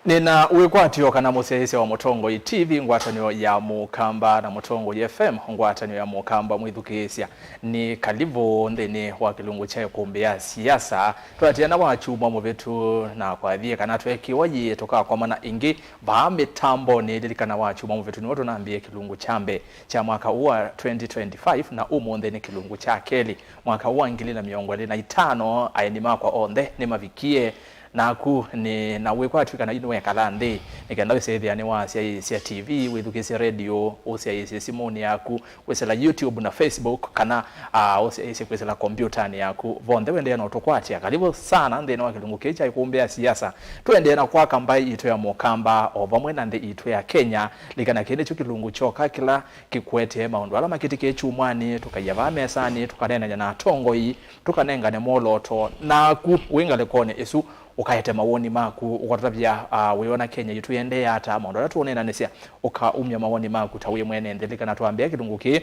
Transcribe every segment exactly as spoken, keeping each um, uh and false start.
Nĩna wĩkwatyo kana mũsyaĩĩsya wa Mũtongoi T V, ngwatanĩo ya Mũkamba, na Mũtongoi F M, ngwatanĩo ya Mũkamba, mwĩthukĩĩsya, nĩ kalivu nthĩnĩ wa kĩlungu kya ĩkũmbĩ ya siasa. Twatiana wa kyumwa mũvĩtu na kwathie kana twekiwa yĩĩ tũkakomana ĩngĩ vaa mĩtambonĩ. Lilikana wa kyumwa mũvĩtu nĩwe tũnambie kĩlungu kya mbee kya mwaka ũũ wa twenty twenty-five, na ũmũnthĩ nĩ kĩlungu kya kelĩ mwaka ũũ wa ngili na mĩongo ĩlĩ na itano. Aeni makwa onthe nĩmavikie. Naku nĩ na wĩkwatyo kana yu nĩwekala nthĩ, nĩ kenda wĩsĩthĩa nĩwasyaĩĩsya T V, wĩthukĩĩsye redio, ũsyaĩĩsye simũnĩ yaku, kwĩsĩla YouTube na Facebook, kana, ah, ũsyaĩĩsye kwĩsĩla kombyũtanĩ yaku. Vonthe wendee na ũtũkwatya. Kalivu sana nthĩnĩ wa kĩlungu kĩĩ kya ĩkũmbĩ ya siasa. Tũendee na kwaka mbaĩ itũ ya Mũkamba o vamwe na nthĩ itũ ya Kenya. Likana kĩĩ nĩkyo kĩlungu kyoka kĩla kĩkũetee maũndũ ala makĩtĩkĩe kyumwanĩ, tũkaia vaa mesanĩ, tũkaneenany'a na atongoi, tũkanengane mwolooto, naku wĩ ngalĩkonĩ ĩsu ũkaete mawoni maku, ũkatũtavya, ah, wĩona Kenya yitũ yĩendee ata, maũndũ ala tũũneenanĩsya, ũkaumya mawoni maku ta wĩ mwene nthĩ. Lilikana twambĩĩa kĩlungu kĩĩ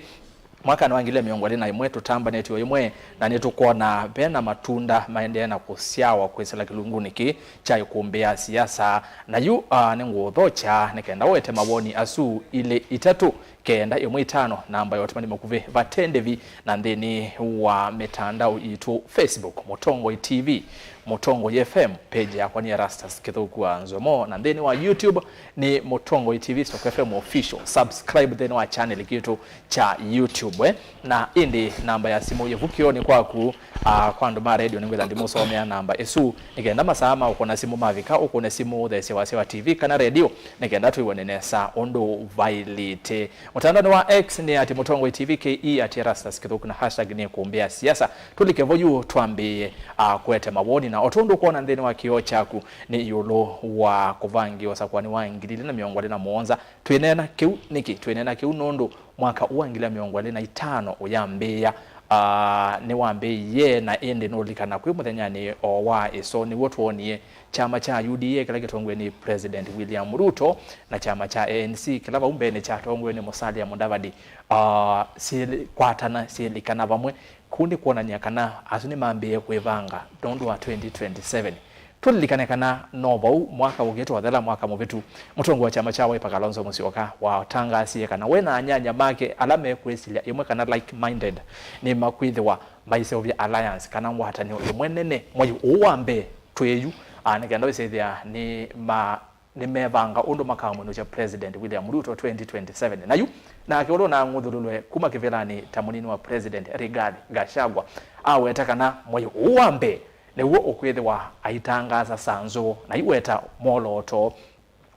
mwakanĩ wa ngili mĩongo ĩlĩ na ĩmwe, tũtambanĩtye o ĩmwe, na nĩtũkwona ve na matunda maendee na kũsyawa kwĩsĩla kĩlungunĩ kĩĩ kya ĩkũmbĩ ya siasa. Na yu, ah, nĩngũũthokya nĩ kenda ũete mawoni asu ilĩ itatũ, kenda ĩmwe itano, namba ya ũtũmani mũkuvĩ vate ndĩvi, na nthĩnĩ wa mĩtandao itũ, Facebook, Mũtongoi T V, Mũtongoi F M, page yakwa nĩ Erastus Kĩthũku wa Nzomo, na nthĩnĩ wa YouTube nĩ Mũtongoi T V stroke F M Official. Subscribe nthĩnĩ wa channel kitũ kya YouTube, eh? Na ĩndĩ namba ya simũ yĩvukĩonĩ kwaku, ah, kwa andũ ma redio nĩngwĩtha ndimũsomea namba ĩsu, nĩ kenda masaa ma ũkũna simũ mavika, ũkũne simũ ũtheesye wasya wa T V kana redio, nĩ kenda twĩw'ane nesa ũndũ vailĩte. Mũtandaonĩ wa X nĩ at Mũtongoi T V K E, at Erastus Kĩthũku, na hashtag nĩ ĩkũmbĩ ya siasa. Tũlike vo yu twambĩĩe, ah, kũete mawoni, na o tondũ ũkwona nthĩnĩ wa kĩoo kyaku nĩ ĩũlũ wa kũvangĩwa ũsakũanĩ wa ngili ilĩ na mĩongo ĩlĩ na mũonza. Twĩneena kĩu nĩkĩ? Twĩneena kĩu nũndũ mwaka ũũ wa ngili ilĩ na mĩongo ĩlĩ na itano ũyambĩĩa, ah, nĩwambĩĩie, na ĩndĩ nũlikana kwĩ mũthenyanĩ o wa ĩso nĩw'o twonie kyama kya U D A kĩla kĩtongoew'e nĩ President William Ruto na kyama kya A N C kĩla vau mbeenĩ kyatongoew'e nĩ Musalia Mudavadi, ah, syĩkwatana, syĩlikana vamwe. Kũu nĩ kwonany'a kana asu nĩmambĩĩe kwĩvanga nũndũ wa twenty twenty-seven. Tũlilikane kana no vau mwaka ũkĩte ũthela, mwaka mũvĩtu, mũtongoi wa kyama kya Wiper Kalonzo Musyoka watangaasie kana we na anyanya make ala mekwĩsilya ĩmwe kana like-minded nĩmakwĩthĩwa maiseũvya alliance kana ngwatanĩo ĩmwe nene mwei ũũ wa mbee twĩ yu, a, nĩ kenda wĩsĩthĩa nĩ ma nĩmevanga ũndũ makamwĩnũkya President William Ruto twenty twenty-seven. Na yu, nake ũla ũnang'uthũlũlwe kuma kĩvĩlanĩ ta mũnini wa President, Rigathi Gachagua, aweta kana mwei ũũ wa mbee nĩw'o ũkwĩthĩwa aitangaasa sanzũ na aiweta mwolooto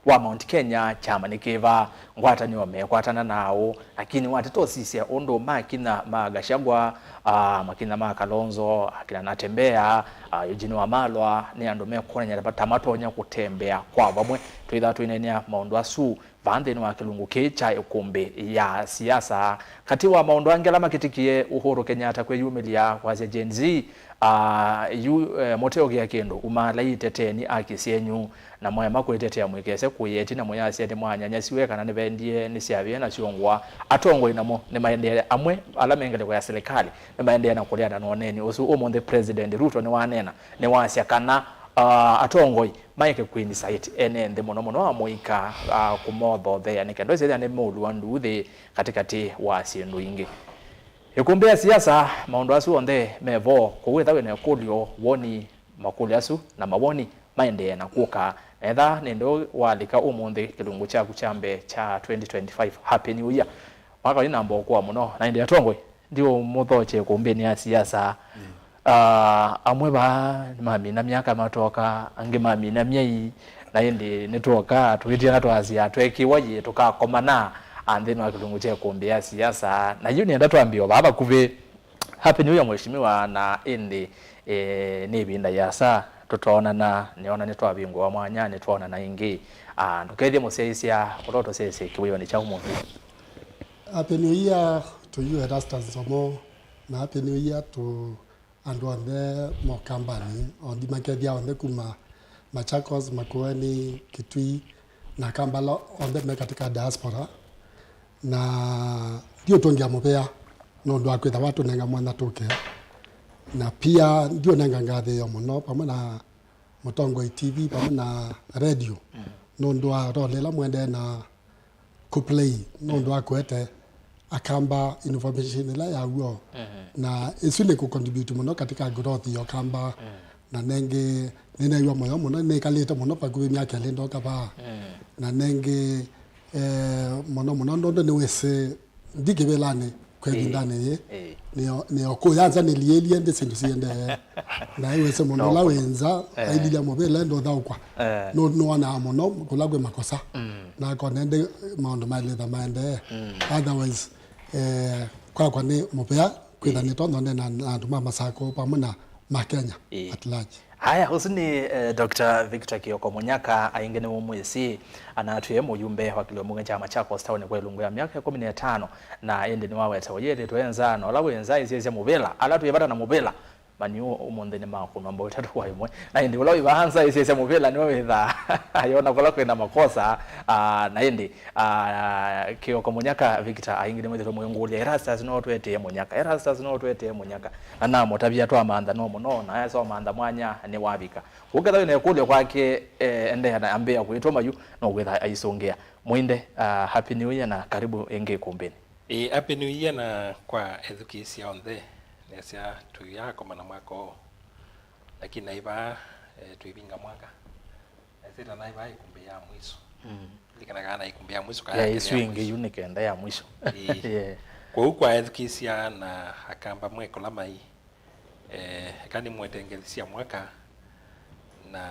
wa Mount Kenya, kyama nĩ kĩva, ngwatanĩo mekwatana naaũ, lakini wateta ũsisya ũndũ makinya ma Gachagua, ah, makinya ma Kalonzo, akina Natembeya, ah, Eugene Wamalwa, nĩ andũ mekwonany'a ta matonya kũtembea kwa vamwe. Twĩthaa twĩneenea maũndũ asu vaa nthĩnĩ wa kĩlungu kĩĩ kya ĩkũmbĩ ya siasa. Katĩ wa maũndũ angĩ ala makĩtĩkie Uhuru Kenyatta kwĩyumĩlya kwasya Gen Z, ah, yu, eh, mũteũkĩa kĩndũ, umaalai iteteeni aki syenyu, na mwaema kwĩtetea mũikese kũĩa ĩtina mũyasya nĩmwanyanyasiwe kana nĩvendie nĩ syavĩe na syũngũa. Atongoi namo nĩmaendee, amwe ala me ngalĩko ya silikalĩ nĩmaendee na kũleana na ũneeni ũsu. Ũmũnthĩ President Ruto nĩwaneena, nĩwasya kana, ah, atongoi maeke kũinitiate ene nthĩ mũno mũno amũika, ah, kũmothotheea nĩ kenda ĩsethĩa nĩmũlua nduuthĩ katĩkatĩ wa syĩndũ ingĩ. Ĩkũmbĩ ya siasa, maũndũ asu onthe me vo, kwoou ethĩwa wĩ na ĩkũlyo, woni, makũlyo asu na mawoni maendee na kũka. Na ethĩwa nĩ ndeũ walika ũmũnthĩ kĩlungu kyaku kya mbee kya twenty twenty-five, Happy New Year. Mwaka ũyũ namba ũkũa mũno, na ĩndĩ atongoi, ndiũmũthokye ĩkũmbĩnĩ ya siasa. Mm. Ah, amwe vaa mamina myaka matoka, angĩ mamina myei, na ĩndĩ nĩtwoka, tũitiana twasya, twekiwa yĩ, tũkakomana, ah, nthĩnĩ wa kĩlungu kya ĩkũmbĩ ya siasa. Na yu nĩenda twambie o vaa vakuvĩ. Happy New Year, Mheshimiwa, na ĩndĩ, eh, nĩ ĩvinda yĩasa tũtoonana, nĩona nĩtwavingũa mwanya, nĩtwonana ĩngĩ. Ah, ndũkethye mũsyaĩĩsya ũla ũtũsyaĩĩsye kĩwĩonĩ kya ũmũnthĩ. Happy New Year to you, Erastus Nzomo, na Happy New Year to andũ onthe ma Ũkambanĩ, o ndimakethya onthe kuma Machakos, Makueni, Kitui, na Kampala, onthe me katika diaspora. Na ndiũtũngĩa mũvea nũndũ wa kwĩtha watũnenga mwanya tũke. Na pia ndiũnenga ngathĩĩo mũno vamwe na Mũtongoi T V pamwe na radio, nũndũ wa role ĩla mũendee na kũplay, nũndũ wa kũete Akamba information ĩla ya w'o. Na ĩsu nĩ kũcontribute mũno katika growth ya Ũkamba. Na nengĩ nĩneew'a mũyo mũno, nĩkalĩte mũno vakuvĩ myaka ĩlĩ ndoka vaa. Na nengĩ eh, mũno mũno nũndũ nĩwĩsĩ ndi kĩvĩlanĩ kwa ĩvindanĩ yĩĩ. Nĩo, nĩo kũya nza nĩliĩlie ndĩ syĩndũ siendee. Na ĩwĩsĩ mũndũ ũla wĩ nza aililya mũvĩla ndũthaũkwa. Nũ- nũonaa mũno kũla kwĩ makosa. Na akona ĩndĩ maũndũ maĩlĩtha maendee. Otherwise, eh, kwakwa nĩ mũvea kwĩtha nĩtonya nena na andũ ma Masakũ pamwe na ma Kenya at large. Aya, ũsu nĩ eh, Doctor Victor Kioko Munyaka, aingĩ nĩmũmwĩsĩ, anatwĩe mũyumbe wa kĩlio mbunge kya Machakos Town kwa ĩlungu ya myaka ĩkũmi na ĩtano, na ĩndĩ nĩwaweta ũyĩthĩtwe e nza, na ũla wĩ nza ĩsyaĩsya mũvĩla, ala twĩ vata na mũvĩla, maniu ũmũnthĩ nĩ makũnwa mbao itatũ kwa ĩmwe, na ĩndĩ ũla wĩ vaa nza ĩsyaĩsya mũvĩla nĩwe wĩthaa ayona kũla kwĩna makosa. Ah, na ĩndĩ ah, Kioko Munyaka Victor, aingĩ nĩmwĩthĩtwe mũyũngũlya Erastus no twetee Munyaka, Erastus no twetee Munyaka. Na namũtavya twamantha no mũno, na esa ũmantha mwanya nĩwavika. Ũketha wĩna ĩkũlyo kwake, eh, endeea na ambĩa kwĩtũma yu, no kwĩtha aisũngĩa. Mwinde, ah, Happy New Year na karibu ĩngĩ ĩkũmbĩnĩ. Ĩ, Happy New Year na kwa ethukĩĩsya onthe, nesya tũyakomana mwaka ũũ. Lakini naĩ vaa, eh, twĩvinga mwaka. Nesĩta naĩ vaa ĩkũmbĩ ya mwiso. Likanaa na ĩkũmbĩ ya mwiso kana ya ĩsu ĩngĩ yu nĩ kenda ya mwiso. Ĩ. Yeah. Kwoou kwa ethukĩĩsya na Akamba mwekũla mai, Eh, eka nĩmwete ngeli sya mwaka, na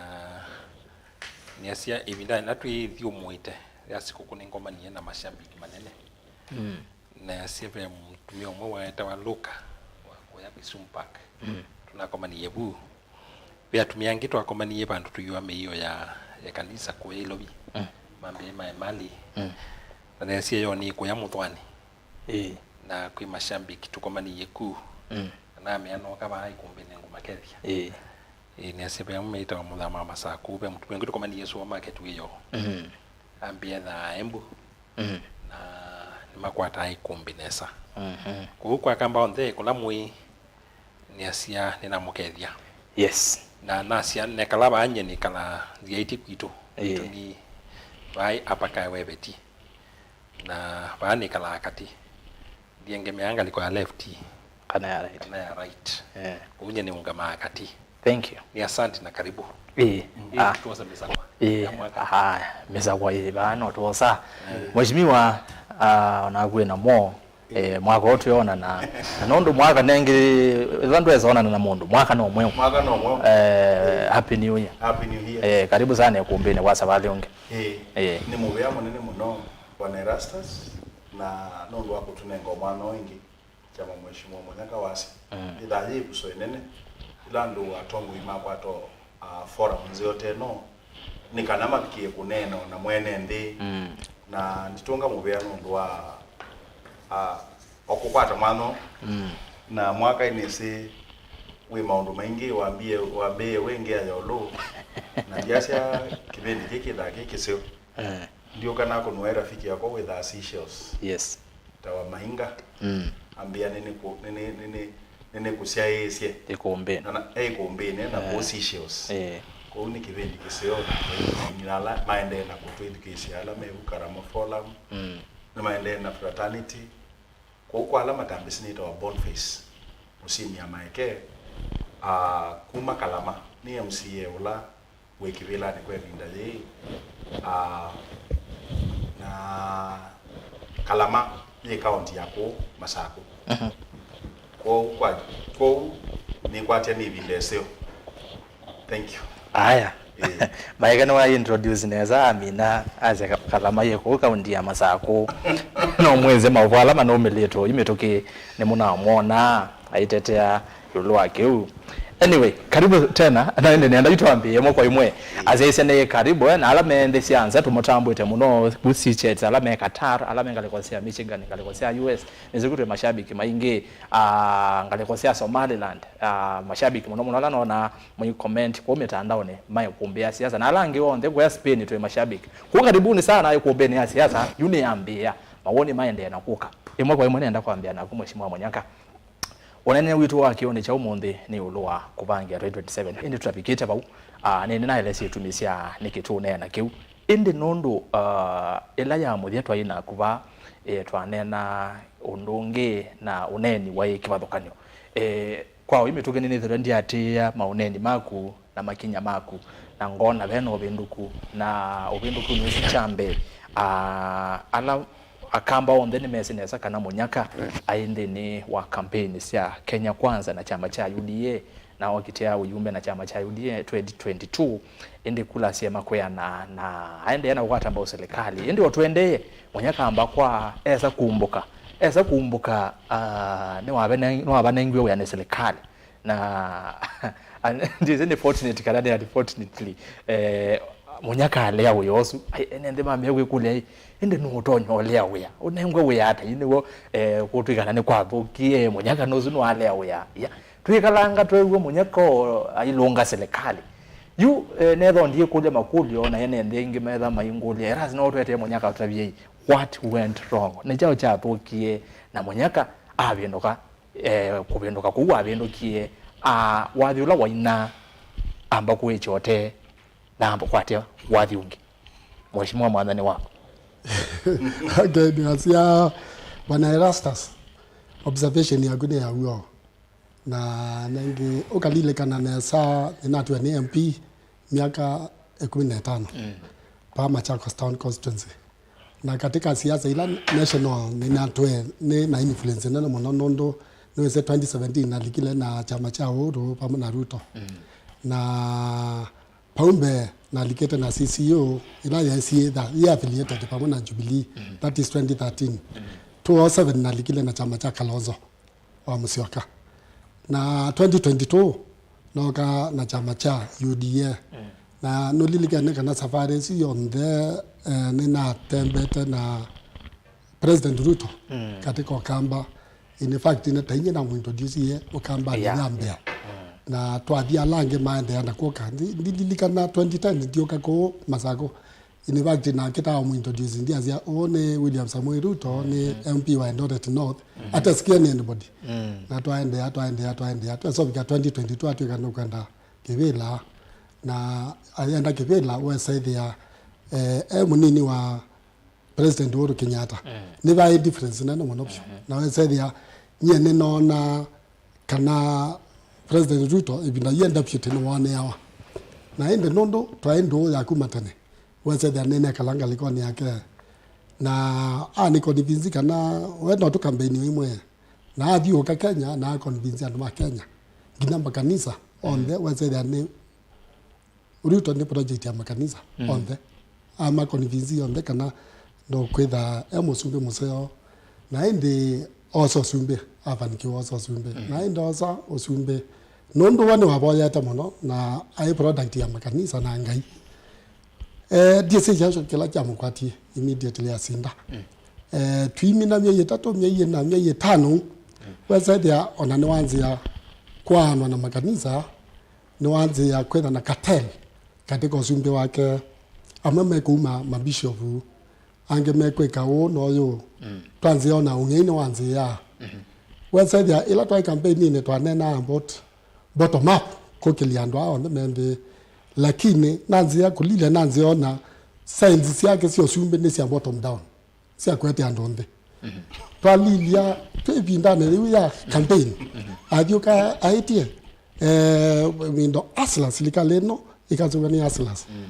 nĩasya ĩvindanĩ ĩla twĩthyũmũĩte ya sikũkũ nĩngomanĩe na mashabiki manene. Nasya ve mũtumĩa ũmwe waetawa Luka wa kũya Kisumu Park. Tũnakomanie vu. Ve atumĩa angĩ twakomanie vandũ tũiwa mĩio ya, ya kanisa kũya Ilovi. Mambĩe mae mali. Na nesya yo nĩ kũya mũthwani. Ĩĩ. Na kwĩ mashabiki tũkomanĩie ku. Mm. Na namea noka vaa ĩkũmbĩnĩ ngũmakethya. Ĩĩ. Ĩĩ, nĩasya ve amwe meĩtawa Mũthama wa Masakũ, ve mũtumĩa ũngĩ tũkomanĩie supermarket wĩoo. Mm. Ambĩa ethaa Embu. Mm. Na nĩmakwataa ĩkũmbĩ nesa. Mhm. Kwoou kwa Akamba onthe kũla mũĩ, nĩasya nĩnamũkethya. Yes. Na nasya nekala vaa nyie nĩkalaa nzyaĩtye kwitũ. Ĩĩ. Kwitũ nĩ vaa Upper Kaeweveti. Na vaa nĩkalaa katĩ. Ndiengemeaa ngalĩko ya left. Kana ya right. Kana ya right. Eh. Kwoou nyie nĩũngamaa katĩ. Thank you. Nĩ asante na karibu. Ĩĩ. Mm. Ah. Tuosa mĩsakwa ya mwaka. Aha, mĩsakwa ĩĩ vaa no tuosa. Eh. Mheshimiwa, ah, onaku wĩ namo. Eh, mwaka ũũ twĩonana. Na nũndũ mwaka nengĩ, ĩla ndwesa onana na mũndũ, mwaka no mweũ. Mwaka no mweũ. Eh, Happy New Year. Happy New Year. Eh, karibu sana ĩkũmbĩnĩ kwa savalĩ ũngĩ. Eh, eh. Nĩ mũvea mũnene mũno, Bwana Erastus, na nũndũ wa kũtũnenga mwana ũyũ ĩngĩ, kyama Mheshimiwa Munyaka wasya. Mm. Ĩthaa yĩ ĩvuso ĩnene, ĩla andũ atongoi makwata uh, forum nzeo ta ĩno, nĩ kana mavikĩe kũneena na mwene nthĩ. Mm. Na nditũnga mũvea nũndũ wa, uh, o kũkwata mwanya. Mm. Na mwaka nĩsĩ wĩ maũndũ maingĩ, wambie, wambĩĩe wĩ ngĩa ya ũlũ. Na ndiasya kĩvĩndĩ kĩkĩ kĩthaa kĩ kĩseo. Eh. Ndiũka nakũnwa rafiki yakwa wĩthaa Seychelles. Yes. Ta wa Mainga. Mm. Ambĩa nĩnĩkũ-, nĩnĩ-, nĩnĩ-, nĩnĩkũsyaĩĩsye. Ĩkũmbĩnĩ. Na, na, e ĩkũmbĩnĩ na kũu Seychelles. Eh. Kũu nĩ kĩvĩndĩ kĩseo na ala maendee na kũtwĩthukĩĩsya ala me vu Karama Forum. Mm. Nĩmaendee na fraternity. Kũu kwa ala matambĩsĩ nĩtawa Boniface Mũsyĩmi Amaeke, ah, kuma Kalama, nĩ M C A ũla wĩ kĩvĩlanĩ kwa ĩvinda yĩĩ, ah, na Kalama yĩ kaunti ya kũu Masakũ. Mhm. Kwoou kwa, kwoou nĩkwatya nĩ ĩvinda ĩseo. Thank you. Aya. Ĩĩ. Maeke nĩwa introduce nesa amina asya Ka-, Kalama yĩ kũu kaunti ya Masakũ. No mwĩsĩ maũvoo ala manũmĩlĩtwe yu mĩtũkĩ nĩmũnamwona aitetea ĩũlũ wa kĩu. Anyway, karibu tena, na ĩndĩ nĩenda yu twambĩĩe ĩmwe kwa ĩmwe. Ĩĩ. Asyaĩsya nĩ karibu, eh, na ala me nthĩ sya nza tũmũtambwĩte mũno, ku Seychelles, ala me Qatar, ala me ngalĩko sya Michigan, ngalĩko sya U S. Nĩsĩ kwĩ mashabiki maingĩ, ah, ngalĩko sya Somaliland, ah, mashabiki mũno mũno ala nona mũi comment kũu mĩtandaonĩ maikũmbĩa siasa. Na ala angĩ onthe kũya Spain twĩ mashabiki. Kũu karibuni sana ĩkũmbĩnĩ ya siasa, yu nĩyambĩĩa. Mawoni maendee na kũka. Ĩmwe kwa ĩmwe nĩenda kwambĩa naku Mheshimiwa Munyaka. Ũneenanĩ witũ wa kĩw'ũnĩ kya ũmũnthĩ nĩ ĩũlũ wa kũvangĩa twenty twenty-seven, ĩndĩ tũtavikĩte vau. Ah, nĩ nĩnaelesya itumi sya nĩkĩ tũũneena kĩu. Ĩndĩ nũndũ, ah, ĩla ya mũthya twaĩ naku vaa, eh, twaneena ũndũ ũngĩ na ũneeni waĩ kĩvathũkany'o. Eh, kwa ũu mĩtũkĩ nĩnĩthĩwe ndiatĩĩa maũneeni maku na makinya maku, na ngoona ve na ũvĩndũku, na ũvĩndũku nĩ ũsu kya mbee. Ah, ala Akamba onthe nĩmesĩ nesa kana Mũnyaka aĩ nthĩnĩ wa kampeini sya Kenya Kwanza na kyama kya U D A, na okitĩa ũyumbe na kyama kya U D A twenty twenty-two, ĩndĩ kula syeema kwĩana, na aendeea na kũkwata mbau silikalĩ. Ĩndĩ o tũendee, Mũnyaka amba kwa esa kumbũka, esa kumbũka, ah, nĩwavene-, nĩwavanengiwe wĩa nĩ silikalĩ. Na and ndĩsĩ nĩ fortunate kana nĩ unfortunately, eh, Mũnyaka alea wĩa ũsu. Ai, ene nthĩ mambĩa kwĩkũlya, "Ĩ, ĩndĩ nũũtonya ũlea wĩa? Ũnengwe wĩa ata?" Yu nĩw'o, eh, kũtw'ĩkana nĩ kwathũkie, Mũnyaka nũsu nũalea wĩa. Ya, twĩkalanga twew'a Mũnyaka o ailũnga silikalĩ. Yu, eh, nethwa ndiĩkũlya makũlyo, na ene nthĩ aingĩ metha maingũlya, Erastus, no ũtwetee Mũnyaka ũtavye, what went wrong? Nĩ kyaũ kyathũkie na Mũnyaka avĩndũka? Eh, kũvĩndũka kũu wavĩndũkie, ah, wathi ũla waina amba kũĩkya ũtee na amba kwatya wathi ũngĩ. Mheshimiwa, mwathani waku. Okay, nĩasya, Bwana Erastus, observation yaku nĩ ya w'o. Na nengĩ, ũkalilikana nesa, nĩnatw'a nĩ M P myaka ĩkũmi na ĩtano, mm, pa Machakos Town Constituency. Na katika siasa ila national nĩnatw'e nĩ na influence nene mũno, nũndũ nĩwĩsĩ twenty seventeen nalikile na kyama kya Uhuru vamwe na Ruto. Mm. Na vau mbee nalikĩte na C C U ĩla yaisye yĩ affiliated vamwe na Jubilee, mm, that is twenty thirteen. Mm. Two oh seven nalikile na kyama kya Kalonzo wa Musyoka. Na twenty twenty-two nooka na kyama kya U D A. Mm. Na nũlilikane kana safarĩ ĩsu yonthe, eh, nĩnatembete na President Ruto, mm, katika Ũkamba. In fact, nĩ ta inyie namũintroduce ye Ũkamba, yeah, ya mbea. Mm. Na twathi ala angĩ maendeea na kũka. Ndi-, ndililikana twenty ten ndiũka kũũ Masakũ. In fact, nake ta mũintroduce, ndiasya, "Ũũ nĩ William Samoei Ruto, nĩ, mm, M P wa Eldoret North." Mm-hmm. Atesikie nĩ anybody. Mm. Na twaendeea, twaendeea, twaendeea. Twesovika twenty twenty-two atwĩka nũkwenda kĩvĩla. Na ayenda kĩvĩla, wesa ĩthĩa, eh, e mũnini wa President Uhuru Kenyatta. Mm. Nĩvaĩ difference nene mũno vyũ. Mm-hmm. Na wesa ĩthĩa, nyie nĩnoona kana President Ruto ĩvinda yĩĩ deputy nĩwoneawa. Na ĩndĩ nũndũ twaĩ ndũũ ya kuma tene, wesethĩa nĩnekala ngalĩkonĩ yake. Na anĩ convince kana we no tũ campaign ĩmwe. Na athiũũka Kenya, na a convince andũ ma Kenya. Nginya makanisa onthe, mm, wesethĩa nĩ Ruto nĩ project ya makanisa, mm, onthe. Ama convince onthe kana no kwĩtha e mũsumbĩ mũseo. Na ĩndĩ osa ũsumbĩ, afanikiwa osa ũsumbĩ. Mm. Na ĩndĩ osa ũsumbĩ. Nũndũ we nĩwavoyete mũno na aĩ product ya makanisa na Ngai. Eh, ndiĩsĩ kyasyo kĩla kyamũkwatie immediately asinda. Mm. Eh, twimina myei ĩtatũ, myei ĩna, myei ĩtano. Mm. Wesethĩa ona nĩwanzĩa kwaanwa na makanisa, nĩwanzĩa kwĩtha na cartel katika ũsumbĩ wake. Amwe mekũuma mabishovu, angĩ mekwĩka ũũ na ũyũ. Mm. Twanzĩa ona ũng'ei nĩwanzĩaa. Mm-hmm. Wesethĩa ĩla twaĩ campaign-inĩ twaneenaa about bottom up, kũkĩlya andũ aa onthe me nthĩ. Lakini nanzĩa kũlilya, nanzĩa ona signs syake sya ũsumbĩ nĩ sya bottom down, sya kũete andũ onthe. Mhm. Twalilya twĩ ĩvindanĩ yĩu ya campaign, mhm, athiũka aĩtye, eh, mindo hustlers, silikalĩ ĩno ĩkasũvwa nĩ hustlers. Mm.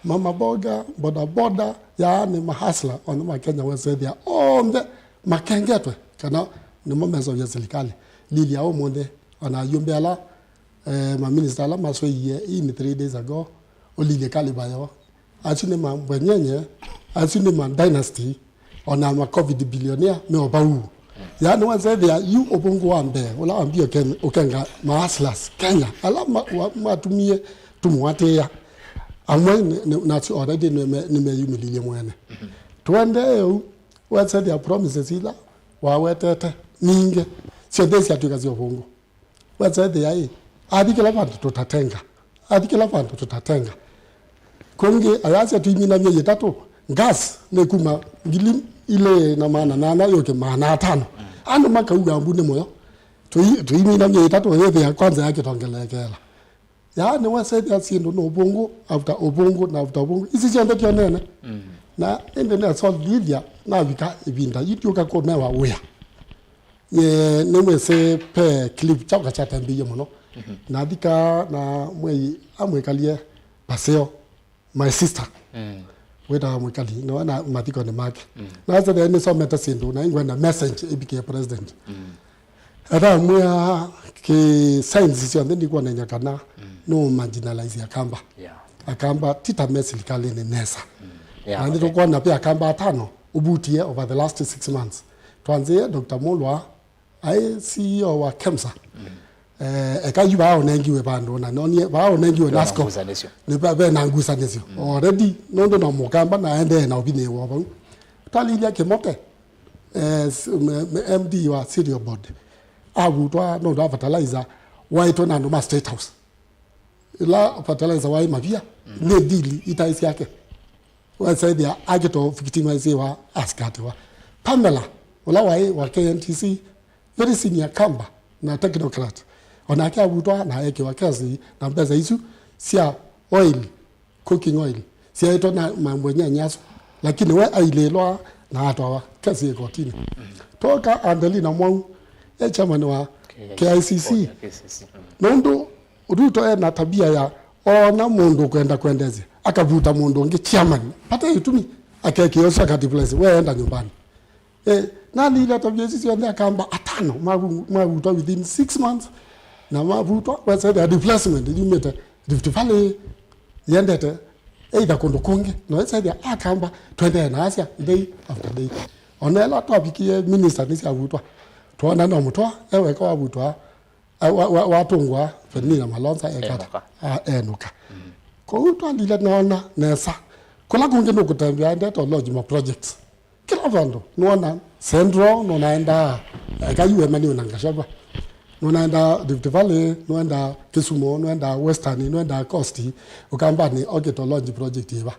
Mama boga, boda boda, yaani ma hustler onthe ma Kenya wesethĩa onthe makengetwe, kana nĩmo mesovya silikalĩ. Lilya ũmũnthĩ, ona ayumbe ala, eh, maminista ala masũie in three days ago, ũlilye kaliva yoo. Asu nĩ mambwenyenye, asu nĩ ma dynasty, ona ma covid billionaire me o vau. Yaani wesethĩa yu ũvũngũ wa mbee ũla wambie ũken-, ũkenga ma hustlers Kenya, ala ma-, wa-, matumie tũmũatĩĩa. Amwe nĩ, nĩ, nasu already nĩme-, nĩmeyumĩlilye mwene. Tũendee ũu, wesethĩa promises ila wawetete ningĩ syonthe syatw'ĩka sya ũvũngũ. Wesethĩa ĩ, athi kĩla vandũ tũtatenga. Athi kĩla vandũ tũtatenga. Kũngĩ ayasya twimina myei ĩtatũ, gas nĩ kuma ngili ilĩ na maana nana yũke maana atano. Andũ makauga mbu nĩ mũyo. Tũi-, tũimina myei ĩtatũ yĩthĩa kwanza yakĩtongelekeela. Yaani, wesethĩa syĩndũ nĩ ũvũngũ, after ũvũngũ, na after ũvũngũ. Isi syonthe kĩonene. Mm. Na ĩndĩ nesolilya, navika ĩvinda, yu ndiũka kũnewa wĩa. Ye, nĩmwĩsĩ pe clip kyakwa kyatambĩie mũno. Mhm. Nathika na mwei amwĩkalie paseo. My sister. Mm. Wĩtawa Mwikali, no na mathikonĩ make. Mm. Na sasa nĩsomete syĩndũ, na ingwenda message ĩvikie president. Mm. Atamwĩa kĩ science syonthe ndikwonany'a kana, mm, no marginalize Akamba. Yeah. Akamba ti ta me silikalĩnĩ nesa. Mm. Yeah, na okay. Nĩtũkwona pia Akamba atano ũvutie over the last six months. Twanzĩe Doctor Mulwa, aĩ C E O wa KEMSA. Mm. Eh, eka yu vaa ũnengiwe vandũ, na nonie vaa ũnengiwe NASCO. Nĩ va-, ve na ngusanĩsyo. Mm. Already, nũndũ no Mũkamba na aendee na ũvinyĩĩwa vau. Twalilya Kĩmoke, eh, s-, m-, m-, M D wa Cereal Board, avutwa nũndũ wa fertilizer waĩtwe na andũ ma State House. Ĩla fertilizer waĩ mavia, mm, nĩ deal itaĩ syake. Wesethĩa akĩto victimizewa asikatiwa. Pamela, ũla waĩ wa K N T C, very senior Kamba na technocrat, onake avutwa na ekĩwa kesi na mbesa isu sya oil, cooking oil, syaĩtwe na mambo nyanya asu, lakini we ailĩlwa na atwawa kesi ĩkotinĩ. Toka Angelina Mwau, e chairman wa K I C C. K I C C. Oh, yeah, K I C C. Mm. Nũndũ Ruto ena tabia ya oona mũndũ ũkwenda kwendeesya, akavuta mũndũ ũngĩ chairman. Vate ĩtumi, akekĩa ũsu akadipulesi, we enda nyũmbanĩ. Eh, nalila tabia isu syonthe Akamba atano mavu-, mavutwa within six months, na mavutwa, wesethĩa replacement yumĩte Rift Valley, yendete either kũndũ kũngĩ, na wesethĩa Akamba twendee na asya day after day. Ona ĩla twavikie minister nĩsyavutwa, twona no Mũtũa, e weka wavutwa, A, wa, wa, watũngwa Penina Malonza ekata. Enũka. A, enũka. Mm. Kwoou twalile noona nesa. Kũla kũngĩ nũkũtembea endete ũlodge ma projects. Kĩla vandũ. Nũona Central, nũnaendaa, eka yu emaniwe na Gachagua. Nũnaendaa Rift Valley, nũendaa Kisumu, nũendaa Western, nũendaa Coast, Ũkambanĩ, okĩte ũlodge project ĩva.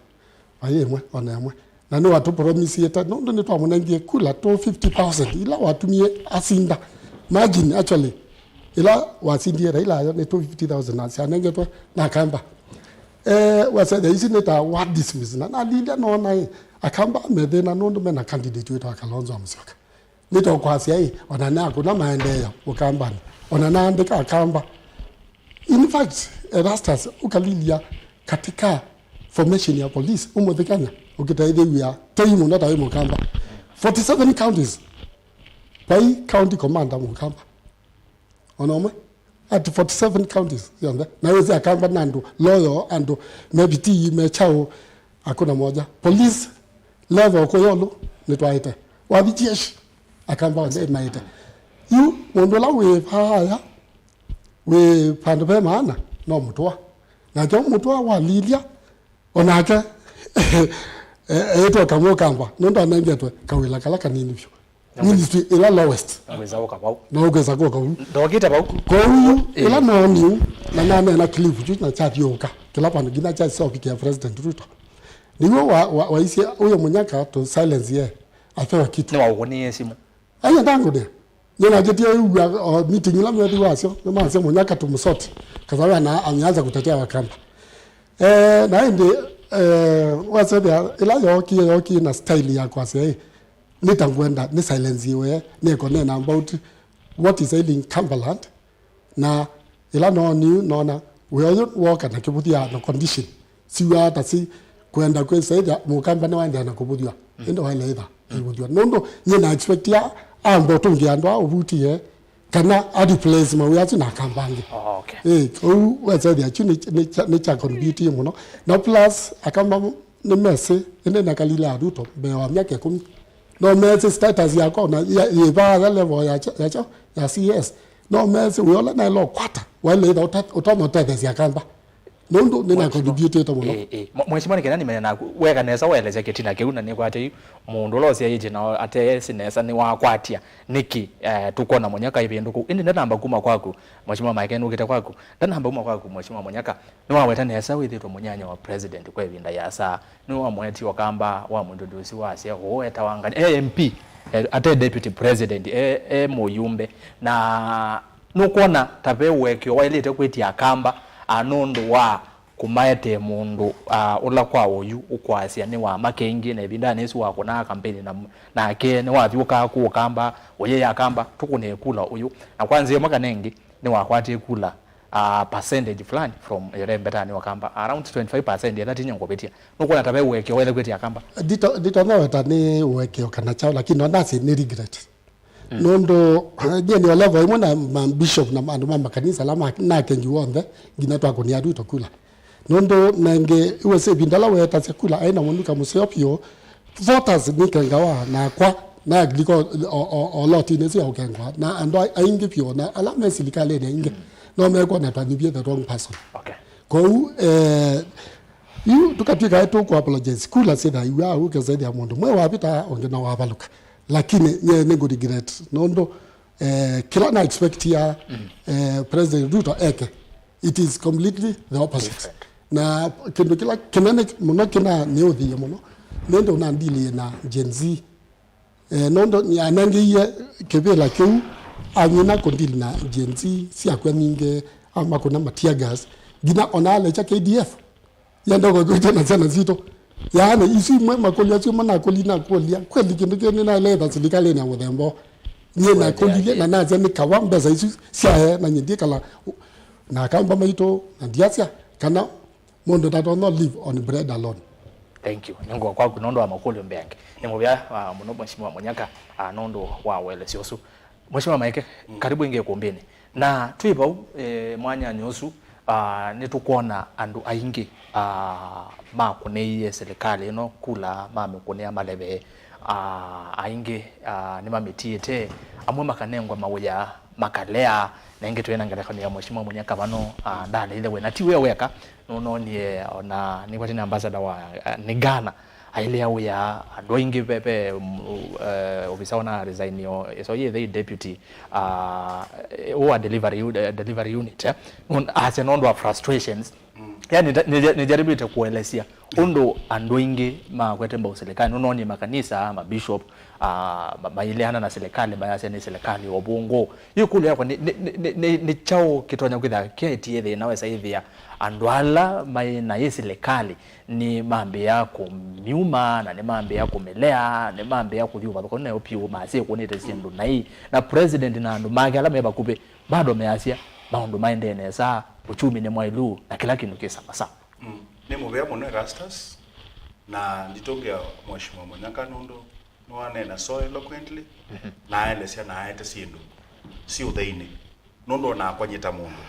Vai ĩmwe, ona ĩmwe. Na nĩwatũpromisie ta, nũndũ nĩtwamũnengie kula two fifty thousand, ila watumie asinda. Margin, actually, ila wasindie Raila ayo nĩ two fifty thousand na syanengetwe na Akamba. Eh, wasethĩa ici nĩ ta wa dismiss. Na nalilya noona ĩ, Akamba methĩna nũndũ mena candidate wĩtawa Kalonzo wa Musyoka. Nĩtũkwasya ĩ, ona nakũna maendeeo Ũkambanĩ, ona naandĩka Akamba. In fact, Erastus, ũkalilya katika formation ya police, ũmũthĩ Kenya, ũkĩtaĩthĩw'a tei mũno ta wĩ Mũkamba. Forty-seven counties, vai county commander Mũkamba. Ona ũmwe. At forty-seven counties syonthe. Na wĩsĩ Akamba na andũ loyal, andũ me bidii, me kyaũ, hakuna moja. Police level kũ Yolo nĩtwaĩte. Wathi jeshi, Akamba onthe maĩte. Yu mũndũ ũla wĩ vaya, wĩ vandũ ve maana, no Mũtũa. Nake Mũtũa walilya, onake e-, eĩtwe Kamũkamba, nũndũ anengetwe kawĩla kala kanini vyũ. Ministry ĩla lowest. Na wĩsa ũka vau. Na ũkesa kũka vau. Ndokĩte vau. Kwoou, ĩĩ, ĩla nooniu, na naneena clip kyu na kyathiũũka kĩla vandũ nginya kyasovikĩa President Ruto. Nĩw'o wa, wa, waisye ũyũ Mũnyaka tũ silence ye. Apewa kitu. Nĩwaũkũnĩe simũ. Aiya ndangũnĩa. Nyie nakĩtie wĩw'a o meeting ila methi wasyo, nĩmasya Mũnyaka tũmũsoti. Kwa sababu ana-, ameanza kutetea Wakamba. Eh, na ĩndĩ, eh, wasethĩa, ĩla yookie, yookie na style ya kwasya, eh, nĩ ta ngwenda nĩ silence we, nĩkũneena about what is ailing Cumberland, na ĩla nooniu noona wĩa ũyũ wooka na kĩvũthya na condition siw'aa ta si kwenda kwĩsa ĩthya Mũkamba nĩwaendeea na kũvũthw'a, mm, ĩndĩ waĩle ĩtha, mm, ĩvũthw'a. Nũndũ nyie na expectia amba ũtũngĩa andũ aa ũvutie, kana a replace mawĩa asu na Akamba angĩ. Oh, okay. Ĩĩ, ũu wesethĩa kyu nĩ, nĩ kya, nĩ kya contribute mũno. Na plus, Akamba nĩmesĩ, ĩndĩ nakalile Aruto mbee wa myaka ĩkũmi. No mesĩ status yakwa, ona ya, yĩ vaa ya level ya kya, ya kya, ya C S. No mesĩ wĩa ũla naĩle ũkwata, waĩle ĩtha ũta-, ũtonya ũtetheesya Akamba. Nũndũ nĩna contributĩte mũno. Ĩĩ, ĩĩ. Mwe-, Mheshimiwa, nĩ kenda nĩmene naku, weka nesa waelesya kĩtina kĩu, na nĩkwatei mũndũ ũla ũsyaĩtye na atesĩ nesa nĩwakwatya nĩkĩ, eh, tũkwona Mũnyaka ĩvĩndũ kũu. Ĩndĩ ndanamba kuma kwaku, Mheshimiwa Mike, nũkĩte kwaku. Ndanamba kuma kwaku, Mheshimiwa Mũnyaka, nĩwaweta nesa wĩthĩtwe mũnyanya wa president kwa ĩvinda yasa. Nĩwamũetie Ũkamba, wamũintroduce wasya ũũ etawa Ngania, e M P. E, ate deputy president, e, e mũyumbe. Na nũkwona ta ve ũekeo waĩlĩte kwĩtya Akamba, a, nũndũ wa kũmaetee mũndũ, a, ũla kwa ũyu ũkwasya nĩ wa Makengĩ, na ĩvindanĩ ĩsu wakũnaa kampeni na, nake nĩwathyũkaa kũ Ũkamba, ũyĩ Akamba, tũkũnĩe kula ũyũ. Na kwa nzĩa ĩmwe kana ĩngĩ, nĩwakwatie kula, a, percentage fulani from ĩla mbetanĩ wa Akamba, around twenty-five percent, ethati nyongũvĩtya. Nũkwona ta ve ũekeo waĩle kwĩtya Akamba? Ndito-, nditonya weta nĩ ũekeo kana kyaũ, lakini no ndasĩ nĩ regret. Nũndũ, eh, nyie nĩ o level ĩmwe na ma bishop na andũ ma makanisa ala ma-, na akengi onthe, nginya twakũnĩa twitũ kula. Nũndũ nenge, iwe sĩ ĩvinda ala weetasya kula, aĩ na mũnuka mũseo vyũ, voters nĩkengawa nakwa, na aliko o, o, o lotinĩ sya ũkengwa, na andũ a-, aingĩ vyũ, na ala me silikalĩnĩ aingĩ, no mekwona ta nyuvie the wrong person. Okay. Kwoou, eh, yu tũkatw'ĩka tũkũ apologize, kula syĩtha iw'a, ũkesa ĩthĩa mũndũ mwe wavĩta, ũngĩ no wavalũka. Lakini nye nĩngũ regret, nũndũ, eh, kĩla na expect ya, eh, President Ruto eke, it is completely the opposite. Different. Na kĩndũ kĩla kĩnene mũno kĩna nĩũthĩie mũno, nĩndĩ ũnandiliĩ na Gen Z. Eh, nũndũ nĩanengeie kĩvĩla kĩu anyina kũndili na Gen Z syakw'a nyingĩ, amakũna ma tear gas, nginya ona alekya K D F. Yenda ũkakwĩtya na syana sitũ. Yaani, isu imwe makũlyo asu manakũli nakũlya. Kweli kĩndũ kĩu nĩnaĩle ĩtha silikalĩnĩ ya mũthemba ũũ. Nyie nakũlilye na nasya nĩ kawa mbesa isu syae na nyie ndiĩkala na Akamba maitũ na ndiasya kana mũndũ ndatonya live on bread alone. Thank you. Nĩngũa kwaku nũndũ wa makũlyo mbeange. Nĩ mũvea, ah, mũno Mheshimiwa Munyaka, ah, nũndũ wa ũelesyo ũsu. Mheshimiwa Maeke, karibu ĩngĩ ĩkũmbĩnĩ. Na twĩ vau, eh, mwanyanĩ ũsu, ah, nĩtũkwona andũ aingĩ, ah, makũnĩie silikalĩ ĩno kula, mamĩkũnĩa maleve. Ah, aingĩ, ah, nĩmamĩtiĩte, amwe makanengwa mawĩa makalea. Na ĩngĩ twĩ na ngelekany'o ya Mheshimiwa Munyaka vano, ah, ndaleile we. Na ti we weka, nũnoonie ona nĩkwatĩ nĩ ambassador wa, ah, nĩ Ghana. Ailea wĩa andũ aingĩ ve, ve, mm, eh, ofisa ona resign yo, so yĩ the deputy, ah, eh, wa delivery, eh, delivery unit, eh. Nun-, asya nũndũ wa frustrations. Yani, nĩja-, nĩjaribĩte kũelesya ũndũ andũ aingĩ makwete mbau silikalĩ. Nũnoonie makanisa, mabishop, ah, ma-, maileana na silikalĩ, mayasya nĩ silikalĩ o vũngũ. Yu kũlyo yakwa nĩ, nĩ, nĩ, nĩ, nĩ kyaũ kĩtonya kwĩthĩa kĩetie thĩna wesa ĩthĩa andũ ala maĩ na ĩ silikalĩ nĩmambĩĩa kũmyuma, na nĩmambĩĩa kũmĩlea, nĩmambĩĩa kũthi ũvathũkany'o nayo vyũ, masĩ kũnĩte syĩndũ naĩ. Na president na andũ make ala me vakuvĩ bado measya maũndũ maendee nesa, uchumi nĩ mwaĩlu, na kĩla kĩndũ kĩ sawa sawa. Mm. Nĩ mũvea mũno Erastus, na nditũngĩa Mheshimiwa Munyaka nũndũ nĩwaneena so eloquently, na aelesya na aete syĩndũ syĩ ũtheinĩ. Nũndũ onakwa nyie ta mũndũ,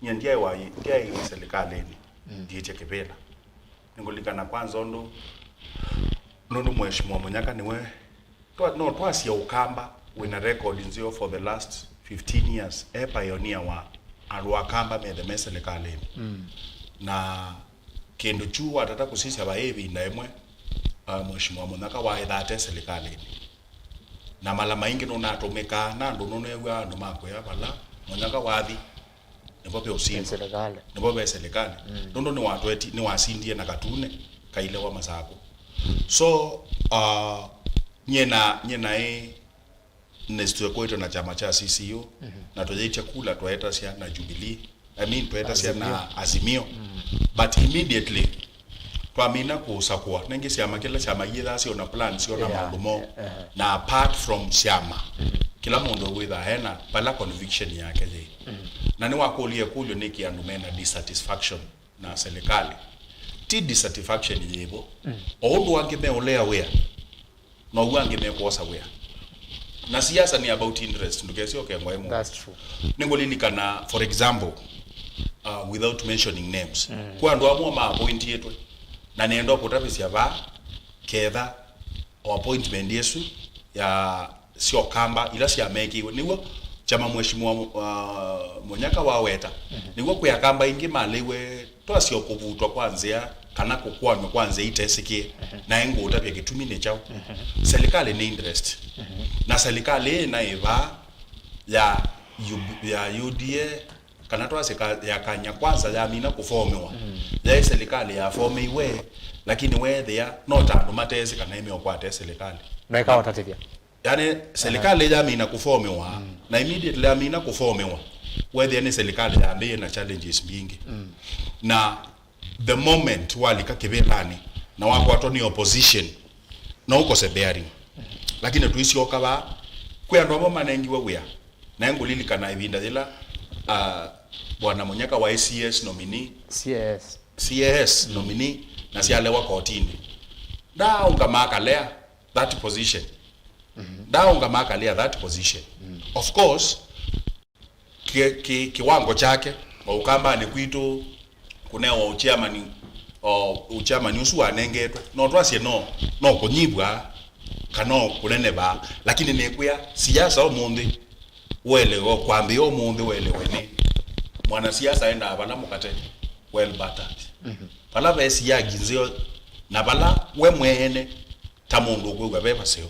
nyie ndyaĩ wa, ndyaĩ silikalĩnĩ, ndiĩtye kĩvĩla. Nĩngũlilikana kwanza ũndũ, nũndũ Mheshimiwa Munyaka nĩwe, twa-, no twasya Ũkamba wĩna record nzeo for the last fifteen years, e pioneer wa andũ Akamba methe me silikalĩnĩ. Na kĩndũ kyu watata kũsisya vaĩ ĩvinda ĩmwe, uh, Mheshimiwa Munyaka waĩthaa ate silikalĩnĩ. Na mala maingĩ nũnatũmĩkaa na andũ nũnew'aa andũ makwĩa vala Munyaka wathi, nĩvo ve ũsindwa. Nĩvo ve silikalĩ. Nũndũ nĩwatweti-, nĩwasindie na katune kailewa Masakũ. So, uh, nyie na, nyie naĩ nĩsitwekũĩtwe na kyama kya C C U, na tũyaĩtye kula twaetasya na Jubilee, I mean, twaetasya na Azimio. But immediately twamina kũsakũa, nengĩ syama kĩla syama iyĩthaa syona plan, syona maũndũ moo. Na apart from syama, kĩla mũndũ wĩthaa ena vala conviction yake yĩ. Na nĩwakũlya ĩkũlyo nĩkĩ andũ mena dissatisfaction na silikalĩ. Ti dissatisfaction yĩvo. O ũndũ angĩ meũlea wĩa, now'o angĩ mekwosa wĩa. Na siasa nĩ about interest, ndũkesyoke ngwaĩ mũndũ. That's true. Nĩngũlilikana, for example, uh, without mentioning names, kwĩ andũ amwe maappointiĩtwe, na nenda kũtavĩsya vaa, ketha o appointment ĩsu ya sya Ũkamba ila syamekiwe, nĩw'o kyama Mheshimiwa, uh, Munyaka waweta, nĩw'o kwĩ Akamba aingĩ maleiwe twasya kũvutwa kwa nzĩa kana kũkwanw'a kwa nzĩa itesĩkĩe. Naĩ ngũũtavya kĩtumi nĩ kyaũ. Silikalĩ nĩ interest. Na silikalĩ ĩĩ naĩ vaa ya U-, ya U D A, kana twasye ka-, ya Kenya Kwanza yamina kũfomĩwa. Yaĩ silikalĩ yafomeiwe, lakini weethĩa no ta andũ matesĩ kana ĩmeũkwate silikalĩ. No ĩkawatatĩthya. Yani, serikali yamina kũfomiwa, na immediately yamina kũfomiwa, wethĩa nĩ serikali yambĩĩe na challenges mbingĩ. Na the moment walika kĩvĩlanĩ na wakwatwa nĩ opposition, no ũkose bearing. Lakini tũisyoka vaa, kwĩ andũ amwe manengiwe wĩa. Na ngũlilikana ĩvinda yĩla, ah, Bwana Mũnyaka waĩ C S nominee, C A S. C A S nominee, na syalewa kotinĩ. Ndaũngama akalea that position. Ndaũngama akalea that position. Of course, ki, ki, kiwango kyake, o Ũkambanĩ kwitũ, kũnewa ũchairman, o ũchairman ũsu wanengetwe. No twasye no, no kũnyivwa, kana o kũneneva. Lakini nĩkwĩa, siasa ũmũnthĩ, welewe, kwambĩĩa ũmũnthĩ welewe nĩ mwanasiasa endaa vala mũkate well buttered. Vala ve siagi nzeo, na vala we mwene ta mũndũ ũkwĩw'a ve vaseo.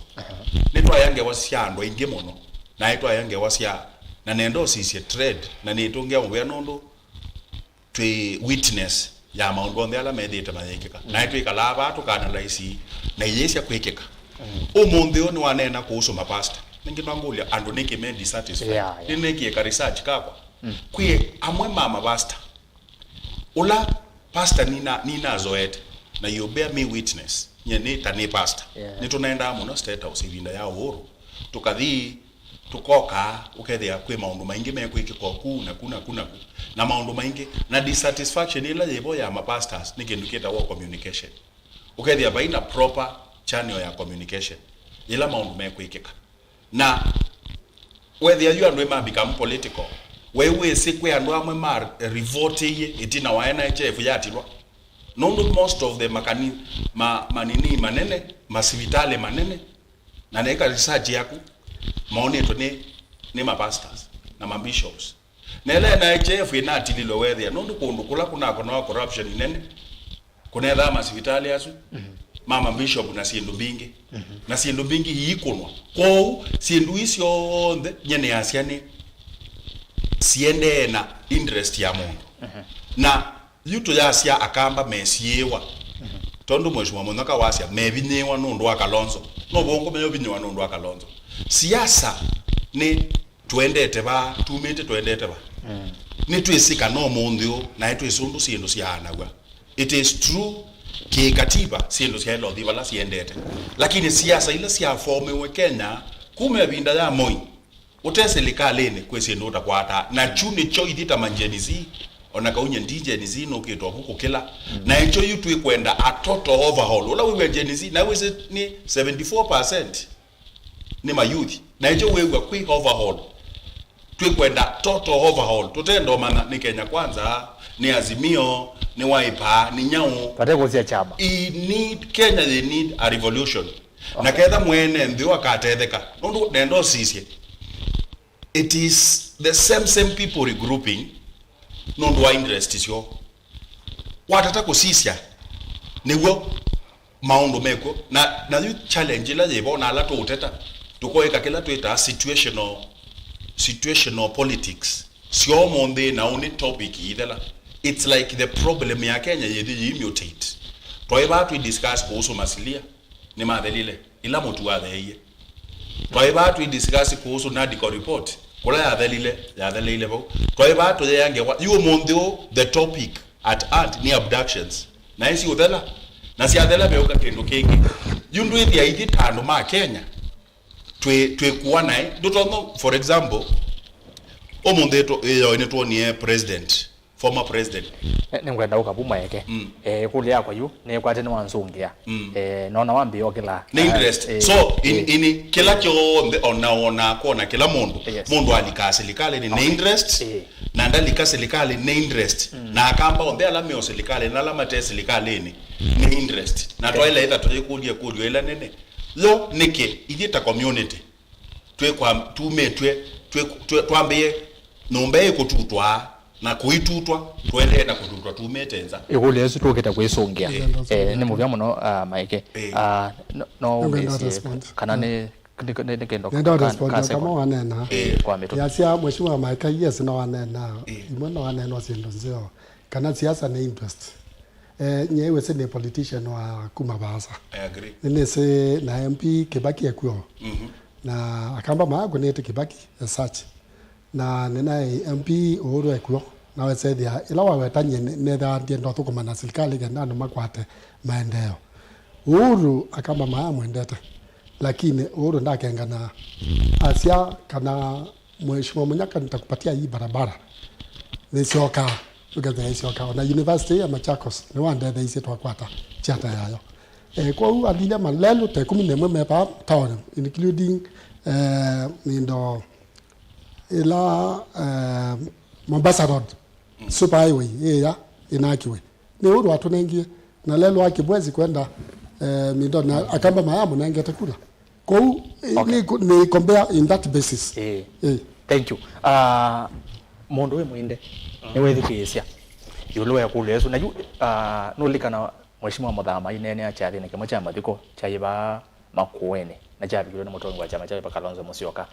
Nĩtwaya ngewa sya andũ aingĩ mũno, na nĩtwaya ngewa sya, na nenda ũsisye trade, na nĩtũngĩa mũvea nũndũ twĩ witness ya maũndũ onthe ala methĩĩte mayĩkĩka. Na nĩtwĩkalaa vaa tũkaanalyze na iyĩsya kwĩkĩka. Ũmũnthĩ ũũ nĩwaneena kũhusu mapasta. Nĩngĩ twangũlya andũ nĩkĩ me dissatisfied. Yeah, yeah. Nĩnĩkĩeka research kakwa. Kwĩ amwe ma mapasta, ũla pastor nina, ninazoete, na you bear me witness, nye nĩ ta nĩ pastor. Yeah. Nĩtũnaendaa mũno State House ĩvinda ya Uhuru. Tũkathi, tũkoka, ũkethĩa kwĩ maũndũ maingĩ mekwĩkĩka kũ, na kũ, na kũ, na kũ. Na maũndũ maingĩ, na dissatisfaction ĩla yĩvo ya mapastors nĩ kĩndũ kĩtawa communication. Ũkethĩa vaina proper channel ya communication yĩla maũndũ mekwĩkĩka. Na wethĩa yu andũ ma become political, we wĩsĩ kwĩ andũ amwe ma revoltĩie ĩtina wa N H I F yatilwa. Nũndũ most of the makani, ma, manini manene, masivitalĩ manene, na nĩka research yaku, maonetwe nĩ, nĩ mapastors na mabishops. Na ĩla N H I F ĩnatililwe, wethĩa nũndũ kũndũ kũla kũnakonawa corruption nene, kũnethaa masivitalĩ asu, ma mabishop na syĩndũ mbingĩ. Na syĩndũ mbingĩ iikũnwa. Kwoou, syĩndũ ii syonthe, nye nĩasya nĩ siendee na interest ya mũndũ. Na yu tũyasya Akamba mesiĩĩwa. Tondũ Mheshimiwa Mũnyoka wasya, mevinyĩĩwa nũndũ wa Kalonzo. No vo ngũmenya ũvinyĩwa nũndũ wa Kalonzo. Siasa nĩ tũendete va, tumĩte tũendete va. Nĩtwĩsĩ kana ũmũnthĩ ũũ, naĩ twĩsĩ ũndũ syĩndũ syaanaw'a. It is true, kĩkatiba, syĩndũ syaĩle ũthi vala siendete. Lakini siasa ila syafomiwe Kenya, kuma ĩvinda ya Moi, ũte silikalĩnĩ, kwĩ syĩndũ ũtakwataa. Na kyu nĩkyo ithyĩ ta ma Gen Z, ona kau nye ndi Gen Z, nũkĩte ovu kũkĩla. Na ĩkyo yu twĩkwenda a total overhaul. Ũla wĩw'a Gen Z, na wĩsĩ nĩ seventy-four percent nĩ mayouth. Na ĩkyo wĩw'a kwĩ overhaul. Twĩkwenda total overhaul. Tũtenda ũmanya nĩ Kenya Kwanza, nĩ Azimio, nĩ Wiper, nĩ nyaũ. Vate kũsya kyama. I need, Kenya, they need a revolution. Na ketha mwene nthĩ ũũ akatetheka. Nũndũ nenda ũsisye, it is the same, same people regrouping nũndũ wa interest syoo. Watata kũsisya, nĩw'o maũndũ mekw'o. Na, na yu challenge ĩla yĩvo na ala tũũteta, tũkoĩka kĩla twĩtaa situational, situational politics. Syo ũmũnthĩ na ũnĩ topic ithela. It's like the problem ya Kenya yĩthi yĩi mutate. Twaĩ vaa twĩ discuss kũhusu masilia, nĩmathelile, ila mũtu watheeie. Twaĩ vaa twĩ discuss kũhusu NADCO report, kũla yathelile, yatheleile vau. Twaĩ vaa tũyea ngewa, yu ũmũnthĩ ũũ, the topic at hand nĩ abductions. Na ĩsi ũthela, na syathela veũka kĩndũ kĩngĩ. Yu ndwĩthĩa ithyĩ ta andũ ma Kenya, twĩ, twĩkua naĩ. Ndũtonya, for example, ũmũnthĩ tũ, ĩyo nĩtwonie president, former president. Eh, nĩngwenda ũkavu maeke. Mm. Eh, ĩkũlyo yakwa yu nĩkwate nĩwanzũngĩa. Mm. Eh, nona wambĩĩa ũkĩla. Nĩ interest. Eh, so, in, eh, in, kĩla kyonthe ona, ona akona kĩla mũndũ, yes, mũndũ alikaa silikalĩnĩ nĩ interest, eh, na ndalika silikalĩ nĩ interest. Mm. Na Akamba onthe ala meo silikalĩnĩ na ala mate silikalĩnĩ nĩ interest. Na twaĩle ĩtha tũyĩkũlya ĩkũlyo ĩla nene. Yo nĩkĩ ithyĩ ta community twĩkwa, tumĩtw'e, twĩ, twĩ, twambĩĩe nyũmba ĩkũtutwa, na kũitutwa, tũendee na kũtutwa tumĩte nza. Ĩkũlyo ĩsu tũkĩte kwĩsũngĩa. Eh. Eh, nĩ mũvea mũno, ah, Maeke. Eh. Ah, no, no ũmĩsie kana nĩ, nĩ, nĩ, nĩ kĩndũ nenda ka, respond ka kama second wanena. Eh. Kwa mĩtũ. Yasya Mheshimiwa Maeke, yes, no wanena. Eh. Imwe no wanena syĩndũ nzeo. Kana siasa nĩ interest. Eh, nyie wĩsĩ nĩ politician wa kuma vaasa. I agree. Nĩnĩsĩ na M P Kibaki ekw'o. Mhm. Na Akamba maa akũnĩte Kibaki as such. Na nĩnaĩ M P Uhuru ekw'o, na wesethĩa ĩla wawetany'e nĩ- nĩthaa ndienda ũthũkũma na silikalĩ kenda andũ makwate maendeeo. Uhuru Akamba maa amwendete, lakini Uhuru ndakenganaa. Asya kana Mheshimiwa Munyaka, nitakupatia hii barabara. Nĩsyokaa, ũkethĩa ĩsyokaa. Ona University ya Machakos nĩwandetheisye twakwata kyata yayo. Eh, kwoou alilya malelũ ta ĩkũmi na ĩmwe me vaa town, including, eh, indo ila, eh, Mombasa Road, Super Highway, ĩya ĩnakiwe. Nĩ Uhuru watũnengie, na lelũ wa Kibwezi kwenda, eh, mindo na Akamba maa amũnengete kula. Kwoou, eh, Okay. nĩ, nĩ compare in that basis. Eh. Eh. Thank you. Ah, mũndũ wĩ Mwinde, nĩwĩthukĩĩsya ĩũlũ wa ĩkũlyo ĩsu. Na yu, ah, nũlikana Mheshimiwa Muthama aineenea kyathĩnĩ kĩmwe kya mathiko kyaĩ vaa Makueni, na kyavikilwe nĩ mũtongoi wa kyama kya Wiper Kalonzo Musyoka.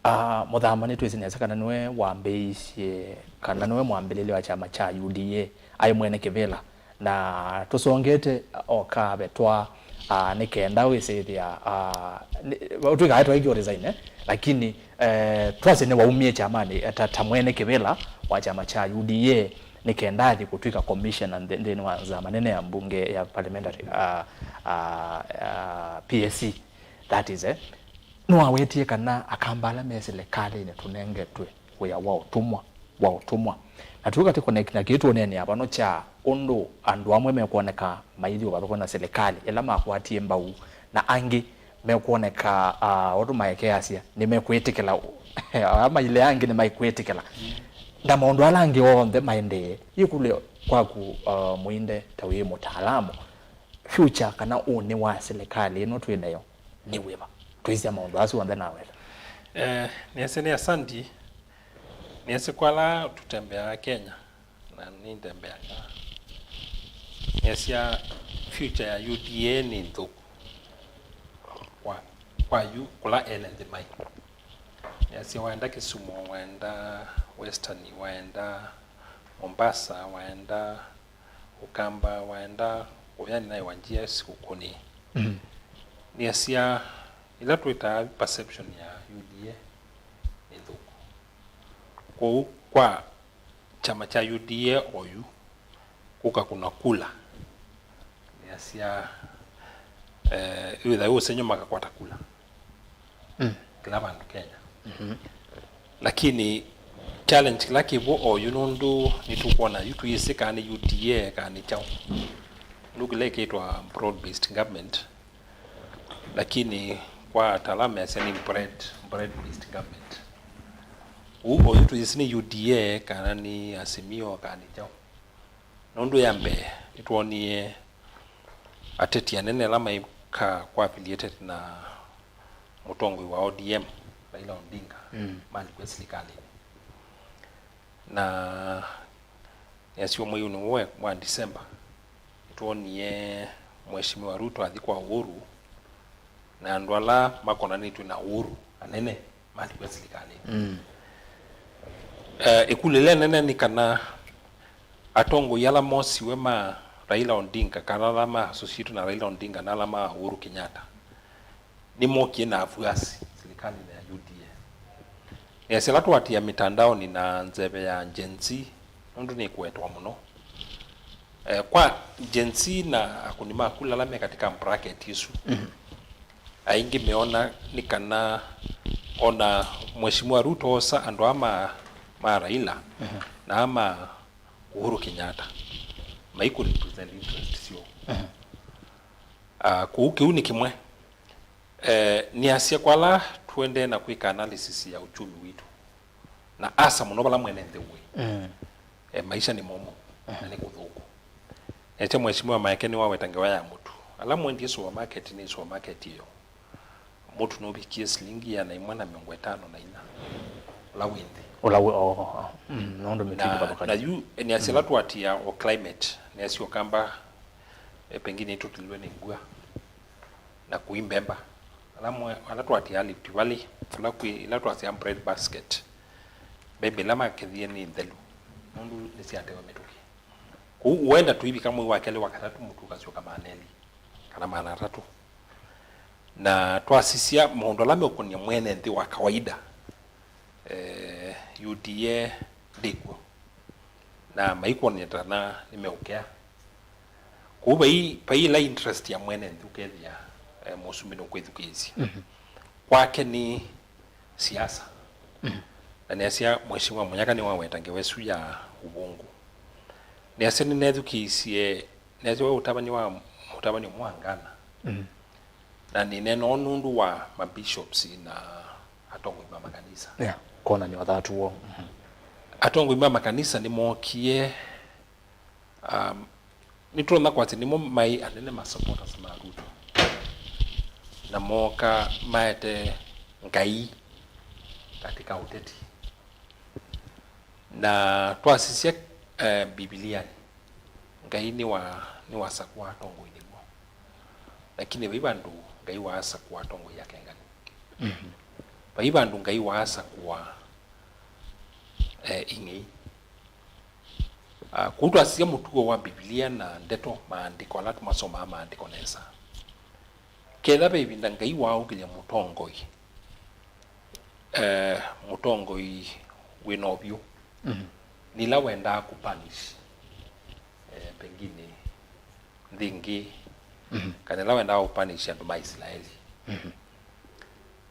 Ah, Muthama nĩtwĩsĩ nesa kana nĩwe wambĩĩisye, kana nĩwe mwambĩlĩlya wa kyama kya U D A, aĩ mwene kĩvĩla. Na tũsongete oka avetwa, ah, nĩ kenda wĩsĩthĩa, ah, nĩ- ũtwĩka avetwa ĩngĩ resign, eh? Lakini, eh, twasye nĩwaumie kyamanĩ, eh, ta, ta mwene kĩvĩla wa kyama kya U D A, nĩ kenda athi kũtw'ĩka commissioner nthĩ- nthĩnĩ wa nzama nene ya mbunge ya parliamentary, ah, ah, ah, P A C, that is, eh? Nĩwawetie kana Akamba ala me silikalĩnĩ tũnengetwe wĩa wa ũtũmwa, wa ũtũmwa. Na tũikatĩ connect na kĩĩ tũũneenea vano kya ũndũ andũ amwe mekwoneka maithyũũvaw'a na silikalĩ ĩla makwatie mbau, na angĩ mekwoneka, ah, ũndũ maeke asya nĩmekwĩtĩkĩla, aa maile angĩ nĩmaikwĩtĩkĩla. Na maũndũ ala angĩ onthe maendee. Ĩkũlyo kwaku, ah, Mwinde, ta wĩ mũtaalamu, future kana ũnĩ wa silikalĩ ĩno twĩ nayo nĩ wĩva? Twĩsya maũndũ asu onthe naweta. Eh, nĩasya nĩ asanti. Nĩasya kwala tũtembeaa Kenya, na nĩnĩtembeanga. Nĩasya future ya U D A nĩ nthũku kwa, kwa yu kũla ene nthĩ mai. Nĩasya waenda Kisumu, waenda Western, waenda Mombasa, waenda Ukamba, waenda kũya nĩnaĩwa njia sikũkũnĩ. Mhm. Nĩasya ĩla twĩtaa perception ya U D A nĩ nthũku. Kwoou kwa kyama kya U D A oyu kũka kũna kula, nĩasya, eh, wĩtha ũsenyo makakwata kula. Mm. Kĩla vandũ Kenya. Mhm. Lakini challenge kĩla kĩvo oyu nũndũ nĩtũkwona yu tũyĩsĩ kana nĩ U D A kana nĩ kyaũ. Nũndũ kĩla ĩkĩtwa broad based government, lakini kwa ataalamu measya nĩ bread, bread based government. Ũu oyu tũyĩsĩ nĩ U D A kana nĩ Azimio kana nĩ kyaũ. Nũndũ ya mbee, nĩtwonie ateti anene ala maika kwa affiliated na mũtongoi wa O D M, Raila Odinga, mm, malikw'a silikalĩnĩ. Na nĩasyo mweinĩ ũũ wa December, nĩtwonie Mheshimiwa Ruto athi kwa Uhuru, na andũ ala makonanĩtw'e na Uhuru anene malikw'a silikalĩnĩ. Mm. Eh, ĩkũlyo ĩla ĩnene nĩ kana atongoi ala mosiwe ma Raila Odinga, kana ala ma associate na Raila Odinga, na ala ma Uhuru Kenyatta, nĩmokie na afuasi silikalĩnĩ ya U D A. Nĩasya ĩla tũatĩĩa mĩtandaonĩ na nzeve ya Gen Z, nũndũ nĩkũetwa mũno. Eh, kwa Gen Z na akũni ma kula ala me katika bracket ĩsu, mhm, aingĩ meona nĩ kana ona Mheshimiwa Ruto osa andũ aa ma, ma Raila, mhm, na aa ma Uhuru Kenyatta, maikũ represent interest syoo. Mhm. Ah, kũu kĩu nĩ kĩmwe. Eh, nĩasya kwala tũendee na kwĩka analysis ya uchumi witũ, na asa mũno vala mwene nthĩ ũĩ. Mm. Eh, maisha nĩ momũ, mhm, na nĩ kũthũku. Nĩasya Mheshimiwa Maeke nĩwaweta ngewa ya mũtu. Ala mwendie supermarket nĩ supermarket ĩyo, mũtu nũvikie silingi ĩana ĩmwe na mĩongo ĩtano na inya, ũla wĩ nthĩ. Ũla wĩ, oh, oh, oh. Mm, nũndũ mĩtu na, ĩvathũkany'a. Na yu, nĩasya ĩla, mm, tũatĩĩa o climate, nĩasya Ũkamba, eh, pengine ĩtũtilwe nĩ mbua. Na kũi mbemba. Ala mwe-, ala tũatĩĩa Rift Valley, kũla kwĩ ila twasya bread basket, mbemba ila makethie nĩ nthelu, nũndũ nĩsyatewe mĩtũkĩ. Kũu ũenda tũivika mwei wa kelĩ, wa katatũ, mũtu ũkasyoka maana elĩ kana maana atatũ. Na twasisya maũndũ ala meũkũnĩa mwene nthĩ wa kawaida, eh, U D A ndĩkw'o. Na maikwonany'a ta na nĩmeũkea. Kwoou vai, vai ĩla interest ya mwene nthĩ ũkethĩa, eh, mũsumbĩ nũkwĩthukĩĩsya. Mhm. Kwake nĩ siasa. Mhm. Na nĩasya Mheshimiwa Munyaka nĩwaweta ngewa ĩsu ya ũvũngũ. Nĩasya nĩnethukĩĩsye, nĩasya we ũtavany'a wa, ũtavany'a ũmwe wa Ghana. Mhm. Na nĩneena ũũ nũndũ wa mabishops na atongoi ma makanisa. Yeah, kwonany'a ũthatu woo. Mhm. Atongoi ma makanisa nĩmookie, um, nĩtũtonya kwasya nĩmo maĩ anene ma supporters ma Ruto. Na mooka maete Ngai katika ũteti. Na twasisya, eh, Mbivilianĩ, Ngai nĩwa-, nĩwasakũa atongoi nĩw'o. Lakini vai vandũ Ngai waasakũa atongoi akengani. Mhm. Vai vandũ Ngai waasakũa, eh, ing'ei. Ah, kũu twasisya mũtuo wa Mbivilia na ndeto, maandĩko ala tũmasomaa maandĩko nesa. Ketha ve ĩvinda Ngai waaũkĩlya mũtongoi, eh, mũtongoi wĩ na ũvyũ, mhm, nĩ ĩla wendaa kũpunish, eh, pengine nthĩ ĩngĩ, mhm, kana ĩla wendaa kũpunish andũ ma Isilaeli. Mhm.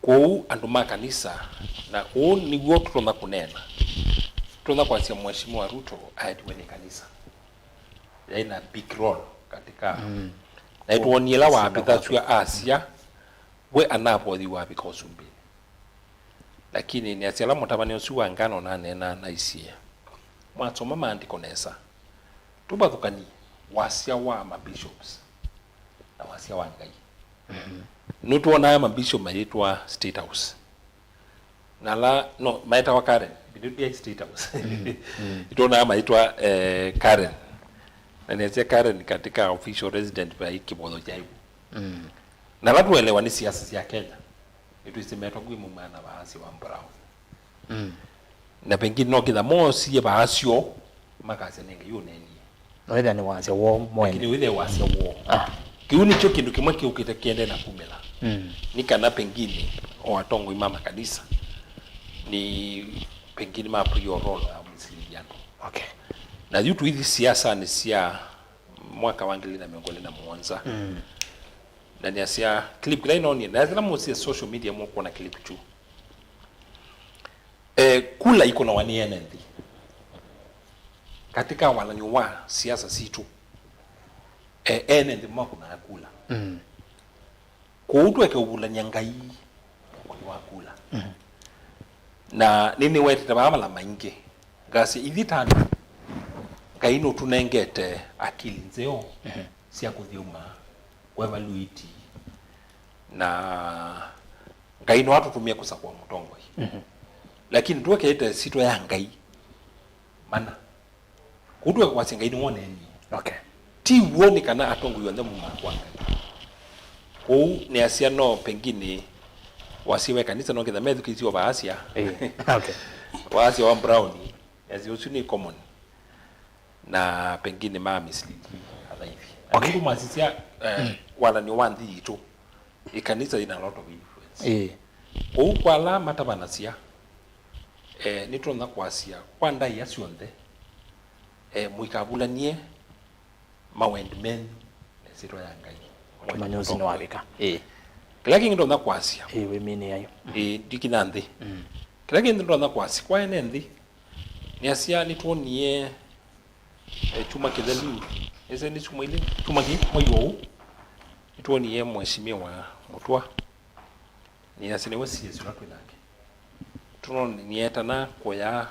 Kwoou andũ ma kanisa, na ũũ nĩw'o tũtonya kũneena, tũtonya kwasya Mheshimiwa Ruto aetiwe nĩ kanisa. Yaĩ na big role katika, mm, na ĩtwonie ĩla wavĩthasw'a asya, we anavoyiwa avika ũsumbĩnĩ. Lakini nĩasya ala mũtavany'a ũsu wa Ghana ũnaneenaa naisye, mwasoma maandĩko nesa, tũvathũkany'e wasya wa mabishops na wasya wa Ngai. Mhm. Nĩtwonaa mabishop mayĩtwa State House. Na ala, no, maetawa Karen, ĩvinda ĩu ndyaĩ State House. Mm, mm. Nĩtwonaa mayĩtwa, eh, Karen. Na nĩasya Karen katika official resident vai kĩvoyo kyaĩ vu. Mm. Na ala tũelewa nĩ siasa sya Kenya, nĩtwĩsĩ metwa kwĩ mumana vaasya wa Brown. Mm. Na pengine no kĩtha moosie vaasyo, makasya nĩ Ngai ũneenie. No ĩthĩa nĩ wasya woo mwene. Lakini wĩthĩa wasya woo. Ah. Kĩu nĩkyo kĩndũ kĩmwe kĩũkĩte kĩendee na kumĩla. Mm. Nĩ kana pengine o atongoi ma makanisa nĩ pengine ma play role ya mislead andũ. Okay. Na yu tũithi siasanĩ sya mwaka wa ngili na mĩongo ĩlĩ na mũonza. Mm. Na nĩasya clip kĩla ĩnonie, na ethĩla mũsie social media mũkwona clip kyu. Eh, kula ikũnawa nĩ ene nthĩ. Katika walan'yo wa siasa sitũ, eh, ene nthĩ makũnaa kula. Mm. Kwoou tweke ũvulany'a Ngai ũkũni wa kula. Mm. Na nĩnĩwetete vaa vala maingĩ. Ngasya, ithyĩ ta andũ, Ngai nũtũnengete akili nzeo, mhm, sya kũthyũma, kũevaluate, na Ngai no atũtũmĩe kũsakũa mũtongoi. Mhm. Lakini tũekete syĩtwa ya Ngai mana. Kũu tũeka kwasya Ngai nĩwoneenie. Okay. Ti w'o nĩ kana atongoi onthe mumaa kwa Ngai. Kũu nĩasya no pengine wasya wa kanisa no ketha methukĩĩsye o vaasya. Eh, okay. Vaasya wa Brown, nĩasya ũsu nĩ common. Na pengine ma mislead athaithi. Okay. Nũndũ mwasisya, eh, mm, walan'yo wa nthĩ yitũ, ĩkanisa ina lot of influence. Eh. Kũu kwa ala matavanasya, eh, nĩtũtonya kwasya kwa ndaĩa syonthe, eh, mũikavulany'e mawendi menyu na ĩsyĩtwa ya Ngai. Tũmanye ũsu nĩwavika. Ĩĩ. Kĩla kĩngĩ ndonya kwasya. Ĩĩ, wĩminĩayo. Ĩĩ, ndikinya nthĩ. Mm. Kĩla kĩngĩ ndonya kwasya, kwa ene nthĩ, nĩasya nĩtwonie, eh, kyumwa kĩthelu. Ĩsĩ nĩ kyumwa ilĩ, kyumwa kĩ, mwei ũũ. Nĩtwonie Mheshimiwa Mũtua. Nĩasya nĩwe C S ũla twĩ nake. Tũno nĩetana kũya,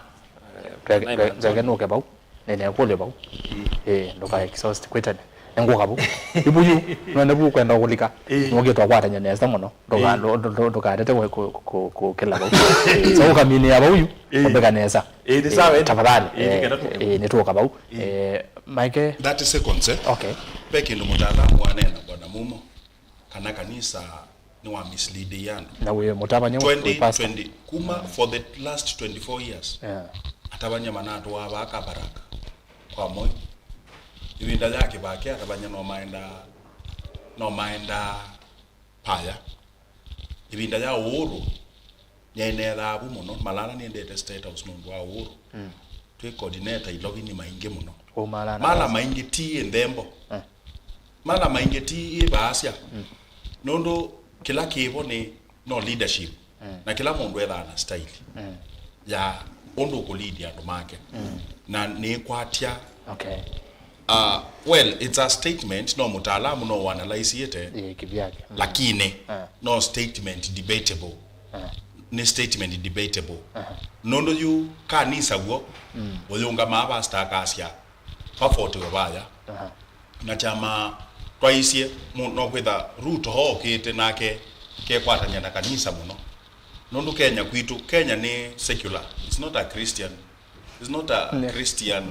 eh, nzeke nũke vau. Nĩnekũlyo vau. Ĩĩ. Ĩĩ, ndũka exhaust kwĩ tene. Nĩngũka vau. Ivu yu, none vu kwenda kũlika. Ĩĩ. Nũkĩtwa kwatany'a nesa mũno. Ndũka-, ĩĩ, ndũ-, ndũ-, ndũ-, ndũkatete kũ-, kũ-, kũ-, kũ-, kũkĩla vau. Ĩĩ. So ũkaminĩa vau yu, ĩĩ, ũmbĩka nesa. Ĩĩ, nĩ sawa, ĩĩ, ĩĩ, tafadhali. Ĩĩ, nĩ kana tũke vau. Ĩĩ, nĩtũka vau. Ĩĩ. Ĩĩ, Mike. Thirty seconds, eh? Okay. Ve kĩndũ mũtaalamu wanena, Bwana Mumo, kana kanisa nĩ wa mislead andũ. Na wĩ mũtavany'a, wĩ pastor. Twenty twenty, kuma for the last twenty-four years, yeah, atavany'a manatũaa vaa Kabarak kwa Moi. Ĩvinda ya Kĩvake atavany'a no maenda, no maenda Paya. Ĩvinda ya Uhuru, nyaĩ neethaa vu mũno, malala nĩendete State House nũndũ wa Uhuru. Mm. Twĩ coordinator ilovinĩ maingĩ mũno. Ũmalana Mala basi. Maingĩ ti ĩnthembo. Eh. Mala maingĩ ti ĩvaasya. Mm. Nũndũ kĩla kĩvo nĩ no leadership. Mm. Na kĩla mũndũ ethaa na style. Mm. Ya ũndũ ũkũlead andũ make. Mm. Na nĩkwatya Okay. Uh, well, it's a statement, no mũtaalamu no ũanalysiĩte, Ĩĩ, kĩvyake. Mm. Lakini Ah. No statement debatable. Ah. Nĩ statement debatable. Aha. Nũndũ yu kanisa w'o, Mm. ũyũngamaa pastor akasya, "Vafotewe vaya." Aha. Na kyama twaisye, mu-, no kwĩtha Ruto hookĩte nake kekwatany'a na kanisa mũno. Nũndũ Kenya kwitũ, Kenya nĩ secular. It's not a Christian, it's not a Christian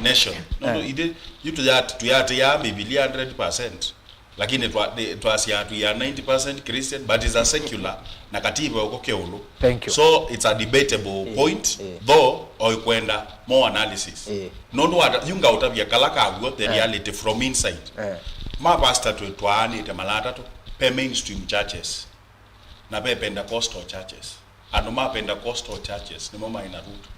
nation. Nũndũ ithe, yu tuya-, tuyatĩĩaa Mbivilia hundred percent. Lakini twa-, nĩ-, twasya tuya ninety percent Christian, but it's a secular, na katiba ũko keũlũ. Thank you. So it's a debatable Eh, point, eh. Though oikwenda more analysis. Eh. Nũndũ wa, yu ngaũtavya kala kaw'o, the Eh. reality from inside. Eh. Ma pastor twĩ twaanĩte mala atatũ, pe mainstream churches. Na ve Pentecostal churches. Andũ ma Pentecostal churches nĩmo maĩ na Ruto.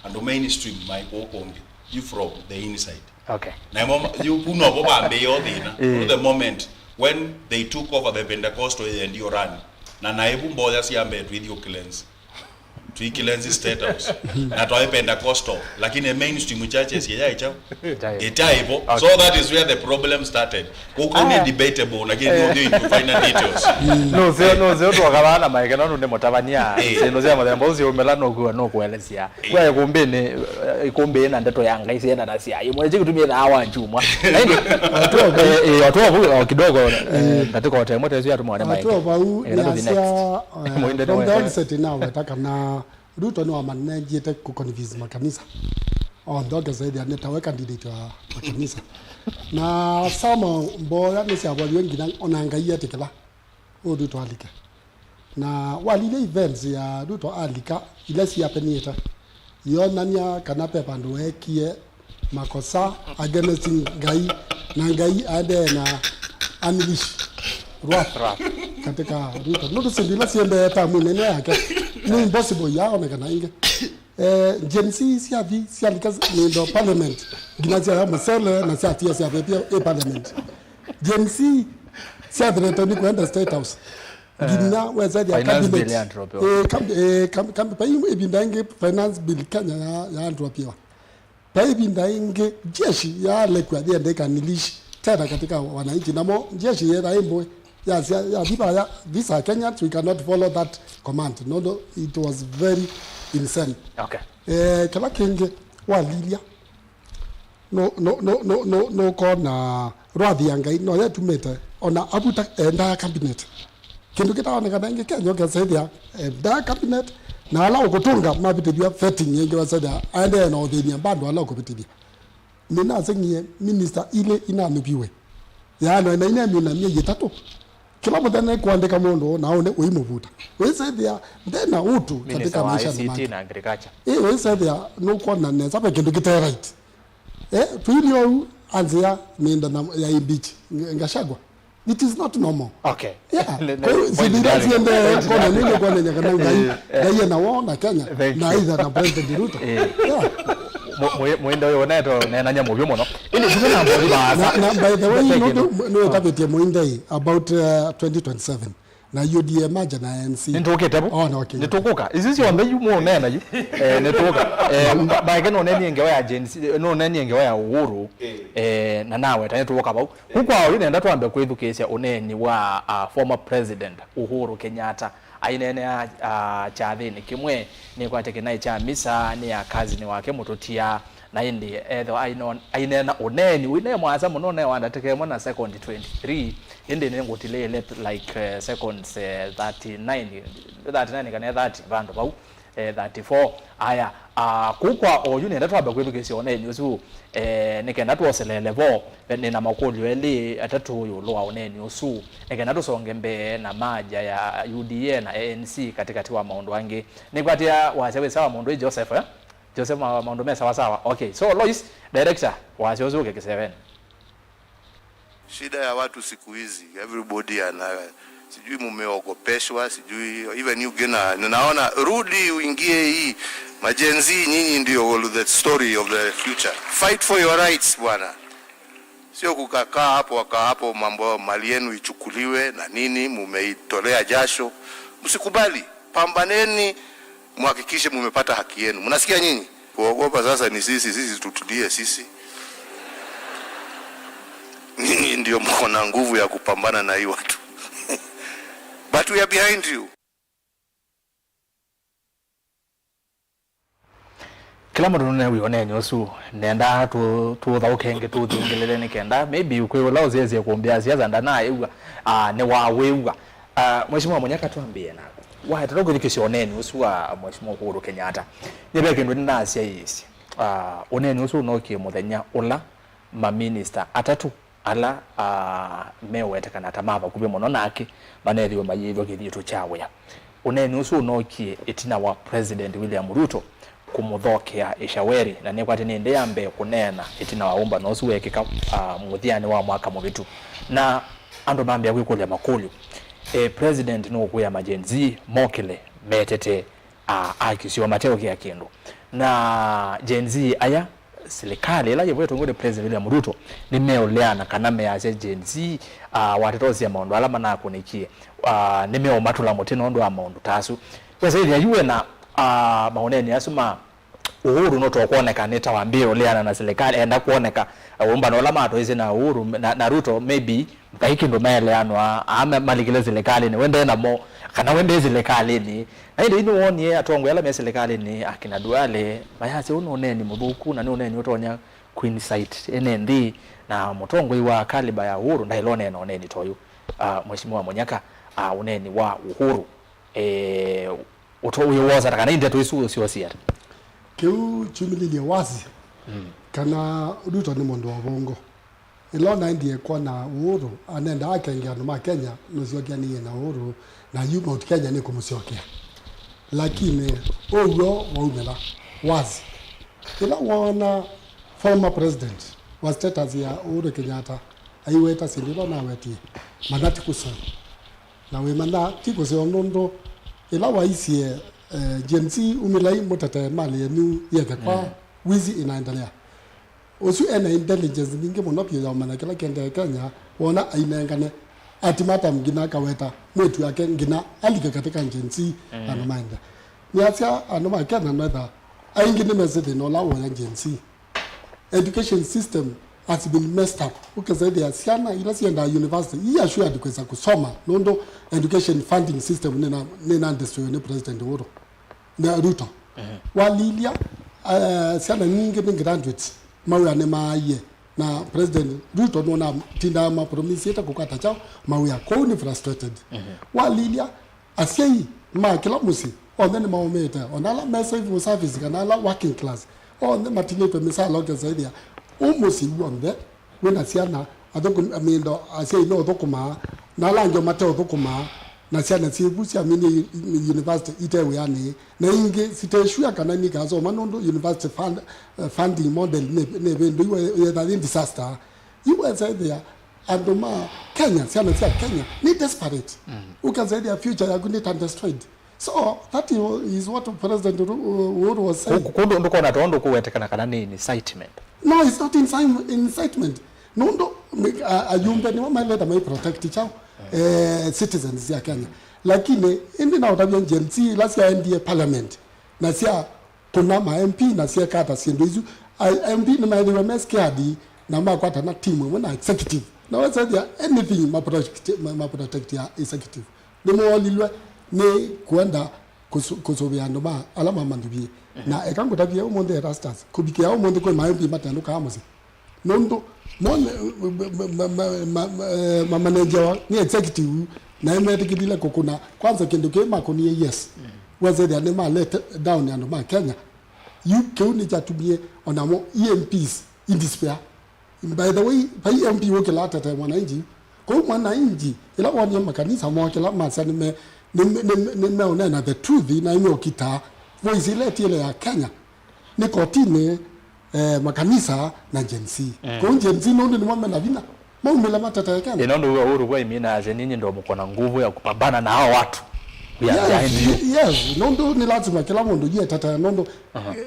Andũ mainstream maĩ kũũ kũngĩ. You from the inside. Okay. Na ĩmo ma-, yu ku novo vambĩĩe o thĩna. Eh. From the moment when they took over the Pentecostal ĩendie ũrani. Na naĩ vu mboya sya mbee twĩthi ũkĩlenzi. Twĩkĩlenzi State House. Na twaĩ Pentecostal. Lakini mainstream churches yĩya ĩkyaũ? Ĩtaĩvo. Ĩtaĩvo. Okay. So that is where the problem started. Kũkũ nĩ Ah. debatable, lakini Eh. nũthiĩ into finer details. Nũseo, nũseo tuoka vaa na maeke nũndũ nĩ mũtavany'a. Eh. Syĩndũ sya mũthemba ũcio ũmela nũkua, nũkũelesya. Eh. Kwa ĩkũmbĩnĩ, eh, ĩkũmbĩ na ndeto ya Ngai syenda na sya. Ĩmwe kĩtumi thaa wa nchumwa. Na ĩndĩ, eh, eh, watu wa vu, o kidogo, eh, ndatĩka o temwe tesu ya tumone maeke. Watu wa vau Eh, nĩ ndatũ the next. Asya, eh, Mũinde from the nĩwetwe. Onset naweta kana Ruto nĩwamanengĩte kũconvince makanisa onthe ũkesa ĩthĩa nĩ tawe candidate wa makanisa. Na sama mboya nĩsyavoyiwe nginya ona Ngai etĩkĩla ũũ Ruto alike. Na walilya events ya Ruto alika ila siapeniĩte, yonany'a kana ve vandũ weekie makosa against Ngai, na Ngai aendee na unleash wrath katika Ruto. Nũndũ syĩndũ ila siendee tamu nene yake, nĩ impossible yaonekana ĩngĩ. Eh, Gen Z syathi syalika nindo parliament, nginya syaya mũsele na syatia syavĩvya ĩ parliament. Gen Z syathirete nĩ kwenda State House. Nginya wesethia Finance bill cabinet. Ya Andrew Opiwa. Eh, cab-, eh, cab-, cab-, vai ĩvinda ĩngĩ finance bill Kenya ya, ya Andrew Opiwa. Vai ĩvinda ĩngĩ jeshi yalekwa yende ĩkanilishi tena katika wananchi. Namo jeshi yetha ĩ mbũĩ, yasya, yathi vaya, "These are Kenyans, we cannot follow that command." No, no, it was very insane. Okay. Eh, kĩla kĩngĩ walilya, no, no, no, no, no, nũkona wrath ya Ngai no yetumĩte ona avuta endaa cabinet. Kĩndũ kĩtaonekana ĩngĩ Kenya ũkesethĩa, eh, nda cabinet, na ala ũkũtũnga mavĩtĩthw'a vetting ĩngĩ wasethĩa aendee na ũthĩny'a bado ala ũkũvĩtĩthya. Nĩnaseng'ie minister ilĩ inamĩviwe. Yaani, na inemina myei ĩtatũ. Kĩla mũthenya nĩkũandĩka mũndũ na ũne ũimũvuta. Wĩsethĩa ndena ũtu Minister katika wa maisha I C T make. Na agriculture. Ĩ, wĩsethĩa nũkwona nesa ve kĩndũ kĩte right. Eh, twĩlĩ ũu anzĩa mĩndana ya impeach Gachagua. It is not normal. Okay. Yeah. Kwa hiyo, point siendee kona nini kwa nenya kana Ngai, eh, Ngai ena wao na Kenya, na either na President Ruto. Eh. Yeah. Mu-, mu-, Muinde ũyũ neto nenanya mũvyũ mũno. Ĩndĩ tuke na mbori baasa. Na, na by the way, no, no, no, tabetie Muinde about, uh, twenty twenty-seven. Na U D A maja na A N C. Nĩtũkĩte vu. Oh, no, okay. Nĩtũkũka. Ici syonthe yu mũũneena yu. Eh, nĩtũka. Eh, ba-, baeke nũnenie ngewa ya Gen Z, nũnenie ngewa ya Uhuru. Eh, na naweta nĩtũũka vau. Vu kwa oyu nenda twambe kwĩthukĩĩsya ũneeni wa, ah, former president Uhuru Kenyatta. Aineenea, ah, kyathĩnĩ kĩmwe, nĩkwatya kĩnaĩ kya misa, nĩ ya cousin wake mũtũtia, na ĩndĩ ethĩwa aino-, aineena ũneeni ũine mwasa mũno, ne wa ndatĩka ĩmwe na second twenty-three, ĩndĩ nĩngũtilĩĩle like, eh, seconds, eh, thirty-nine, thirty-nine kana thirty vandũ vau, eh, thirty-four. Aya, ah, kũu kwa oyu nenda twambe kwĩthukĩĩsya ũneeni ũsu, eh, nĩ kenda twoseleele vo, eh, nĩ na makũlyo elĩ atatũ ĩũlũ wa ũneeni ũsu, nĩ kenda tũsonge mbee na maja ya U D A na A N C katĩkatĩ wa maũndũ angĩ. Nĩkwatĩa wasya wĩsa wa mũndũ ĩ Joseph, eh? Joseph, ma-, maũndũ me sawa sawa. Okay, so Lois, director, wasya ũsu ũke kĩsevenĩ. Shida ya watu siku hizi, everybody ana, Sijui mumeogopeshwa, sijui even you gina, ninaona rudi uingie hii. Ma Gen Z, nyinyi ndio the story of the future. Fight for your rights, bwana. Sio kukakaa hapo, wakaa hapo, mambo, mali yenu ichukuliwe na nini, mumeitolea jasho. Msikubali, pambaneni, muhakikishe mumepata haki yenu. Mnasikia nyinyi? Kuogopa sasa ni sisi, sisi tutulie sisi. Nyinyi ndio mko na nguvu ya kupambana na hii watu. But we are behind you. Kĩla mũndũ nũneew'a ũneenĩ ũsu, nenda tũ-, tũthaũkenge tũthingĩlĩle nĩ kenda maybe kwĩ ũla ũsyaĩsye kũmbĩa siasa ndanayĩw'a, ah, nĩwawĩw'a. Ah, Mheshimiwa Munyaka, twambĩe naku. Waeteela kũthikĩsya ũneenĩ ũsu wa Mheshimiwa Uhuru Kenyatta, nyie ve kĩndũ nĩnasyaĩĩsye. Ah, ũneenĩ ũsu ũnookie mũthenya ũla maminista atatũ ala, ah, mewetekana ta ma vakuvĩ mũno nake maneethiwe mayĩĩthw'a kĩthitũ kya wĩa. Ũneeni ũsu ũnookie ĩtina wa President William Ruto kũmũthokea Eshaweri, na nĩkwatĩ nĩ ĩndĩ ya mbee kũneena ĩtina wa ũmbano ũsu weekĩka, ah, mũthyanĩ wa mwaka mũvĩtu. Na andũ mambĩa kwĩkũlya makũlyo, eh, President nũũkwĩa ma Gen Z mokĩle metetee a-, akisyo mateũkĩa kĩndũ. Na Gen Z aya, silikalĩ ĩla yĩvo ĩtongoetye President William Ruto, nĩmeũleana kana measya Gen Z, a, watetosia maũndũ ala manakũnĩkie, a, nĩmeũmatũla mũtĩ nũndũ wa maũndũ ta asu. Wesa ĩthĩa yu wena, a, maũneenĩ asu ma Uhuru nũtokwoneka nĩ ta wambĩĩe ũleana na silikalĩ, enda kwoneka, a, ũmbano ũla matwaisye na Uhuru na, na Ruto, maybe vai kĩndũ maeleanwa, aa ma-, malikile silikalĩnĩ, we nde namo, kana we nde silikalĩnĩ. Na ĩndĩ nĩwoonie atongoi ala me silikalĩnĩ, akina Duale, mayasya ũũ nĩ ũneeni mũthũku, na nĩ ũneeni ũtonya kũincite ene nthĩ, na mũtongoi wa caliber ya Uhuru ndaĩle ũneena ũneeni ta ũyũ. Ah, Mheshimiwa Munyaka, ah, ũneeni wa Uhuru, eh, ũto-, ũyĩwosa ata, kana ndeto isu ũsyosĩ ata? Kĩu kyumĩlilye wazi, mm, kana Ruto nĩ mũndũ wa ũvũngũ. Ĩla ũnaendie kwona Uhuru anenda akenge andũ ma Kenya, nũsyokeanĩie na Uhuru, na yu Mount Kenya nĩkũmũsyokea. Lakini ũw'o waumĩla wazi. Ĩla woona former president wa status ya Uhuru Kenyatta aiweta syĩndũ ila nawetie, mana ti kũseo. Na wĩmanya ti kũseo nũndũ ĩla waisye, eh, Gen Z umĩlai mũtetee mali yenyu yeke kwa, mm, wizi inaendelea. Ũsu ena intelligence nyingĩ mũno vyũ ya ũmanya kĩla kĩendee Kenya, wona ainengane ultimatum nginya akaweta mwĩtu wake nginya alike katika Gen Z, mm, andũ maende. Nĩasya andũ ma Kenya nĩmetha aingĩ nĩmesĩ thĩna ũla woya Gen Z. Education system has been messed up. Ũkesa ĩthĩa syana ila siendaa university, i assured kwĩsa kũsoma, nũndũ education funding system nĩna, nĩna destroyed nĩ President Uhuru na Ruto. Ehe. Walilya, eh, syana nyingĩ nĩ graduates, mawĩa nĩmaaie, na President Ruto nũnatindaa mapromisĩte kũkwata kyaũ mawĩa, kwoou nĩ frustrated. Ehe. Walilya, asyai ma kĩla mũsyĩ onthe nĩmaũmĩte, ona ala me civil service kana ala working class, onthe matilĩtwe mĩsala, ũkesa ĩthĩa ũ mũsyĩ w'onthe wĩna syana, athũkũmi, I mean, asyai meũthũkũmaa, na ala angĩ mateũthũkũmaa, na syana syĩ vu syaminie university ite wĩanĩ, na ingĩ sitesure kana nikasoma nũndũ university fund, eh, funding model nĩ, nĩvĩndũiwe, yetha yĩ disaster. Yu wesa ĩthĩa andũ ma Kenya, syana sya Kenya nĩ desperate. Mm. Ũkesa ĩthĩa future yaku nĩ ta destroyed. So, that is what President Ru-, Uhuru was saying. Kũ-, kũndũ ndũkona tondũ kũwetekana kana nĩ incitement. No, it's not incim-, incitement. Nũndũ, mi-, a-, ayumbe nĩmo maileta mai protect chao, eh, citizens sya Kenya. Lakini, ĩndĩ naũtavya Gen Z ila syaendie parliament, na sya kũna ma M P na syeka ata syĩndũ isu. A-, M P nĩmaĩthĩwe me scared na makwatana team ĩmwe na executive. Na wesethĩa anything ma protect, ma, ma protect ya executive. Nĩmoolilwe nĩ kwenda kũsu-, kũsũvĩa andũ ma ala mamanyuvie. Na eka ngũtavye ũmũnthĩ Erastus, kũvikĩa ũmũnthĩ kwĩ ma M P matenũkaa mũsyĩ. Nũndũ mo ma-, ma-, ma-, ma-, ma-, ma-, eh, mamanengewa nĩ executive na nĩmetĩkĩlile kũkũna. Kwanza kĩndũ kĩĩ makũnie, yes. Mm. Wesethĩa nĩma let down andũ ma Kenya. Yu kĩu nĩkyatumie onamo E M Ps indispair. By the way, vai M P ũkĩla atete mwananchi. Kũu mwananchi, ĩla wonie makanisa mokĩla masya nĩme-, nĩme-, nĩme-, nĩmeũneena the truth na nĩmeũkitaa. Voice ĩla ĩtiele ya Kenya nĩ kotinĩ, eh, makanisa na Gen Z. Mm. Kũu Gen Z nũndũ nĩmo mena vinya. Maumĩla matetea Kenya. Ĩno ndio Uhuru kwa imina aje, "Nyinyi ndio mko na nguvu ya kupambana na hao watu." We are behind you. Yes, yes. Nũndũ nĩ lazima kila mũndũ yetetea nũndũ,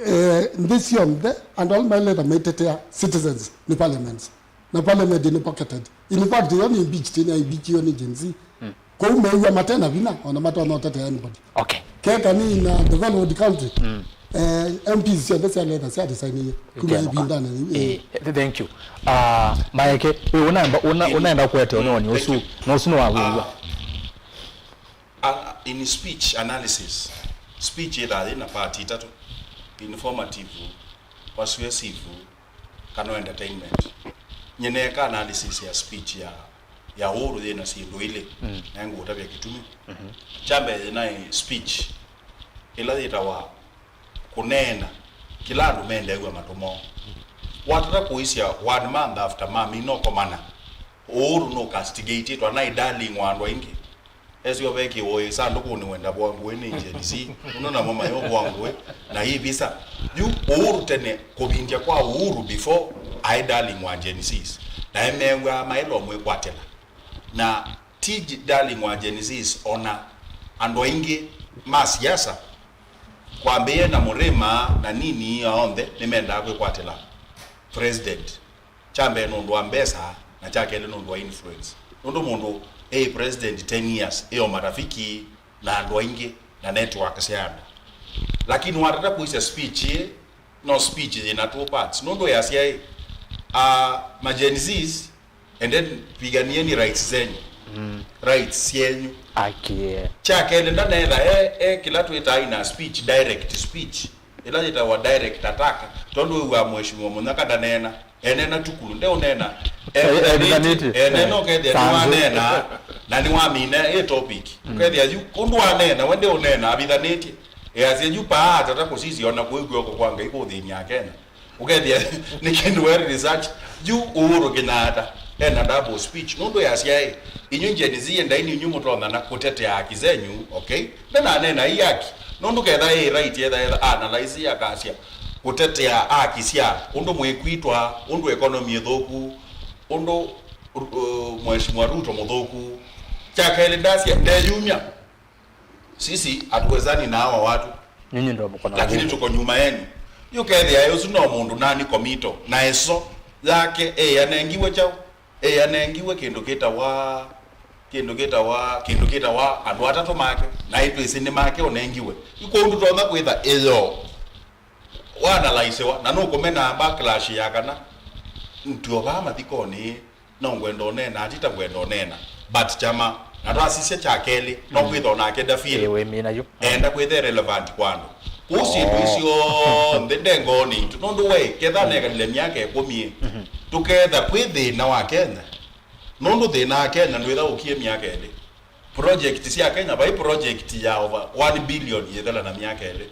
eh, nthĩ syonthe andũ ala maĩlĩte maitetea citizens nĩ parliaments. Na parliament nĩ pocketed. In fact, yo nĩ impeached, nĩ impeached yo nĩ Gen Z. Kwoou meew'a mate na vinya, ona matonya ũtetea anybody. Okay. Keka nĩ in a developed country. Eh, M Ps syonthe sya Labour sya resigniwe kuma ĩvindanĩ yĩu. Eh, th- thank you. Ah, Maeke, we unaenda, una, unaenda kuete ononi usu, no usu no wawĩw'a. Ah, in speech analysis, speech ĩthaa yĩna part itatũ: informative, persuasive, kana entertainment. Nyie neeka analysis ya speech ya, ya Uhuru yĩna syĩndũ ilĩ, na ngũtavya kĩtumi. Kya mbee, yĩna speech ĩla yĩtawa kũneena kĩla andũ mendeew'a matũ moo. Watata kũisya one month after mamina ũkomana, Uhuru nũkastigatĩtwe, anaĩ darling wa andũ aingĩ. Esyo vekiwe ĩsandũkũnĩ wenda vwa ngũĩ nĩ Gen Z, ũno namo mayovwa ngũĩ na hii visa. Yu Uhuru tene, kũvindya kwa Uhuru before, aĩ darling wa Gen Zs. Na emeew'aa maĩlwa mwĩkwatĩla. Na ti j- darling wa Gen Zs, ona andũ aingĩ ma siasa, kwambĩĩe na Mrima na nini, onthe nĩmendaa kwĩkwatĩla president. Kya mbee nũndũ wa mbesa, na kya kelĩ nũndũ wa influence. Nũndũ mũndũ e president ten years, eo marafiki na andũ aingĩ na network sya andũ. Lakini watata kũisya speech ĩĩ, no speech yĩna two parts. Nũndũ yasya ĩ, uh, ma Gen Zs, and then piganieni rights zenyu. Rights syenyu. Akie. Kya kelĩ, ndanetha e, e kĩla twĩtaa in a speech, direct speech. Ĩla yĩtawa direct attack, tondũ wĩw'aa Mheshimiwa Munyaka ndaneena, eneena tukulu, ndeũneena. E- Evithanĩtye. Eneena, ũkethĩa nĩwaneena, na nĩwamina ĩ topic. Ũkethĩa yu, ũndũ waneena, we ndeũneena, avithanĩtye. Easya yu paa atata kũsisya ona kũĩ kw'oko kwa Ngai kũthĩny'a Akenya. Ũkethĩa nĩ kĩndũ well research. Yu Uhuru Kenyatta ena double speech. Nũndũ yasya ĩ, inyu Gen Z endai ninyu mũtonya na kũtetea haki zenyu, okay? Ndananena ii haki. Nũndũ ketha ĩ right, etha, etha analyze akasya kũtetea haki sya ũndũ mwĩkwitwa, ũndũ economy ĩthũku, ũndũ, uh, Mheshimiwa Ruto mũthũku. Kya kelĩ ndasya ndeyumya. Sisi hatuwezani na hawa watu. Nyinyi ndio mko na nguvu. Lakini tuko nyuma yenu. Yu kethĩa ũsu no mũndũ nani komito. Na ĩso yake, e, anengiwe kyaũ? E, anengiwe kĩndũ kĩtawa, kĩndũ kĩtawa, kĩndũ kĩtawa andũ atatũ make. Na ĩtwĩsĩ nĩ make ũnengiwe. Yu kwoou ndũtonya kwĩtha ĩyo. Wa analysewa, na nũkũmena backlash ya kana ntuo vaa mathikonĩ. No ngwenda ũneena, ati ta ngwenda ũneena. But kyama, na twasisya kya kelĩ, no kwĩtha onake ndafeel. Ĩĩ, wĩmina yu. Enda kwĩtha relevant kwa andũ. Kũu syĩndũ isu syonthe ndengonĩ itũ. Nũndũ we, ketha nekalile myaka ĩkũmi ĩ, tũketha kwĩ thĩna wa Kenya. Nũndũ thĩna wa Kenya ndwĩtha ũkie myaka ĩlĩ. Project sya Kenya, vai project ya over one billion yĩthela na myaka ĩlĩ.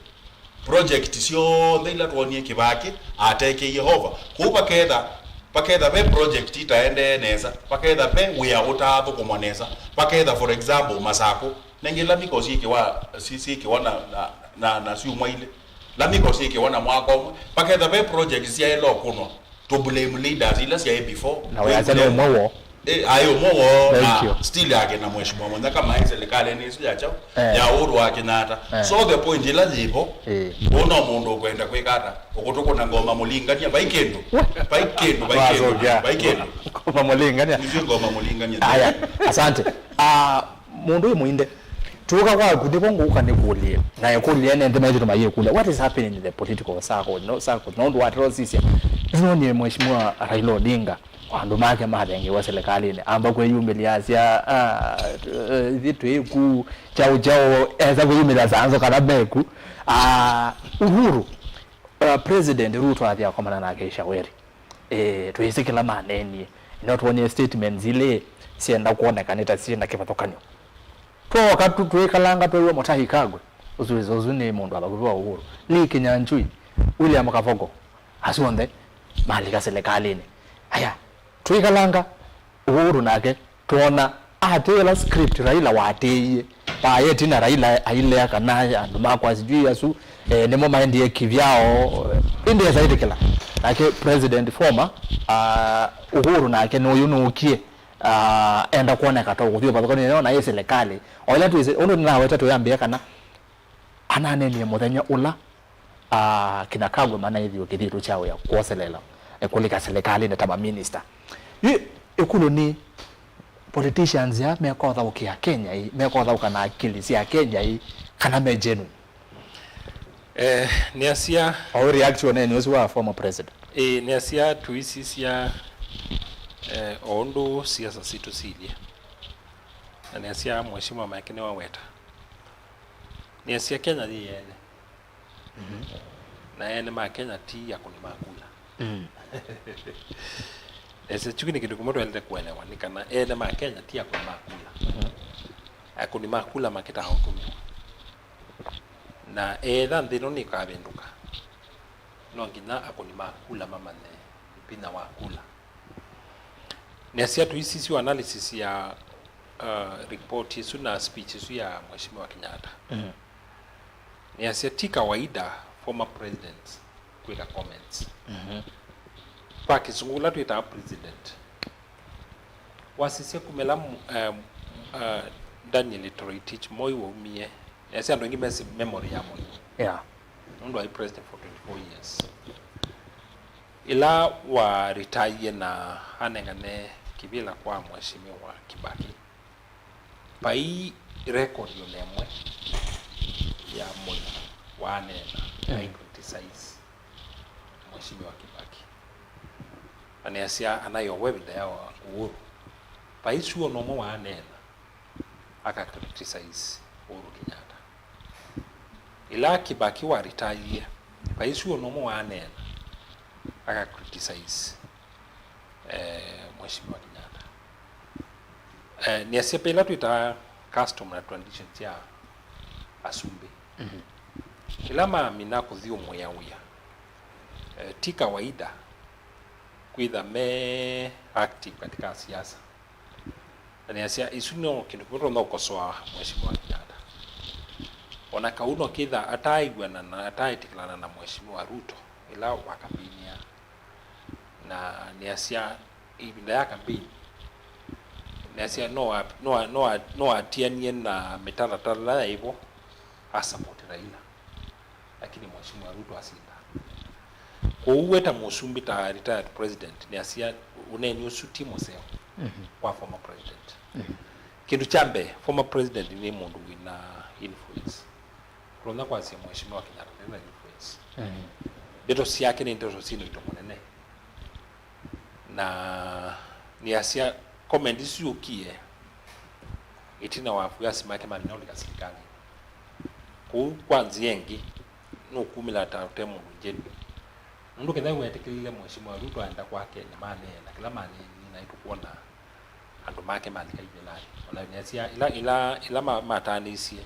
Project syonthe ila twonie Kĩbakĩ atekeie over. Kũu paketha, paketha ve project itaendee nesa, paketha ve wĩa ũtaathũkũmwa nesa, paketha, for example, Masakũ. Nengĩ lamiko syĩkĩwa, si- syĩkĩwa na, na, na, na syumwa ilĩ. Lamiko syĩkĩwa na mwaka ũmwe. Paketha ve project syaĩle ũkũnwa. To blame leaders ila syaĩ before. Na wĩasya nĩ ũmwe woo. Eh, aĩ ũmwe woo. Thank you. Na still yake na Mheshimiwa Munyaka maĩ serikalinĩ ĩsu ya kyaũ, eh, ya Uhuru wa Kenyatta. Eh. So the point ila yĩvo, eh, ũũ no mũndũ ũkwenda kwĩka ata? Ũkũtũkũna ngoma mũlingania, vai kĩndũ. Vai kĩndũ, vai kĩndũ, vai kĩndũ. Ngoma mũlingania. Nĩsyo ngoma mũlingania. Aya, asante. Ah, mũndũ ũyũ mũinde. Tũka kwaku, nĩvo ngũka nĩkũlye. Na ĩkũlye ene nthĩ maitũ mayĩkũlya, what is happening in the political circle, no, circle? Nũndũ wa tũrosisya, nĩtũnonie Mheshimiwa Raila Odinga, andũ make mathengewa serikalinĩ, amba kwĩyumĩlya asya, ah, ithyĩ twĩ ku, kyaũ kyaũ, esa kwĩyumĩlya sanzo kana meku. Ah, Uhuru, ah, President Ruto athi akomana nake Shaweri. Eh, twĩsĩ kĩla maneenie. No twonie statements ilĩ syenda kwoneka nĩ ta syĩ na kĩvathũkany'o. Twooka tu twĩkalanga twew'a Mutahi Kagwe. Ũsu wĩsĩ ũsu nĩ mũndũ wa vakuvĩ wa Uhuru. Lee Kinyanjui, William Kabogo. Asu onthe malika serikalinĩ. Aya, twĩkalanga Uhuru nake twona atĩĩla script Raila watĩĩie. Vaya ĩtina Raila ailea kana andũ makwa sijui asu, eh, nĩmo maendie kĩvyao, ĩndĩ esa ĩtĩkĩla. Nake President former, ah, Uhuru nake nũyũ nũkie, ah, enda kuoneka ta ũkũthi ũvathũkany'o na yĩ silikalĩ. O ĩla twĩsĩ, ũndũ nĩnaweta tũyambĩa kana ananenie mũthenya ũla, ah, kina Kagwe manaĩthi ũkĩthitũ kya wĩa kwoselela, eh, kũlika silikalĩnĩ ta maminista. Yu ĩkũlyo nĩ politicians aa mekothaũkĩa Kenya ĩ, mekothaũka na akili sya Kenya ĩ, kana me genuine? Eh, nĩasya o reaction ene ũsu wa former president. Ĩĩ, nĩasya tũisisya, eh, o ũndũ siasa sitũ siilye. Na nĩasya Mheshimiwa Mike nĩwaweta. Nĩasya Kenya yĩ ene. Mhm. Na ene ma Kenya ti akũni ma kula. Mm. Ese, kyu nĩ kĩndũ kĩmwe twaĩlĩte kũelewa, nĩ kana ene ma Kenya ti akũni ma kula. Mhm. Akũni ma kula makĩtaa ũtũmĩwa. Na etha nthĩ ĩno nĩkavĩndũka, no nginya akũni ma kula mamanye vinya wa kula. Nĩasya tũisisyo analysis ya, uh, report ĩsu na speech ĩsu ya Mheshimiwa Kenyatta. Mhm. Nĩasya ti kawaida former presidents kwĩka comments. Mhm. Kwa kĩsũngũ ũla twĩtaa president. Wasisya kumĩla mu-, um, uh, Daniel Toroitich Moi waumie. Nĩasya andũ aingĩ mesĩ memory ya Moi. Yeah. Nũndũ aĩ president for twenty-four years. Ĩla wa retire na anengane kĩvĩla kwa Mheshimiwa Kibaki, vai record ona ĩmwe ya Moi waneena, mm, ai criticize Mheshimiwa Kibaki. Anĩasya anayowe ĩvinda ya Uhuru, vai sua ona ũmwe waneena aka criticize Uhuru Kenyatta. Ĩla Kibaki wa retire, vai sua ona ũmwe waneena aka criticize, eh, Mheshimiwa Kenyatta. Eh, nĩasya ve ĩla twĩtaa custom na traditions ya asumbĩ. Mhm. Ĩla mamina kũthyũmũĩa wĩa, eh, ti kawaida kwĩtha me active katika siasa. Na nĩasya ĩsu no kĩndũ kĩmwe tũtonya ũkosoa Mheshimiwa Kenyatta. Ona kau no kĩtha ataaĩw'ana na ataaĩtĩkĩlana na Mheshimiwa Ruto ĩla wakambĩnĩa. Na nĩasya ĩvinda ya campaign, nĩasya no a-, no a-, no a-, no atianie na mĩtalatala yaĩ vo a support Raila. Lakini Mheshimiwa Ruto asinda. Kwoou we ta mũsumbĩ, ta retired president, nĩasya ũneeni ũsu ti mũseo, mhm, kwa former president. Mhm. Kĩndũ kya mbee, former president nĩ mũndũ wĩna influence. Tũtonya kwasya Mheshimiwa Kenyatta nĩ na influence. Mhm. Ndeto syake nĩ ndeto syĩna ũito mũnene. Na nĩasya comment isu syũkie ĩtina wa afuasi make mamina ũlika silikalĩnĩ. Kũu kwa nzĩa ĩngĩ, nũkumĩla ta ũte mũndũ genuine. Nũndũ kethĩwa weetĩkĩlile Mheshimiwa Ruto aenda kwake na maneena kĩla maneenie, naĩ tũkwona andũ make malika ivĩlanĩ. Ona nĩasya ĩla, ĩla, ĩla ma-, mataanĩisye,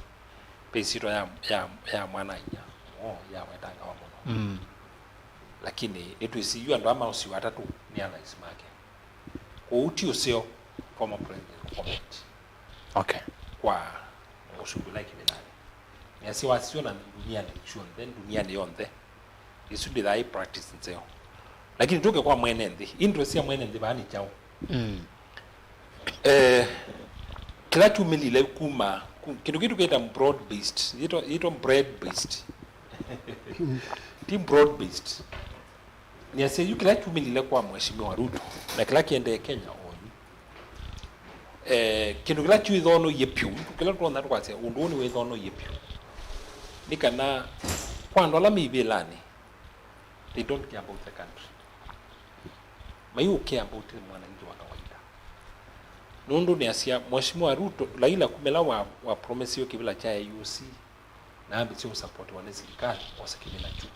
ve ĩsyĩtwa ya, ya, ya mwana-a-inyia woo yawetangawa mũno. Mm. Lakini nĩtwĩsĩ yu andũ aa maũsiwa atatũ nĩ allies make. Kwoou ti ũseo former president kũcomment, okay, kwa mũsumbĩ ũla kĩvĩlanĩ. Nĩasya wasisya na ndunianĩ syonthe, ndunianĩ yonthe, ĩsu ndĩthaa ĩ practice nzeo. Lakini tũke kwa mwene nthĩ. Interest sya mwene nthĩ vaa nĩ kyaũ? Mm. Eh, kĩla kyumĩlile kuma, ku-, kĩndũ kĩtũ kĩta broad based, yĩtwa, yĩtwa bread based. Ti broad based. Nĩasya yu kĩla kyumĩlile kwa Mheshimiwa Ruto na kĩla kĩendee Kenya oyu, eh, kĩndũ kĩla twĩthonoie pyũ, kĩla tũtonya tũkwasya ũndũ ũũ nĩwĩthonoie pyũ, nĩ kana kwa andũ ala me ivĩlanĩ, they don't care about the country. Mayũ care about mwananchi wa kawaida. Nũndũ nĩasya Mheshimiwa Ruto, Raila kumĩla wa, wa promisiwe kĩvĩla kya A U C, na ambĩsya ũsapotiwa nĩ silikalĩ, osa kĩvĩla kyu.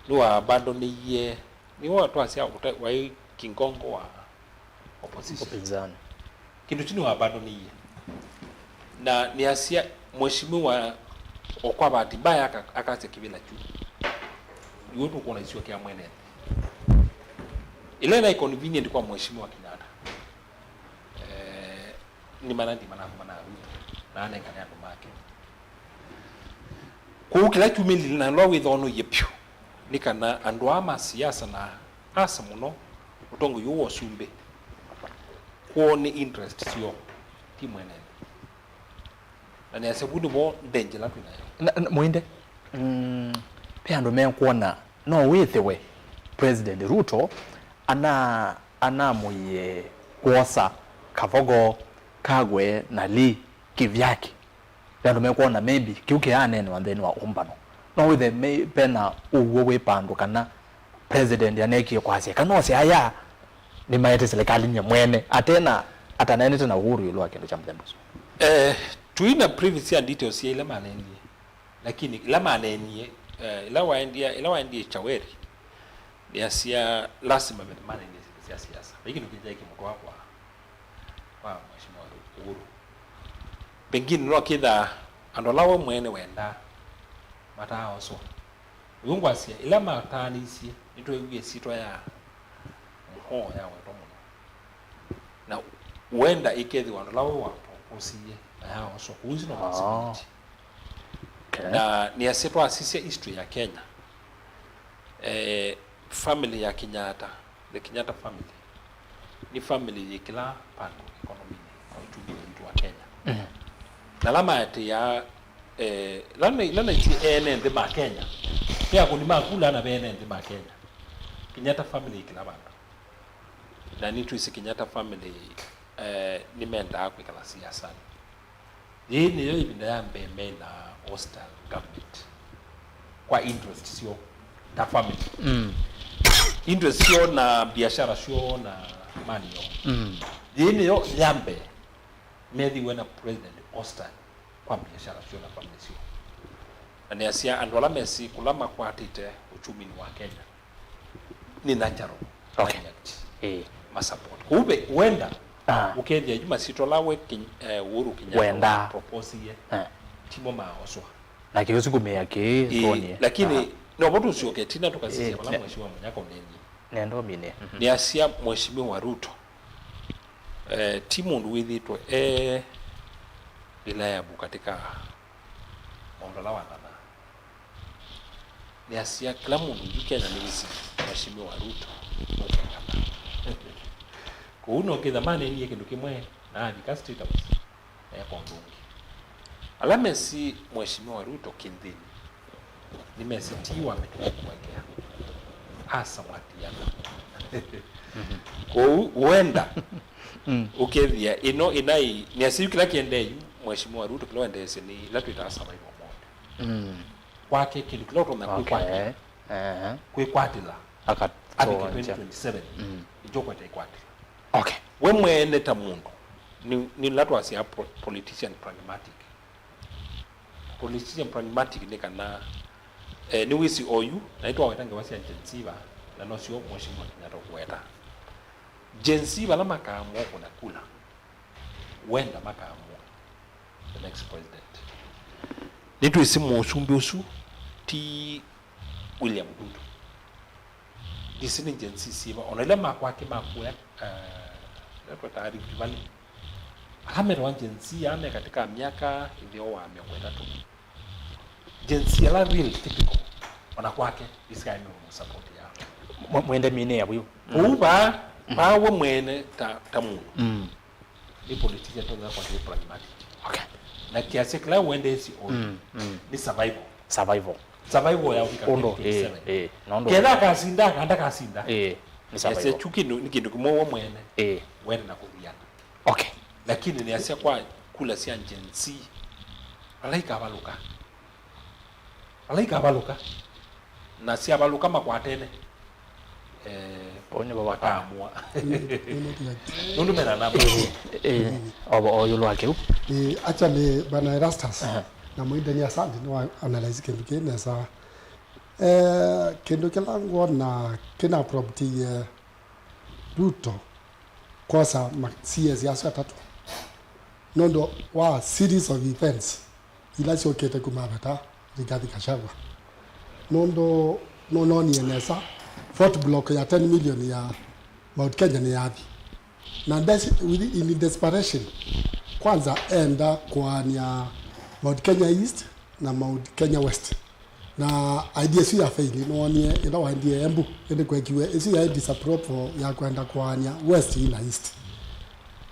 Nĩwaabandonĩie, nĩwe twasya ũta-, waĩ kĩngongo wa opposition. Upinzani. Kĩndũ kyu nĩwaabandonĩie. Na nĩasya Mheshimiwa o kwa bahati mbaya aka-, akasya kĩvĩla kyu. Iwe tũkwona isiwa kya mwene nthĩ. Ĩla ĩla convenient kwa Mheshimiwa Kenyatta. Eh, nĩ mana nthĩ manakoma na Ruto, na anengane andũ make. Kwoou kĩla kyumĩlile na ũla wĩthonoie pyũ, nĩ kana andũ aa ma siasa na asa mũno ũtongoi ũũ wa ũsumbĩ, kwoo nĩ interest syoo, ti mwene nthĩ. Na nĩasya vu nĩvo danger ĩla twĩ nayo. Na, na, Mũinde, mm, ve andũ mekwona no wĩthĩwe President Ruto ana-, anamũie kwosa Kavogo, Kagwe na Lee kivyake. Ve andũ mekwona maybe kĩu kĩaneenewa nthĩnĩ wa ũmbano. No wĩthe me-, vena ũw'o wĩ vandũ kana President aneekie kwasya kana ose aya nĩmaete serikali nye mwene, atena, ataneanĩte na Uhuru ĩũlũ wa kĩndũ kya mũthemba ũsu. Eh, tũina privy sya details sya ila maneenie, lakini ila maneenie, eh, ila waendie, ila waendie Chaweri, nĩasya lazima mete maneenie syĩndũ sya siasa. Vai kĩndũ kĩngĩ kĩmũtwaa kwa, kwa Mheshimiwa Uhuru. Pengine no kĩthaa andũ ala we mwene wendaa mataaoswa. Ũyũ ngwasya, ĩla mataanĩisye, nĩtweewie ĩsyĩtwa ya Mũhoo yawetwa mũno. Na wenda ĩkethĩwa andũ ala we waproposie na yaoswa kũu, isu no possibility. Okay. Na nĩasya twasisya history ya Kenya, eh, family ya Kenyatta, the Kenyatta family, nĩ family yĩkĩlaa vandũ economy-nĩ na ũtumi witũ wa Kenya. Mm. Na ala maatĩĩaa, eh, ala na-, ala naitye ene nthĩ ma Kenya, nĩ akũni ma kula na ve ene nthĩ ma Kenya. Kenyatta family yĩkĩlaa vandũ. Na nĩtwĩsĩ Kenyatta family, eh, nĩmendaa kwĩkala siasanĩ. Yĩĩ nĩyo ĩvinda ya mbee me na hostile government kwa interest syoo ta family. Mm. Interest syoo na biashara syoo na mali yoo. Mm. Yĩĩ nĩyo ya mbee methiwe na president hostile kwa biashara syoo na family syoo. Na nĩasya andũ ala mesĩ kũla makwatĩte ũchuminĩ wa Kenya nĩ natural. Okay. React. Eh. Ma support. Kũu ve, wenda, ah, ũkethĩa yu masitwa la we Ken-, eh, Uhuru Kenyatta wenda. Wa proposie, eh, timo maoswa. Na kĩu sikumĩa kĩ, eh, toni. Lakini, ah, no vo tũsyoke tina tũkasisya, eh, vala ne-, Mheshimiwa Munyaka ũneni. Nenda ũmine. Mhm. Nĩasya Mheshimiwa Ruto, eh, ti mũndũ wĩthĩtwe e reliable katika maũndũ ala wanana. Nĩasya kĩla mũndũ yu Kenya nĩwĩsĩ Mheshimiwa Ruto nũkũngana. Kwoou no kĩtha maneenie kĩndũ kĩmwe na avika State House, eka ũndũ ũngĩ. Ala mesĩ Mheshimiwa Ruto kĩnthĩnĩ, nĩmesĩ ti wa mĩtugo kũekea. Asa mwatiana. Kwoou wenda, mm, ũkethĩa ĩno ĩnai, nĩasya yu kĩla kĩendee yu Mheshimiwa Ruto kĩla wendeesye nĩ ĩla twĩtaa survival mode. Mm. Kwake kĩndũ kĩla ũtonya, okay, kwĩkwatĩla. Ehe. Kwĩkwatĩla. Akatony'a. Avike twenty twenty-seven. Mm. Nĩkyo kwete ĩkwatĩla. Okay. We mwene ta mũndũ, nĩ, nĩ la twasya pro-, politician pragmatic. Politician pragmatic nĩ kana, eh, nĩwĩsĩ oyu, na nĩtwaweta ngewa sya Gen Z va, na nosyo Mheshimiwa Kenyatta ũkũweta. Gen Z vala makaamua kũna kula, wenda makaamua the next president. Nĩtwĩsĩ mũsumbĩ ũsu ti William Ruto. Ndĩsĩ nĩ Gen Z syĩva, ona ila makwake makuya, eh, ila twĩtaa Rift Valley. Ala metawa Gen Z, ala me katika myaka ĩtheo wa mĩongo ĩtatũ. Gen Z ala real typical, ona kwake, ndĩsĩ kana nĩmũsupport ya. Mwe-, mwende mine ya vyu. Kũu vaa, mm, vaa we mwene ta, ta mũndũ. Mm. Nĩ politician, tondũ akwa nĩ pragmatic. Okay. Na kĩasya kĩla wendeesye oyu, mm, mm, nĩ survival. Survival. Survival ya ũvika ũndũ, twenty twenty-seven. Eh, eh, na ũndũ ketha akasinda, kana ndakasinda. Eh, nĩ survival. Nĩasya kyu kĩndũ, nĩ kĩndũ kĩmwe we mwene, eh, wene na kũthiana. Okay. Lakini nĩasya kwa kula sya Gen Z, vala ikavalũka. Vala ikavalũka, na syavalũka makwatene, eh, ũu nĩvo vata. Makaamua. Nũndũ mena namba. Eh, eh, o, o ĩũlũ wa kĩu. Eh, actually, Bwana Erastus, aha, na Mwende, nĩ asante, nĩ wa analyze kĩndũ kĩĩ nesa. Eh, kĩndũ kĩla ngwona kĩna promptie Ruto kwosa ma C S asu atatũ, nũndũ wa series of events ila syũkĩte kuma aveta Rigathi Gachagua. Nũndũ nũnonie nesa, vote block ya ten million ya Mount Kenya nĩyathi. Na des-, with, in desperation, kwanza enda kũaany'a Mount Kenya East na Mount Kenya West. Na idea ĩsu ya fail nĩwonie ĩla waendie Embu, ĩndĩ kwekiwe ĩsu yaĩ disapproval ya kwenda kũaany'a West na East.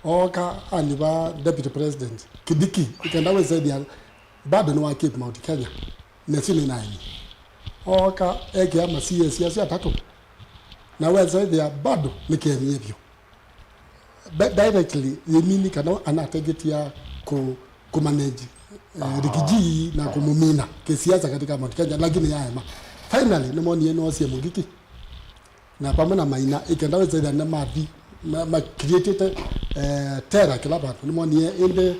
Ooka aliva Deputy President Kindiki, ĩkenda wĩsethĩa bado nĩwa keep Mount Kenya, na ĩsu nĩ naeni. Ooka ekĩa ma C As asu atatũ, na wĩsethĩa bado nĩkenie vyũ. Be- directly yĩmini kana anategetia ku, kumanage eh, Riggy G na kumumina kisiasa katika Mount Kenya, lakini yaema. Finally nĩmonie noosie Mungiki na pamwe na Maina, ĩkenda wĩsethĩa nĩmathi ma, ma created eh, terror kĩla vandũ. Nĩmonie ĩndĩ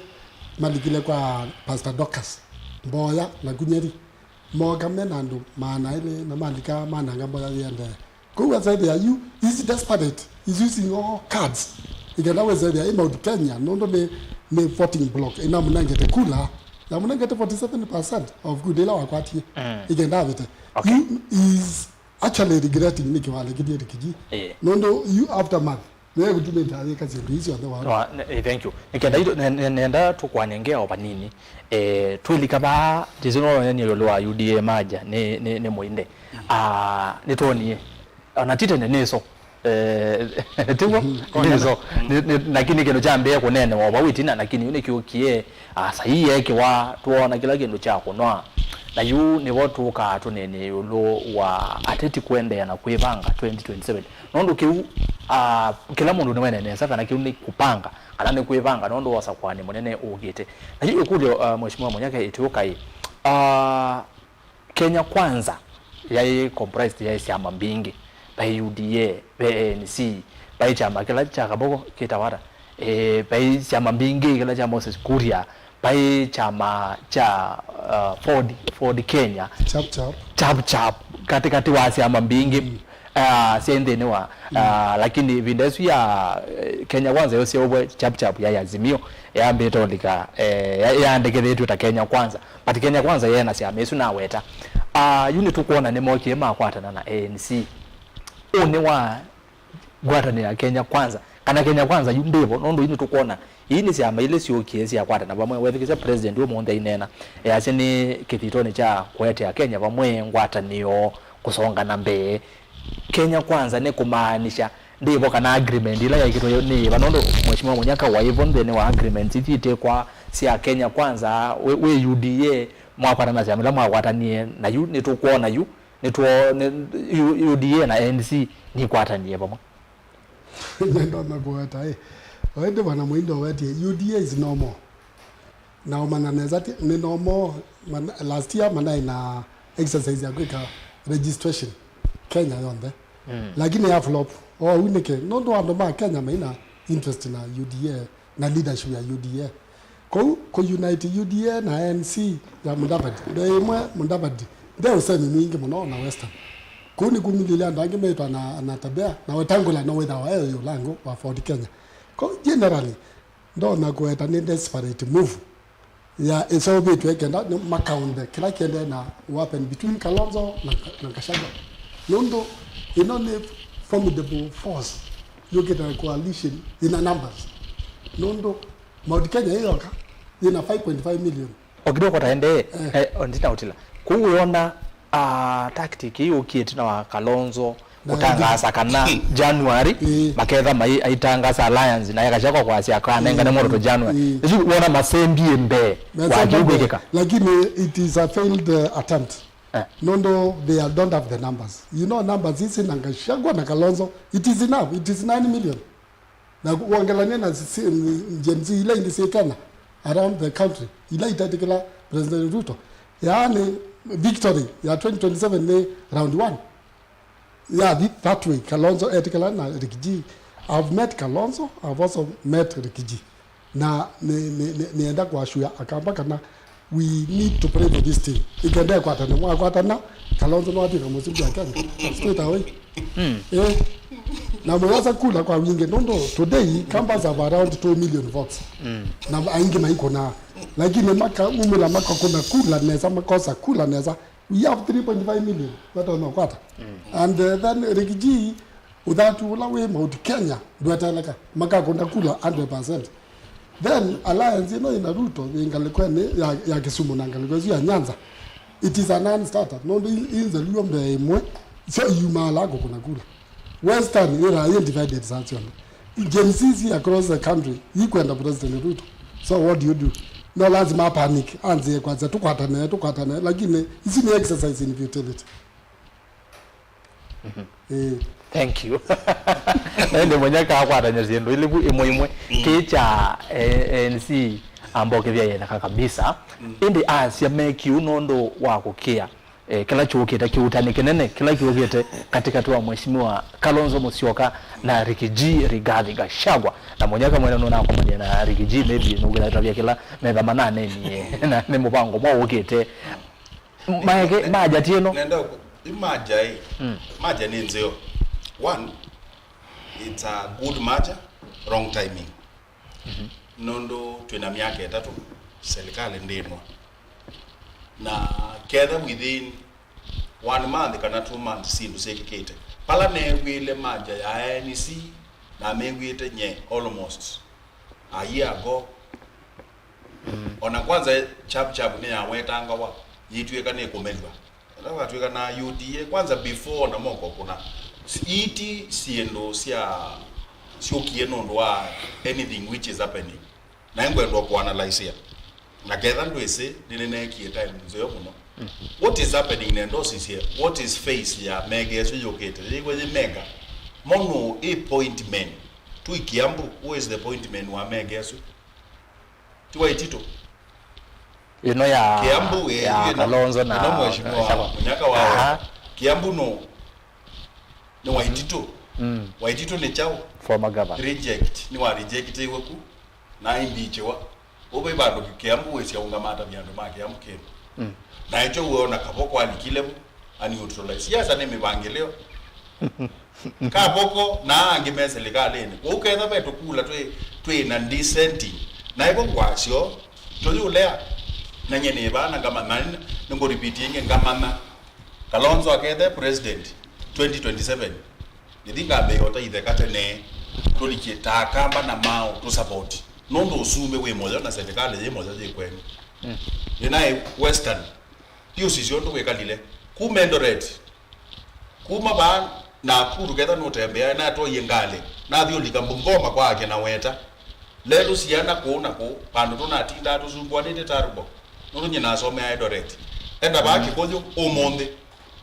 malikile kwa Pastor Dorcas Mboya na Kunyeri, mooka me na andũ maana elĩ na malika mananga Mboya yĩendee. Kwoou wĩsethĩa yu is desperate, is using all cards ĩkenda wĩsethĩa ĩ Mount Kenya, nũndũ nĩ, nĩ voting block ĩnamũnengete kula, yamũnengete forty seven percent of kula ila wakwatie. Mm. Ĩkenda avĩte. Okay. Yu is actually regretting nĩkĩ walekithie Riggy G. Eh. Nũndũ yu aftermath nĩyo ĩkũtumĩte ayĩka syĩndũ ii syonthe wa. No, ne- eh, thank you. Nĩkenda ito- ne- ne- nenda tũkwane ngea o vanini. Eh, twĩlika vaa, ndĩsĩ no nĩonanie ĩũlũ wa U D A merger nĩ, nĩ, nĩ mũinde. Ah, nĩtwonie. Ona ti tene nĩso. Eh, tiguo? Nĩso. Nĩ- nĩ- lakini kĩndũ kyambĩe kũneenewa o vau ĩtina, lakini yu nĩkĩũkie, ah, sahi yeekĩwa, twoona kĩla kĩndũ kya kũnwa. Na yu nĩvo tũkaa tũneenee ĩũlũ wa ateti kũendeea na kwĩvanga twenty twenty-seven. Nũndũ kĩu, ah, kĩla mũndũ nĩwene nesa kana kĩu nĩ kũpanga, kana nĩ kwĩvanga nũndũ wa ũsakũani mũnene ũkĩte. Na yu ĩkũlyo, ah, Mheshimiwa Munyaka ĩtũũka ĩ, ah, Kenya Kwanza yaĩ comprised, yaĩ syama mbingĩ. Vaĩ U D A, vaĩ A N C, vaĩ kyama kĩla kya Kabogo kĩtawa ata? Eh, vaĩ syama mbingĩ, kĩla kya Moses Kuria, vaĩ kyama kya, uh, Ford, Ford Kenya. Chap chap. Chap chap, katĩkatĩ wa syama mbingĩ, mm, uh, syaĩ nthĩnĩ wa, mm, uh, lakini ĩvinda ĩsu ya, eh, Kenya Kwanza yoseũvwe chap chap ya Azimio, yambĩte ũlika, eh, ya- yaandĩkĩthĩtw'e ta Kenya Kwanza. But Kenya Kwanza yena syama ĩsu naweta. Uh, yu nĩtũkwona nĩmokie makwatana na A N C. Ũũ nĩ wa ngwatanĩo ya Kenya Kwanza, kana Kenya Kwanza yu ndĩvo, nũndũ yu nĩtũkwona ii nĩ syama ilĩ syũkie syakwatana vamwe. Wethukĩsya President ũmũnthĩ aineena, easya nĩ kĩthitonĩ kya kũetea Kenya vamwe ngwatanĩo kũsonga na mbee. Kenya Kwanza nĩ kũmaanisha ndĩvo kana agreement ila yaĩkĩtwe nĩ yĩva, nũndũ Mheshimiwa Munyaka waĩvo nthĩnĩ wa agreements ithyĩtĩkwa sya Kenya Kwanza, wĩ, wĩ U D A, mwakwatana syama ila mwakwatanie, na yu nĩtũkwona yu Nĩtwoo-, nĩ-, U-, U D A na A N C nikwatanie vamwe. Nĩndonya kũweta, ĩ. O ĩndĩ Bwana Mũindo wetie, U D A is no more. Na ũmanya nesa ti, nĩ no more, mana-, last year manaĩ na exercise ya kwĩka registration Kenya yonthe. Mm. Lakini ya flop. Oou nĩkĩ? Nũndũ andũ ma Kenya maina interest na U D A na leadership ya U D A. Kwoou kũ unite U D A na A N C ya Mudavadi, mbee ĩmwe Mudavadi nde ũsemi mwingĩ mũno na Western. Kũu nĩkumĩlile andũ angĩ meĩtwa na, na Tabea, na Wetangula no wĩthawa e ũyũlangũ wa Ford Kenya. Kwoou generally, ndonya kũweta nĩ desperate move ya ĩseũvĩtw'e kenda nĩ makaũnthe kĩla kĩendee na happen between Kalonzo na, na Gachagua. Nũndũ ĩno nĩ formidable force yũkĩte na coalition ina numbers. Nũndũ Mount Kenya ĩ yoka yĩna five point five million. O kidogo taendee, eh, eh, ndinaũtila. Kũu wĩona, ah, tactic ĩĩ yũkie ĩtina wa Kalonzo na kũtangaasa kana January, ĩĩ, maketha mai-, aitangaasa alliance na Gachagua kwasya akanengane, ĩĩ, Moroto January. Ĩĩ. Ĩsu wona masembie mbee wa kĩu kwĩkĩka. Lakini it is a failed, uh, attempt. Eh. Nũndũ they don't have the numbers. You know, numbers ici na Gachagua na Kalonzo, it is enough. It is nine million. Na wongelany'a na si-, Gen Z ila ingĩ syĩ Kenya, around the country, ila itetĩkĩla President Ruto. Yaani, victory ya twenty twenty-seven nĩ round one. Yathi that way, Kalonzo etĩkĩla na Riggy G. I've met Kalonzo, I've also met Riggy G. Na nĩ, nĩ, nĩ, nĩenda kũassure Akamba kana we need to pray for this thing. Ĩkenda ĩkwatane, mwakwatana, Kalonzo no atwĩka mũsumbĩ wa Kenya straight away. Mm. Eh. Na mũyasa kula kwa wingi, nũndũ today Kambas have around two million votes. Mm. Na aingĩ maikũna. Lakini maka, umila makakũna kula nesa, makosa kula nesa. We have three point five million. Watonya kwata. Mm. And, uh, then Riggy G, ũthatu ũla wĩ Mount Kenya ndweteleka, makakũna kula hundred percent. Then alliance ĩno ĩna Ruto yĩ ngalĩkonĩ ya, ya Kisumu na ngalĩko ĩsu ya Nyanza. It is a non-starter. Nũndũ i- i nzelu yo mbee ĩmwe, syo yumaa la kũkũna kula. Western ĩra yĩ divided saa syonthe. Gen Z si across the country ikwenda President Ruto. So what do you do? No lazima panic, anze kwasya tũkwatane, tũkwatane, lakini ici ni exercise in futility. Eh. Thank you. Ende mwenye kakwatanya syĩndũ ilivu imwe imwe. Kĩ kya ANC ambokethya yetheka kabisa. Indi asya mekiu nũndũ wa kũkĩa eh, kĩla kyũkĩte kĩutani kĩnene kĩla kyũkĩte katikati wa Mheshimiwa Kalonzo Musyoka na Ricky G, Rigathi Gachagua. Na mwenye kamwene nũnakomania na Ricky G, maybe nũkĩnatavya kĩla metha mananenie na nĩ mũvango mwaũkĩte. Maeke maja tieno. Nenda ku- imaja ĩ. Maja nĩ nzeo. One, it's a good merger, wrong timing. Nũndũ twĩna myaka ĩtatũ serikali ndĩnwa. Na ketha within one month kana two months syĩndũ syĩkĩkĩte. Pala neew'ĩle merger ya ANC na mew'ĩte nye almost a year ago. Ona kwanza chap chap nĩyawetangawa, yĩtw'ĩka nĩkũmelw'a. Ĩla watw'ĩka na U D A, kwanza before na moko kuna. Iti syĩndũ sya syũkie nũndũ wa anything which is happening. Na ngwenda kũanalyzea. Na ketha ndwĩsĩ, nĩnĩneekie time nzeo mũno. What is happening na endosisye, what is face ya mega ĩsu yũkĩte? Yĩw'e yĩ mega. Mono ĩ point man. Tu Kiambu, who is the point man wa mega ĩsu? Ti Waititu. Ĩno ya Kiambu, eh, ya ĩno, Kalonzo na ĩno mheshimiwa Gachagua. Munyaka wa Aha. Kiambu no. Nĩ Waititu. Mm. Waititu nĩ chao. Former governor. Reject. Nĩ wa rejectiwe ku. Na imbichiwa. Ũvĩ vandũ Kiambu wĩsya ũngamata vyandũ ma Kiambu kĩndũ. Mm. Na ĩkyo wĩona Kavoko alikile vu. A neutralize. Siasa nĩ mĩvangĩlĩo. Kavoko na angĩ me silikalĩnĩ. Kwoou ketha ve tũkula twĩ, twĩ na dissenting. Na ĩvo ngwasyo, tũyũlea. Na nye nĩ vaa na ngamanya, nĩ, nĩngũrepeat ĩngĩ ngamanya. Kalonzo akethe president twenty twenty-seven. Nĩthi ngambĩĩa ũtaitheka tene. Tũlikie ta Akamba na Mao tũsupport. Nũndũ ũsumbĩ wĩ mũyo na serikali yĩ mũyo yĩ kwenu. Mm. Nĩnaĩ Western. Ti ũsisyo ũndũ kwĩkalile. Kuma Eldoret. Kuma vaa Nakuru ketha nũtembea, natwaie ngalĩ. Nathi ũlika Bungoma kwa ake na weta. Lelũ siana kũu na kũu, vandũ tũnatindaa tũsumbũanĩte Turbo. Nũndũ nyie nasomea Eldoret. Enda vaa Kĩkũyũ, ũmũnthĩ.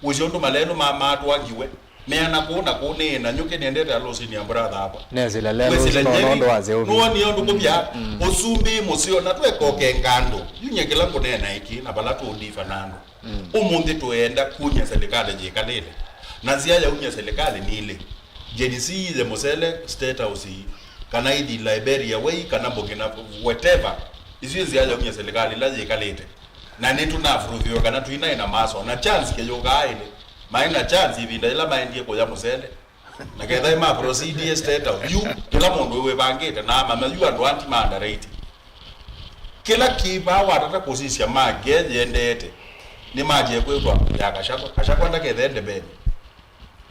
Ũsisyo ũndũ malelũ ma matwangiwe. Meana kũu na kũu nĩ na nyũkĩ nendete alũsini ya brother hapa. Nesĩla lelũ Wesile no Nyeri, nũndũ wa zeũvi. Nũonie ũndũ kũvya, ũsumbĩ mũseo na tweka ũkenga andũ. Yu nye kĩla ngũneena ĩkĩ na vala tũũdifa na andũ. Ũmũnthĩ tũenda kumya serikali yĩkalĩte. Na nzĩa ya umya serikali nĩ ilĩ. Gen Z yĩthe mũsele State House ii, kana ithi Liberia Way, kana Burkina, whatever. Isu nzĩa ya umya serikali ila yĩkalĩte. Na nĩtũnavuruthiwe kana twinaĩ na maso. Na chance kĩyũkaa ĩlĩ. Maĩ na chance ĩvinda yĩla maendie kũya mũsele. Na ketha ma proceed State House. Yu, kĩla mũndũ wĩvangĩte na amanya yu andũ anti ma underrate. Kĩla kĩ vaa watata kũsisya make yendete, nĩ maje kwĩtwa ya Gachagua. Gachagua ndakethe ende mbele.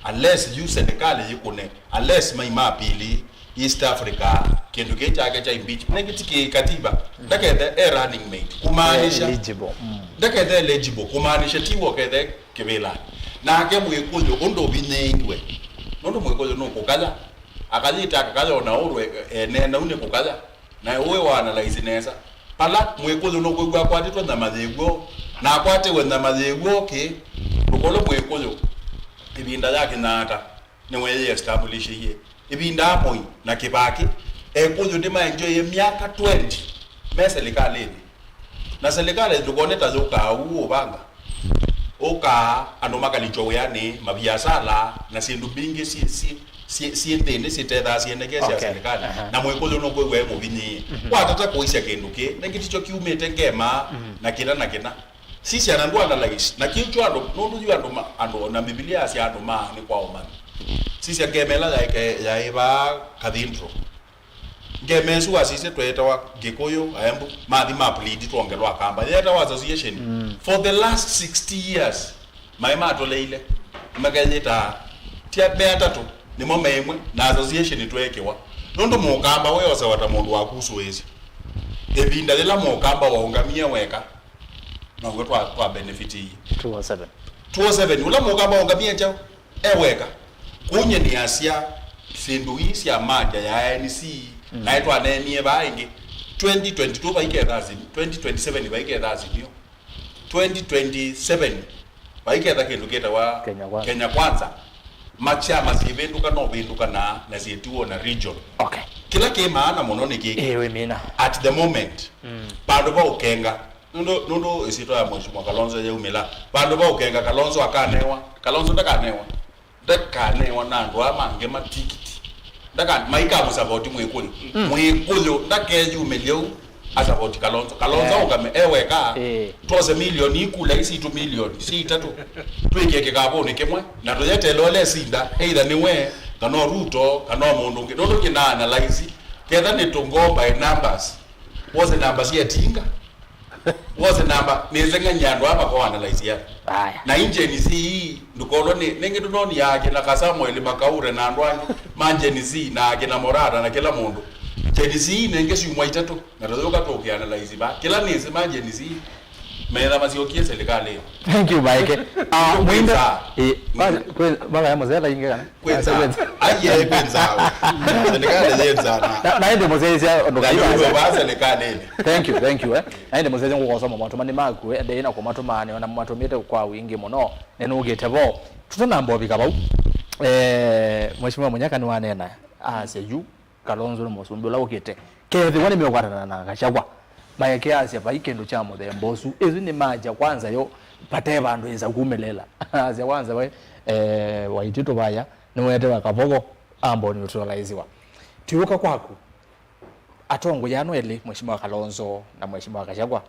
Unless yu serikali yĩkũne, unless mai mapili East Africa, kĩndũ kĩĩ kyake kya impeachment, nĩkĩ ti kĩkatiba, ndakethe e running mate, kumaanisha, eligible. Mm. Ndakethe eligible, kumaanisha ti wokethe kĩvĩlanĩ. Nake Mwĩkũyũ ũndũ ũvinyĩĩiwe, nũndũ Mwĩkũyũ nũkũkaya, akayĩte akakaya ona ũrwe ene nau nĩ kũkaya. Na ũĩ wa analyze nesa. Pala Mwĩkũyũ nũkwĩw'a akwatĩtwe nyama yĩw'o, na akwatĩwe nyama yĩw'o kĩ, ndũkolo Mwĩkũyũ. Ĩvinda ya Kenyatta, nĩwe yĩ establishie. Ĩvinda ya Moi na Kĩbakĩ, Ekũyũ nĩmaenjoie myaka twenty me silikalĩnĩ. Na silikalĩ ndũkone ta yũkaa ũu ũvanga. Ũkaa andũ makalikya wĩanĩ, maviasala, na syĩndũ mbingĩ syĩ, syĩ, syĩ, syĩ nthĩnĩ syĩtethaa syĩnekesya Okay. silikalĩ. Aha. Na Mwĩkũyũ nũkwĩw'a e mũvinyĩĩe. Mhm. Watata kũisya kĩndũ kĩ, nĩngĩ tikyo kiumĩte ngema Mhm. na kĩna na kĩna. Sisya na ndũ analyze. Na kĩu kyo andũ, nũndũ yu andũ ma-, andũ, na Mbivilia yasya andũ maa nĩ kwa ũmanyi. Sisya ngema ĩla yaĩ, yaĩ vaa Cathedral. Ngema ĩsu wasisye tweetawa Gĩkũyũ, Aembu, mathi ma plead twongelwa Akamba. Yeetawa association. Mm. For the last sixty years, maĩ matoleile. Makeyĩtaa, ti a-, me atatũ, nĩmo me ĩmwe, na association tweekĩwa. Nũndũ Mũkamba weosewa ta mũndũ wakusũĩĩsye. Ĩvinda yĩla Mũkamba waũngamie weka, Now'o twa, twa benefit ii. Two oh seven. Two oh seven, ũla mũkamba ũngamie kyaũ? E weka. Kũu nye nĩasya syĩndũ ii sya maja ya A N C, mm, naĩ twaneenie vaa ĩngĩ. Twenty twenty-two vaiketha azimio, twenty twenty-seven vaiketha azimio. Twenty twenty-seven vaiketha kĩndũ kĩtawa Kenya Kwanza. Kenya Kwanza. Machama syĩvĩndũka no vĩndũka na, na syĩtiwa na region. Okay. Kĩla kĩ maana mũno nĩ kĩkĩ. Ĩĩ, wĩmina. At the moment, mm, vandũ va ũkenga, nũndũ, nũndũ ĩsyĩtwa ya Mheshimiwa Kalonzo yaumĩla, vandũ va ũkenga Kalonzo akanewa, Kalonzo ndakanewa. Ndakanewa na andũ aa mangĩ matikiti. Ndaka-, maikamũsavoti Mwĩkũyũ. Mm. Mwĩkũyũ ndakeyumĩlye ũu asavoti Kalonzo. Kalonzo, eh, aũngame e weka. Eh. Twose milioni ikula ii sitũ milioni si itatũ. Twĩkĩe kĩkavũnĩ kĩmwe. Na tũyetele ũla esinda. Either nĩwe, kana o Ruto, kana o mũndũ ũngĩ. Nũndũ nyie na analyze. Ketha nĩ to go by numbers. Wose namba sya tinga. Wose namba, nĩseng'any'a andũ aa makoanalyze ata. Aya. Na i Gen Z ii, ndũkolwa nĩ, nĩngĩ tũnoniaa akĩna ka Samuel Makaure na andũ angĩ ma Gen Z na akĩna Morata na kĩla mũndũ. Gen Z ii nĩngĩ syumwa itatũ, na tũyũka tũkĩanalyze va. Kĩla nĩsĩ ma Gen Z, metha masyokie silikalĩnĩ. Thank you, Maeke. Ah, Mwinda. Kwĩnza. Eh, kwanza, kwĩ-, mpaka ya mũsela ingi kana? Kwĩ nzaa. Aiye, kwĩ nzaa. Serikali yĩ nzaa na. Na, na ĩndĩ mũsyaĩĩsya ũndũ kaĩ vaa serikali. Thank you, thank you, eh. Na ĩndĩ mũsyaĩĩsya ngũkosoma maũtũmani maku, eh, ndĩ na kũmatũma nĩ ona matũmĩte kwa wingĩ mũno. Nĩnũkĩte vo. Tũtanamba ũvika vau. Eh, Mheshimiwa Munyaka nĩwaneena, asya yu, Kalonzo nĩ mũsumbĩ ũla ũkĩte. Kethĩwa nĩmeũkwatana na Gachagua, maeke asya vai kĩndũ kya mũthemba ũsu. Ĩsu nĩ maja kwanza yo, vate vandũ ĩsa kumĩlĩla. Asya kwanza we, eh, Waititu vaya, nĩwetewa kavogo, amba neutraliziwa. Tiũka kwaku, atongoi ano elĩ, Mheshimiwa Kalonzo na Mheshimiwa Gachagua,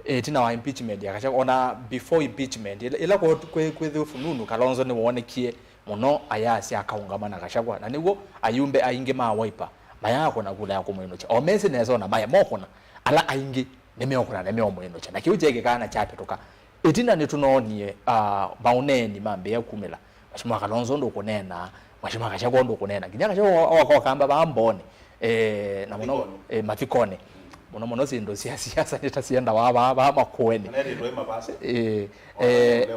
ĩtina wa impeachment ya Gachagua, ona before impeachment, ĩla, ĩla kwĩ, kwĩ, kwĩthĩwa fununu, Kalonzo nĩwoonekie mũno ayasya akaũngama na Gachagua, na nĩw'o ayumbe aingĩ ma Wiper mayaakũna kula ya kũmwĩnũkya. O mesĩ nesa ona maye mokũna, ala aingĩ nĩmeũkũna na nĩmeũmwĩnũkya. Na kĩu kyeekĩkaa na kyavĩtũka. Ĩtina nĩtũnoonie, ah, maũneeni mambĩĩa kumĩla. Mheshimiwa Kalonzo ndũkũneena, Mheshimiwa Gachagua ndũkũneena. Nginya Gachagua oka okamba vaa mboni, eh, na mũno, eh, mathikonĩ. Mũno mũno syĩndũ sya siasa nĩ ta siendawa vaa, vaa Makueni. Kana ĩtĩtwe mavasa. Eh, eh,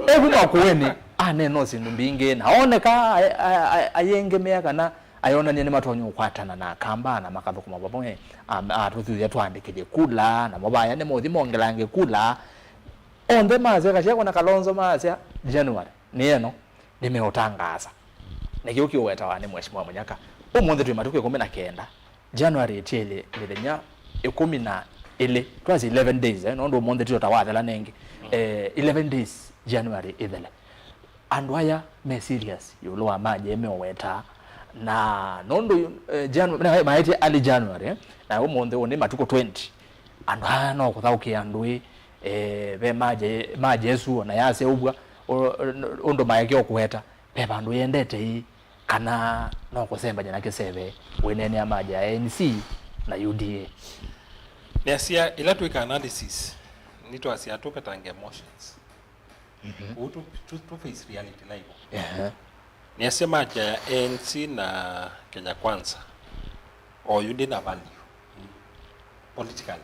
evu Makueni, anena o syĩndũ mbingĩ, na oneka a-, a-, a-, ayĩengemea kana ayonany'a nĩmatonya ũkwatana na Akamba na makathũkũma vamwe, a-, atũthuthya twaandĩkĩthye kula, namo vaya nĩmũthi mongelange kula. Onthe masya, Gachagua na Kalonzo masya, January nĩ ĩno, nĩmeũtangaasa. Na kĩu kĩũwetawa nĩ Mheshimiwa Munyaka. Ũmũnthĩ twĩ matukũ ĩkũmi na kenda, January ĩtiele mĩthenya ĩkũmi na ĩlĩ, twasye eleven days, eh, nũndũ ũmũnthĩ tito ta wathela nengĩ. Eh, eleven days January ĩthele. Andũ aya me serious ĩũlũ wa maja meũwetaa. Na nũndũ, eh, Janu-, na maĩtye early January, eh, na ũmũnthĩ ũnĩ matukũ twenty. Andũ aya no kũthaũkĩa ndũĩ, eh, ve maja, maja ĩsu ona yaseũvw'a, ũ-, ũndũ maeke ũkũweta, ve vandũ yendete ĩĩ, kana no kũsembany'a na kĩseve wĩneenea maja ya A N C na U D A. Nĩasya, ĩla twĩka analysis, nĩtwasya tũvetange emotions. Mhm. Kũu tũ, tũ, tũ face reality live. Ehe. Nĩasya maja ya A N C na Kenya Kwanza, oyu ndĩna value politically.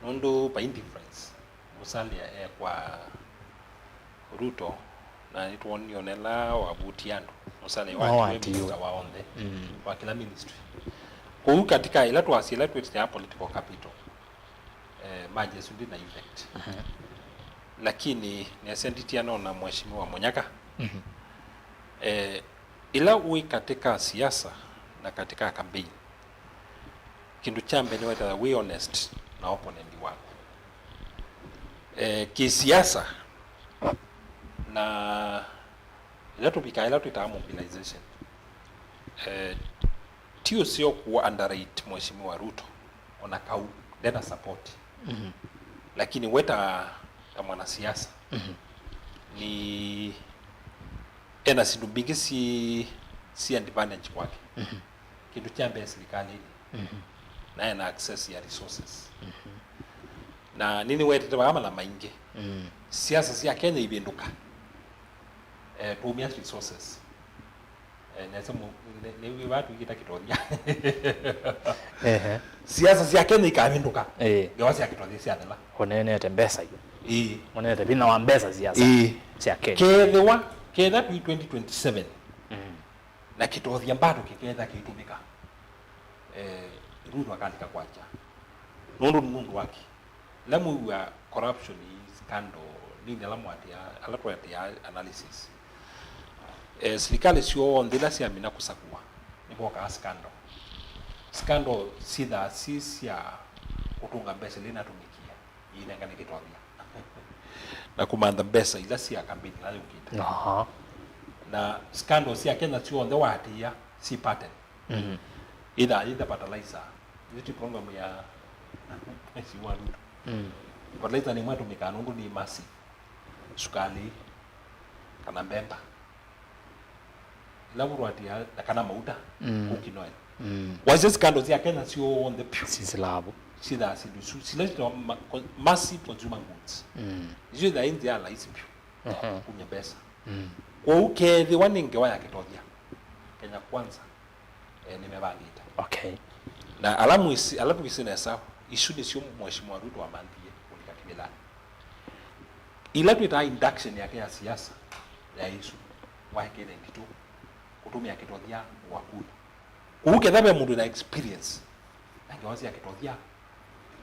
Nũndũ by indifference, Musalia e kwa Ruto, na nĩtwonie onela wavutia andũ. Musalia watiwe minister wa onthe, mm, wa kila ministry. Kũu katika ila twasya, ila twĩtĩaa political capital, eh, maja ĩsu ndĩna effect. Mhm. Lakini nĩasya nditiana na Mheshimiwa Munyaka. Mhm. Eh, ila wĩ katika siasa na katika campaign, kĩndũ kya mbee nĩwetawa wĩ honest na opponent waku. Eh, kĩsiasa, na ĩla tũvikaa ĩla twĩtaa mobilization, eh, ti ũseo kũ underrate Mheshimiwa Ruto, ona kau ndena support. Mhm. Lakini we ta, ta mwanasiasa, mhm, ni ena syĩndũ mbingĩ syĩ, syĩ advantage kwake. Mhm. Kĩndũ kya mbee silikalĩnĩ, mhm, na ena access ya resources. Mhm. Na nĩnĩwetete vaa mala maingĩ. Mm. Siasa sya Kenya ivĩndũka, eh, twaumya resources. Eh, nesa mu-, ne-, nĩw'ĩwa twĩkĩta kĩtonya. Ehe. Siasa sya Kenya ikavĩndũka. Ĩĩ. Ngewa sya kĩtonya syathela. Ũneenete mbesa yu. Ĩĩ. Ũneenete vinya wa mbesa siasa Ĩĩ. sya Kenya. Kethĩwa, ketha twĩ twenty twenty-seven, Mm. na kĩtothya mbatu kĩketha kĩitũmĩka, eh, Ruto akalika kwakya. Nũndũ nĩ nũndũ wake. Ĩla mwĩw'a corruption, scandal, nini ala mwatia, ala twatia analysis. Eh, silikalĩ syonthe ila syamina kũsakũa, nĩvokaa scandal. Scandal syĩthaa syĩ sya kũtũnga mbesa ila inatũmĩkie, iinengane kĩtothya. Na kũmantha mbesa ila sya kambeni ila yũkĩte. Aha. Na scandal sya Kenya syonthe waatĩĩa, syĩ pattern. Mhm. Ĩthaa yĩtha fertilizer. Ĩyo ti program ya Mheshimiwa Ruto. Mm. Fertilizer nĩ ĩmwe ĩtũmĩkaa nũndũ nĩ massive. Sukali, kana mbemba. Ĩla vũrwatia, na kana mauta, Mm. cooking oil. Mm. Wasya scandal sya Kenya syonthe pyũ. Sisilavu. Syĩthaa syĩndũ isu, sila syĩtawa ma-, con-, massive consumer goods. Mm. Isu ĩthaa ĩ nzĩa ya laisi pyũ. Mhm. Kumya mbesa. Mm. Kwoou kethĩwa nĩ ngewa ya kĩtothya, Kenya Kwanza, eh, nĩmevangĩte. Okay. Na ala mwĩsĩ, ala twĩsĩ nesa, isu nĩsyo Mheshimiwa Ruto amanthie kũlika kĩvĩlanĩ. Ila twĩtaa induction yake ya siasa ya isu, waekene nditũ, kũtũmĩa kĩtothya wa kula. Kwoou ketha ve mũndũ na experience na ngewa sya kĩtothya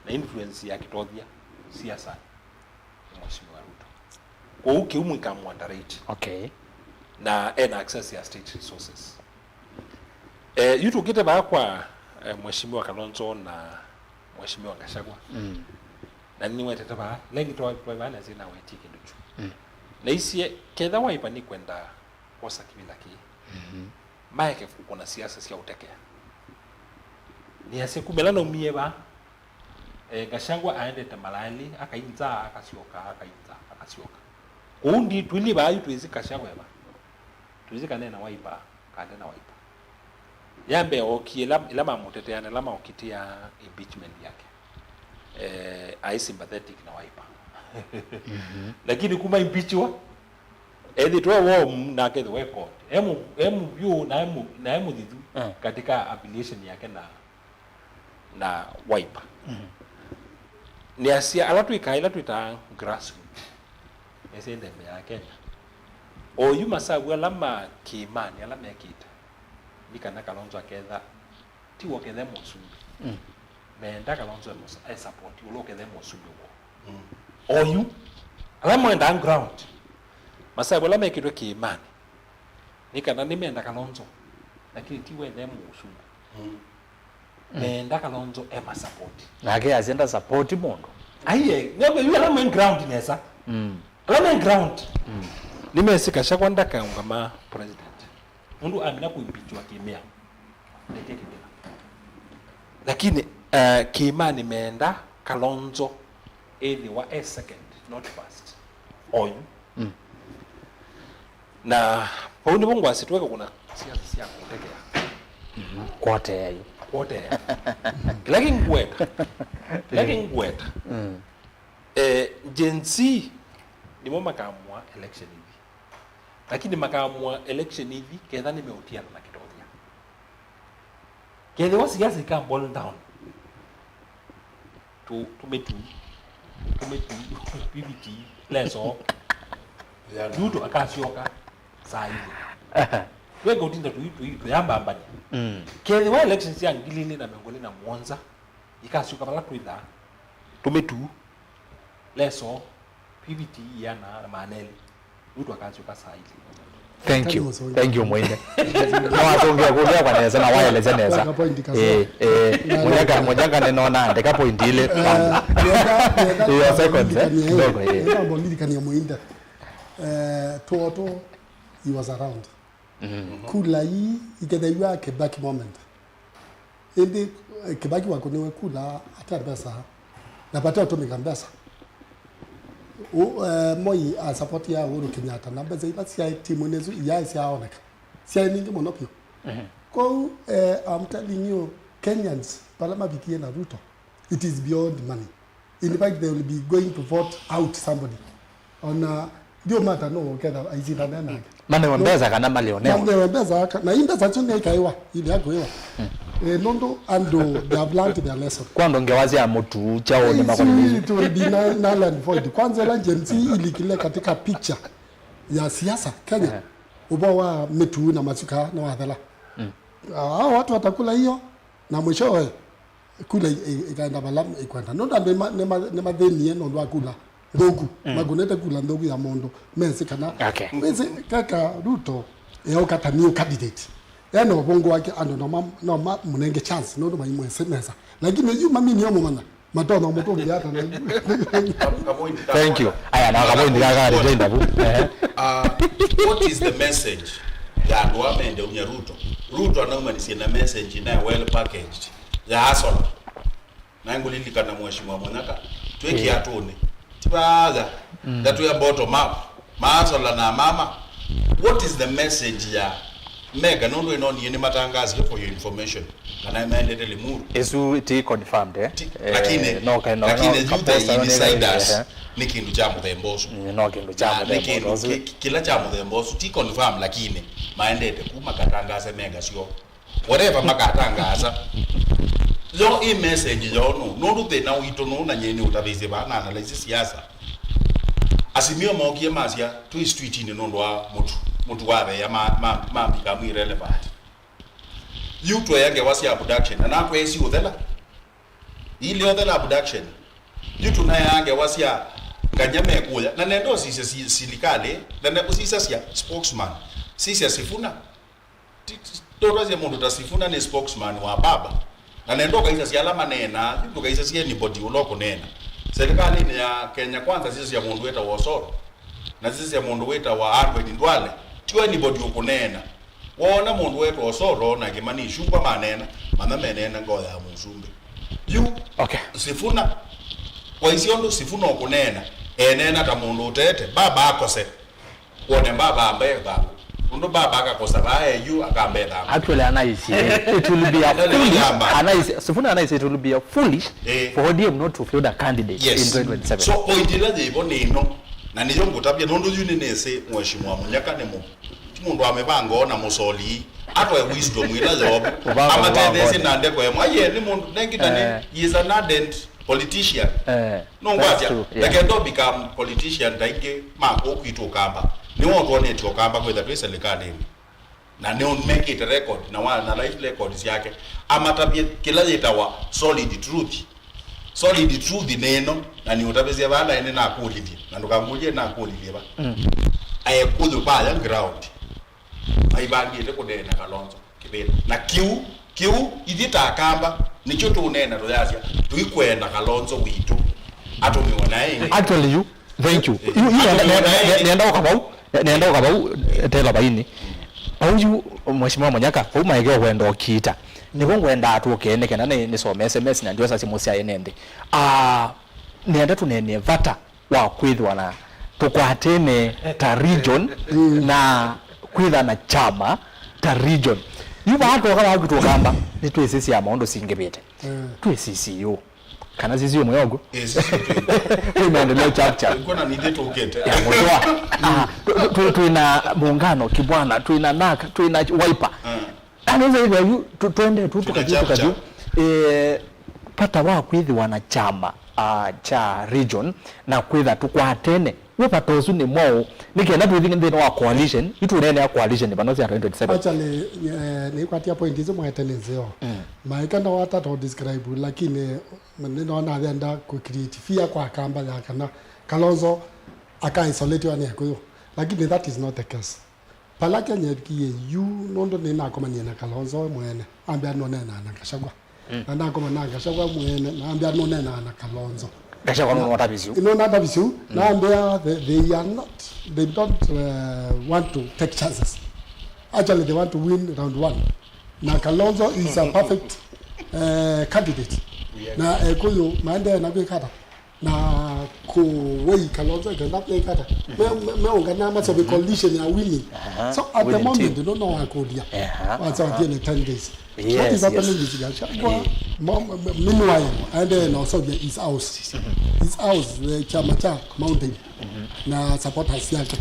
na influence ya kĩtothya siasa nĩ Mheshimiwa Ruto. Kwoou kĩu mũikamũ underrate. Okay. Na ena access ya state resources. Eh, yu tũkĩte vaa kwa, eh, Mheshimiwa Kalonzo na Mheshimiwa Gachagua. Mm. Na nĩwetete vaa, lengi twa, twa vaa nasi na wetie kĩndũ kyu. Mm. Na isie, ketha Wiper nĩ kwenda kwosa kĩvĩla kĩĩ. Mhm. Maeke kũkũna siasa sya ũtekea. Nĩasya kuma ĩla naumie vaa, eh, Gachagua aendete mala elĩ, akainza, akasyoka, akainza, akasyoka. Kũu ndi twĩli vaa yu twĩsĩ Gachagua eva. Twĩsĩ kana ena Wiper, kana ndena Wiper. Ya mbee ookie ĩla, ĩla mamũtetea na ĩla maũkitĩa impeachment yake. Eh, aĩ sympathetic na Wiper. Mhm. Lakini kuma impeachiwa, ethĩtwe e warm na akethĩwa e cold. E mũ-, e mũvyũ na e mũ-, na e mũthithu Eh. katika affiliation yake na, na Wiper. Mhm. Nĩasya ala twĩkaa, ila twĩtaa grassroots, nĩasya ĩ nthembo ya Kenya. Oyu masavu ala ma kĩĩmanĩ ala mekĩte, nĩ kana Kalonzo aketha, ti wokethe mũsumbĩ. Mm. Meenda Kalonzo e mũs-, e support, ũla ũkethe mũsumbĩ woo. Mm. Oyu, ala mwendaa ground, masavu ala mekĩtwe kĩĩmanĩ, nĩ kana nĩmenda Kalonzo, lakini ti wethe mũsumbĩ. Mm. Mm. Meenda Kalonzo e ma support. Nake asya nda support mũndũ. Aiye, nĩwe yu ala me ground nesa. Mm. Ala me ground. Mm. Nĩmesĩ Gachagua ndakaũngama president. Nũndũ amina kũimpeachwa kĩmea. Nĩkĩ kĩmea. Lakini, eh, kĩĩmanĩ meenda Kalonzo ethĩwa e second, not first. Oyu. Mm. Na vau nĩvo ngwasĩ tweka kũna siasa sya kũtekea. Mhm. Kwotea yu. Kwotea. Kĩla kĩngweta. Kĩla kĩngweta. Mm. Eh, Gen Z nĩmo makaamua election ithi. Lakini makaamua election ithi ketha nĩmeũtiana na kĩtothya. Kethĩwa siasa ika boil down to, to me too, to me too, P V T, leso. Ruto akasyoka saa ilĩ. Tweka ũtinda tũi, tũi, tũyambambania. Mm. Kethĩwa election sya ngili ilĩ na mĩongo ĩlĩ na mũonza ikasyoka vala twĩthaa, to me too, leso, P V T iana na maana elĩ. Ruto akasyoka saa ilĩ. Thank you. Thank you, Mwine. No atũngĩa kũlya kwa nesa na waelesya nesa. Weka point kasa. Eh, eh, Mujanga, Mujanga nĩ nona ndeka point ile. Eh, nenda, nenda Iyo seconds, eh, nililikanie, kidogo, eh. Nenda mbo nililikanie Mwine. Eh, Tuoto, he was around. Mhm. Kula ii ikethew'a Kibaki moment. Ĩndĩ, eh, Kibaki wakũniwe kula ate mbesa, na vate ũtũmĩka mbesa. U-, eh, Moi a support ya Uhuru Kenyatta, na mbesa ila syaĩ timu-inĩ ĩsu iyaĩ syaoneka. Syaĩ nyingĩ mũno vyũ. Mhm. Kwoou, eh, I'm telling you, Kenyans, vala mavikie na Ruto, it is beyond money. In fact, they will be going to vote out somebody. Ona, ndio matter no ũketha aisindane nake. Manewe mbesa kana malĩonewa. Manewe mbesa aka-, na ii mbesa isu nĩikaĩwa, ilea kũĩwa. Eh, nũndũ andũ they have learned their lesson. Kwa andũ ngewa sya mũtu, kyaũ nĩ makoni. It will be null and void. Kwanza ĩla Gen Z ilikile katika picture ya siasa Kenya, eh, ũvoo wa mĩtu na masuka nĩwathela. Mm. Ah, hao watu watakula hiyo, na mwishowe kula i-, i-, ikaenda vala ikwenda. Nũndũ andũ nĩma-, nĩma-, nĩmathĩnie nũndũ wa kula nthũku. Mm. Makunĩte kula nthũku ya mũndũ. Mesĩ kana, okay, mesĩ kaka Ruto eũka ta new candidate. Ena ũvũngũ wake, andũ no ma-, no mamũnenge chance nũndũ maimwĩsĩ mesa. Lakini yu maminie mũmanya, matonya mũtũngĩa ata na Thank you. Aya, na kapoindi kaka rejoin ndavu. Ehe. Uh, what is the message ya andũ aa mende unya Ruto? Ruto anaumanisye na message na well packaged ya hustler. Na ngũlilikana Mheshimiwa Munyaka, twĩ, eh, kĩatũnĩ. Ti vaatha. Mm. That we are bottom up. Masola na mama. What is the message ya Mega? Nũndũ ĩno niĩ nĩmatangasie for your information. Kana maendete Limuru. Ĩsu ti confirmed, eh? Ti, eh, lakini, no, ka-, no, lakini no, you the insiders, eh, nĩ kĩndũ kya mũthemba ũsu. Mm, no kĩndũ kya mũthemba ũsu. Na nĩ kĩndũ kĩ-, kĩla kya mũthemba ũsu. Ti confirm, lakini maendete kuma katangase Mega syo. Whatever makatangaasa. Yo ĩ message yoo nũ, nũndũ thĩna witũ nũũ na nyie nĩũtavĩsye vaa na analyze siasa. Azimio mookie masya, twĩ streetinĩ nũndũ wa mũtu, mũtu wa veya ma, ma, ma become irrelevant. Yu tweea ngewa sya abduction, na nakweesi ũthela. Ilĩ ũthela abduction. Yu tũnaea ngewa sya nganya mekũya, na nenda ũsisya si-, silikalĩ, na ne-, ũsisya sya spokesman, sisya Sifuna. Ti-, ti-, ndotwasya mũndũ ta Sifuna nĩ spokesman wa baba. Na nenda ũkaisasya ala maneenaa, yu ndũkaisasye anybody ũla ũkũneena. Serikalinĩ ya Kenya Kwanza sisasya mũndũ wĩtawa Osoro. Na sisasya mũndũ wĩtawa Anthony Duale. Ti anybody ũkũneena. Woona mũndũ wĩtawa Osoro na Kimani Ichung'wah maneena, manya meneena ngoo ya mũsumbĩ. Yu, okay, Sifuna, waisye ũndũ Sifuna ũkũneena, eneena ta mũndũ ũtete, baba akose. Wone baba ambe thangũ. Ũndũ baba akakosa vaa e yu, akambe thangũ. Actually, anaisye, it will be a foolish, anaisye, Sifuna anaisye, it will be a foolish, eh, for O D M not to field a candidate, yes, in twenty twenty-seven. So, point ĩla yĩvo nĩ ĩno, na nĩyo ngũtavya, nũndũ yu nĩnĩsĩ Mheshimiwa Munyaka nĩ mũ-, ti mũndũ wa mĩvango na mũsolii, atwae wisdom ĩla yovu, mũvango, amatetheesye mũvango na ndeko ĩmwe. Aye, nĩ mũndũ, nengita nĩ, eh, he is an ardent politician. Eh, nũngwasya, that's true, yeah. Reke ndo become politician ta ingĩ ma kũu kwitũ Ũkamba. Nĩwe ũtwonetye Ũkamba kwĩtha twĩ serikalinĩ. Na nĩo mekĩte record, na wa, na live record syake. Amatavye kĩla yĩtawa solid truth. Solid truth nĩ ĩno, na nĩũtavĩsye vaa naĩ nĩnakũlilye. Na ndũkangũlye nakũlilye va. Mm. Aekũyũ vaya ground. Maivangĩte kũneena Kalonzo kĩvĩla. Na kĩu, kĩu, ithyĩ ta Akamba, nĩkyo tũũneena tũyasya, tũikwenda Kalonzo witũ atũmĩwe naĩ ĩngĩ. Actually, you, thank you. Eh, you, you, atũmĩwe naĩ ĩngĩ. Nenda ũka vau, nenda ũka vau, eh, tela vaini. Vau yu, Mheshimiwa Munyaka, vau maekeo kwenda ũkiita. Nĩvo ngwendaa tũkene kana nĩ, nĩsome S M S na ndiosa simũ sya ene nthĩ. Ah, nenda tũneenee vata wa kwĩthĩwa na tũkwatene ta region na kwĩtha na kyama ta region. Yu vaa twoka vaa kwitũ Ũkamba, nĩtwĩsĩsya maũndũ singĩvĩte. Eh. Twĩ C C U. Kana C C U mwĩogu? Eh, C C U twĩ. Twĩ maendeleo chapchap. Nĩkwona nithĩ tũkĩte. Ya mũtwa. Ah, tũ-, tũ-, twĩ na Muungano, Kibwana, twĩ na NARC, twĩ na Wiper. Eh. Anaweza hivyo yu, tu-, twende tu, tukathiĩ, tukathiĩ. Eh, vata wa kwĩthĩwa na kyama, ah, kya region na kwĩtha tũkwatene. We vata ũsu nĩ mwaũ? Nĩ kenda twĩthi nthĩnĩ wa coalition, itũneenea coalition vano sya twenty twenty-seven. Actually, eh, nĩkwatia point isu mwete nĩ nzeo. Mm. Maeka no atata describe, lakini nĩnona athenda ku create fear kwa Kamba ya kana Kalonzo aka isolate wa nĩ Akũyũ. Lakini that is not the case. Vala Kenya ĩvikie yu, nũndũ nĩnakomanie na Kalonzo we mwene, ambĩa nũneenaa na Gachagua. Mm. Na nakoma na Gachagua mwene, na ambĩa nũneenaa na Kalonzo. Gachagua nũnatavisyu. Nũnatavisyu, mm, na ambĩa they, they are not, they don't, uh, want to take chances. Actually, they want to win round one. Na Kalonzo is a perfect, uh, candidate. Na Ekũyũ maendee na kwĩka ata? Na kũwei Kalonzo kenda mekata. Me, me, meũngana masove condition ya winning. Aha. So at the moment, no, no wakũlya. Aha, wacha aha. Watie ni ten days. Yes, what is happening is Gachagua, eh, mo-, mo-, meanwhile, aende na ũsovya his house. His house, the chama cha Mountain. Na supporters yake.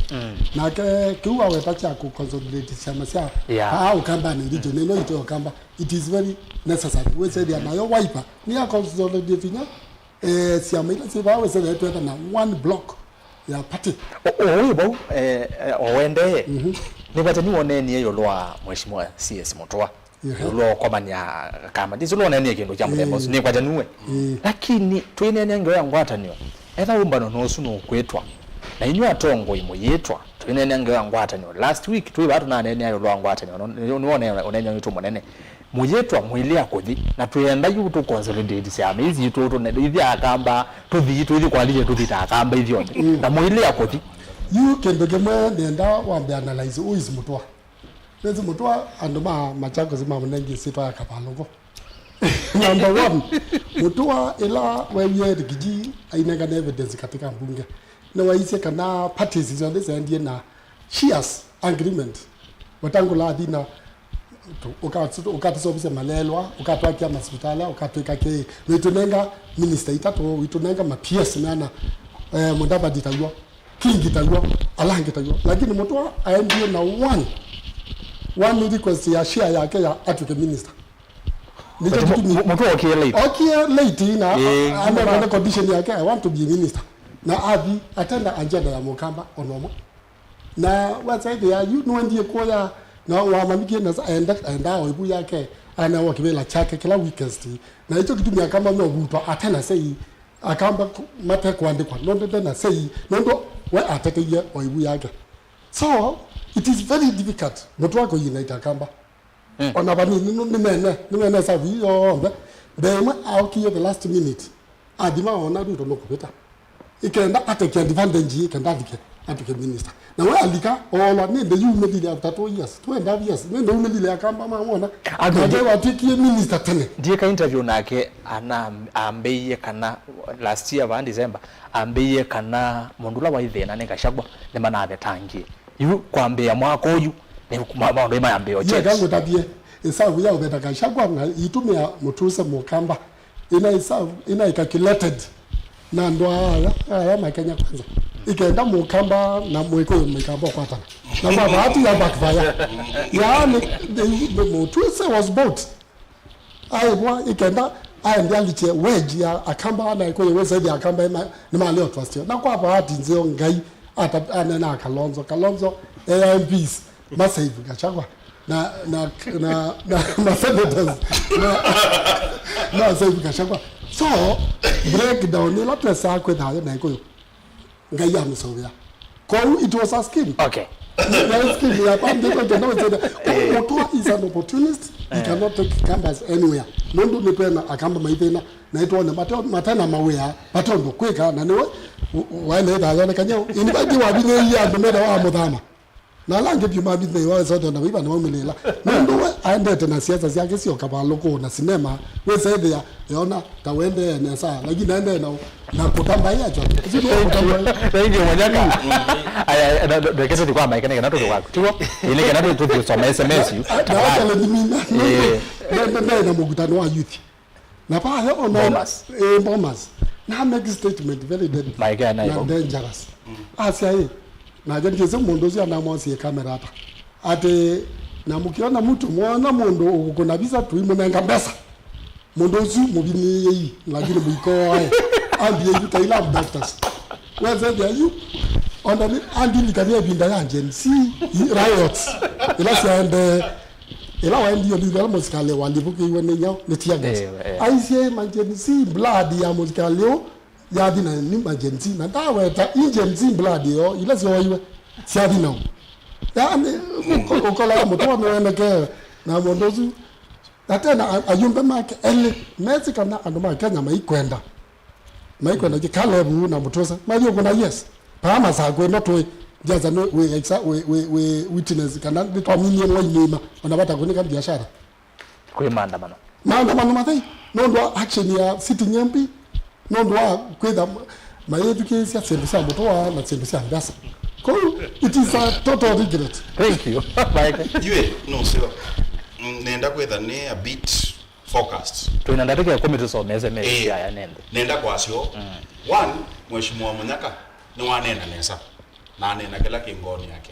Nake kĩu aweta kya kũ consolidate syama sya, yeah, aa Ũkambani region ĩno itũ ya Ũkamba. It is very necessary. Wĩsethĩa nayo Wiper nĩ ya consolidate inya, eh, syama ila syĩ vaa wĩsethĩa twetha na one block ya party. O, o, wĩ vau, eh, eh, o wendee. Nĩvatani wonenie ĩũlũ wa Mheshimiwa C S Mũtũa. Ehe. Ĩũlũ wa ũkomania Kamba. Ndisĩ ũlũ wonenie kĩndũ kya mũthemba ũsu, nĩkwataniwe. Ĩĩ. Lakini twĩneenea ngeo ya ngwatanĩo. Etha ũmbano na ũsu nũkwĩtwa. Na inyw'ĩ atongoi mũyĩtwa, twĩneenea ngeo ya ngwatanĩo. Last week, twĩ vaa tũnaneenea ĩũlũ wa ngwatanĩo. Nĩ, nĩwone ũneenea witũ mũnene. Mũyĩtwa mũilea kũthi, na twĩenda yu tũ consolidate syama ici itũ, tũne-, ithyĩ Akamba, tũthi, tũthi kwalilye, tũthi ta Akamba ithyonthe. Mm. Na mũilea kũthi. Yu kĩndũ kĩmwe nĩenda wambe analyze, who is Mũtũa? Nĩsĩ Mũtũa andũ ma Machakos mamũnengie ĩsyĩtwa ya Kavalũkũ. Number one, Mũtũa ĩla weewie Rigiji ainengane evidence katika mbunge, nĩwaisye kana parties syonthe syaendie na Sheares agreement. Wetangula athi na tu-, ũkatu-, ũkatũseũvĩsya malelwa, ũkatwakia masivitala, ũkatwĩka kĩĩ. Wĩtũnenga minister itatũ, wĩtũnenga ma P S meana, eh, Mudavadi taw'o. Kingi taw'o, ala angĩ taw'o. Lakini Mũtũa aendie na one, one request ya share yake ya atw'ĩke minister. Nĩkyo kĩtumi Mũtũa okie late. Okie late na, eh, amekana condition yake, "I want to be minister." Na athi, atenda agenda ya Mũkamba ona ũmwe. Na wasaidia yu nĩwendie kuoya, na wamamikie na sa-, enda, enda o ivu yake, anewa kĩvĩla kyake kĩla weakest. Na ĩkyo kĩtumi Akamba meũvutwa atena sei, Akamba ku-, mate kũandĩkwa, nũndũ ndena sei, nũndũ we ateteie o ivu yake. So, it is very difficult Mũtũa kũ unite Akamba. Mm. Ona vanini, nũ-, nĩmene, nĩmene savu ii yonthe. Mbee ĩmwe aokie the last minute. Athima ona Ruto nũkũvĩta. Ĩkenda ateke advantage, ĩkenda athike, atw'ĩke minister. Na we alika, oolwa, nĩ nthĩ yumĩlile after two years, two and a half years. Nĩ nthĩ yumĩlile Akamba mamwona. Andũ na nde watw'ĩkie minister tene. Ndiĩka interview nake, ana ambĩie kana last year va December, ambĩie kana mũndũ ũla waĩ thĩna nĩ Gachagua, nĩmanavetangie. Yu kwambĩĩa mwaka ũyu, nĩ ma-, maũndũ mayambĩĩa. Yeka change. Ngũtavye, ĩsavu ya ũveta Gachagua na itũmĩa Mũtũse Mũkamba. Ĩna ĩsavu, ĩna ĩcalculated. Na andũ aya, aya ma Kenya Kwanza. Ĩkenda Mũkamba na Mũkũyũ maikamba ũkwatana. Na kwa bahati ya backfire. Yaani, the, the Mũtũse was bought. Aĩvwa ĩkenda aende alikye wedge ya Akamba na Ĩkũyũ wĩsaĩthya Akamba ĩma-, nĩmalea ũtwasyo. Na kwa bahati nzeo Ngai ata-, anena Kalonzo. Kalonzo, eh, M Ps, masave Gachagua. Na, na, na, na, na senators. Na, na save Gachagua. So, breakdown ĩla twesaa kwĩthayo na Ĩkũyũ. Ngai amĩseũvĩa. Kwoou it was a scheme. Okay. Na scheme ya pandĩtwe kenda wĩsĩte. Kwoou Mũtũa is an opportunist. He cannot take Kambas anywhere. Nũndũ nĩtwena Akamba maithĩna. Na nĩtwone mate-, matena mawĩa, mate ũndũ kwĩka. Na nĩwe, u-, u-, waĩle ĩtha yonekany'a. In fact, wavinyĩĩie andũ metha wa mũthama. Na ala angĩ vyũ mavinyĩĩwa sote na vaiva nĩmaumĩlĩĩla. Nũndũ we aendete na siasa syake syoka valũkũ na sinema, wĩsethĩa yona ta wendee nesa, lakini aendee na, na kũtambaĩa kyo. Thank you, Manyaka. Aya, aya, na, na, ndekete kwa maikene kana tũtũ waku. Tigo? Ile kana tũtũ soma S M S yu. Na, na, tafadhali. Wale ni mina. Eh. Nende, nende na mũkutano wa youth. Na vaya ona Bomas. Eh, Bomas. Na make statement very deadly. Maikea na na hivyo. Dangerous. Asya ĩ, nake ndiĩsĩ mũndũ ũcio anamwosie kamera ata. Atĩ, na mũkĩona mũtu, mwona mũndũ ũkũkũna visa, tũimũnenga mbesa. Mũndũ ũsu mũvinĩĩi, lakini mũikoae. Ambie yu taila abductors. Wesethĩa yu, ona nĩ andilikania ĩvinda ya Gen Z, i-, riots. Ĩla syaendee, ĩla waendie ũlilwa mũsikalĩ walivũkĩiwe nĩ nyau, nĩ tear gas. Eh, eh. Aisye ma Gen Z, blood ya mũsikalĩ ũ, yathi na ni ma Gen Z, na ndaweta i Gen Z blood yo, ila syoiwe, syathi nau. Yaani, ũko-, ũkolaga mũtwe nĩwenekee, na mũndũ ũsu, na tena a-, ayumbe make elĩ, mesi kana andũ ma Kenya maikwenda. Maikwenda ki Caleb na Mũtũse, mathi ũkũna yes. Paa masakwe no tũĩ, just no we exa-, we, we, we witness, kana nĩtwaminie mwai mũima, ona vata kũnika biashara. Kwĩ maandamano. Maandamano mathei, nũndũ wa action ya sitting M P, nũndũ wa kwĩtha mayĩthukĩĩsya syĩndũ sya mũtũa na syĩndũ sya mbesa. Kwoou, it is a total regret. Thank you. Mike. Yue, no, sio. Mm, nenda kwĩtha nĩ a bit focused. Twĩna ndatĩka ĩkũmi tũsomese mesi aya nende. Nenda kwasyo. Mm. One, Mheshimiwa Munyaka nĩwaneena nesa. Na aneena kĩla kĩ ngoonĩ yake.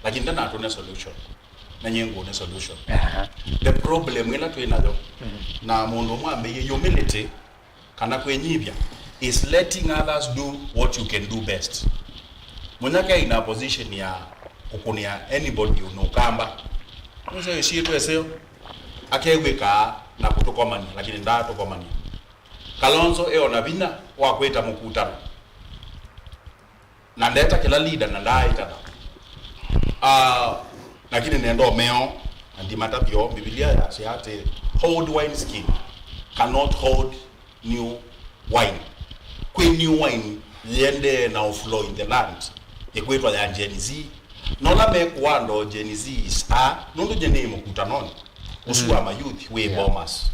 Lakini ndanatũne solution. Na nyie ngũne solution. Aha. The problem ĩla twĩ nayo, mm, na mũndũ ũmwe ambĩie humility, kana kwĩnyivya, is letting others do what you can do best. Munyaka ena position ya kũkũnĩa anybody ũnũkamba. Nũseo ĩsyĩtwa ĩseo, akew'ĩkaa na kũtũkomania, lakini ndaatũkomania. Kalonzo eona vinya wa kwĩta mũkutano. Na ndeta kĩla leader na ndaaĩtana. Ah, lakini nenda ũmeo, na ndimatavyo, Biblia yasya atĩ, old wine skin cannot hold new wine. Kwĩ new wine yĩendee na flow in the land, ĩkwĩtwa ya Gen Z. Na ũla mekũandoo Gen Zs, a, nũndũ nyie nĩ mũkutanonĩ ũsu wa mayouth wĩ Bomas.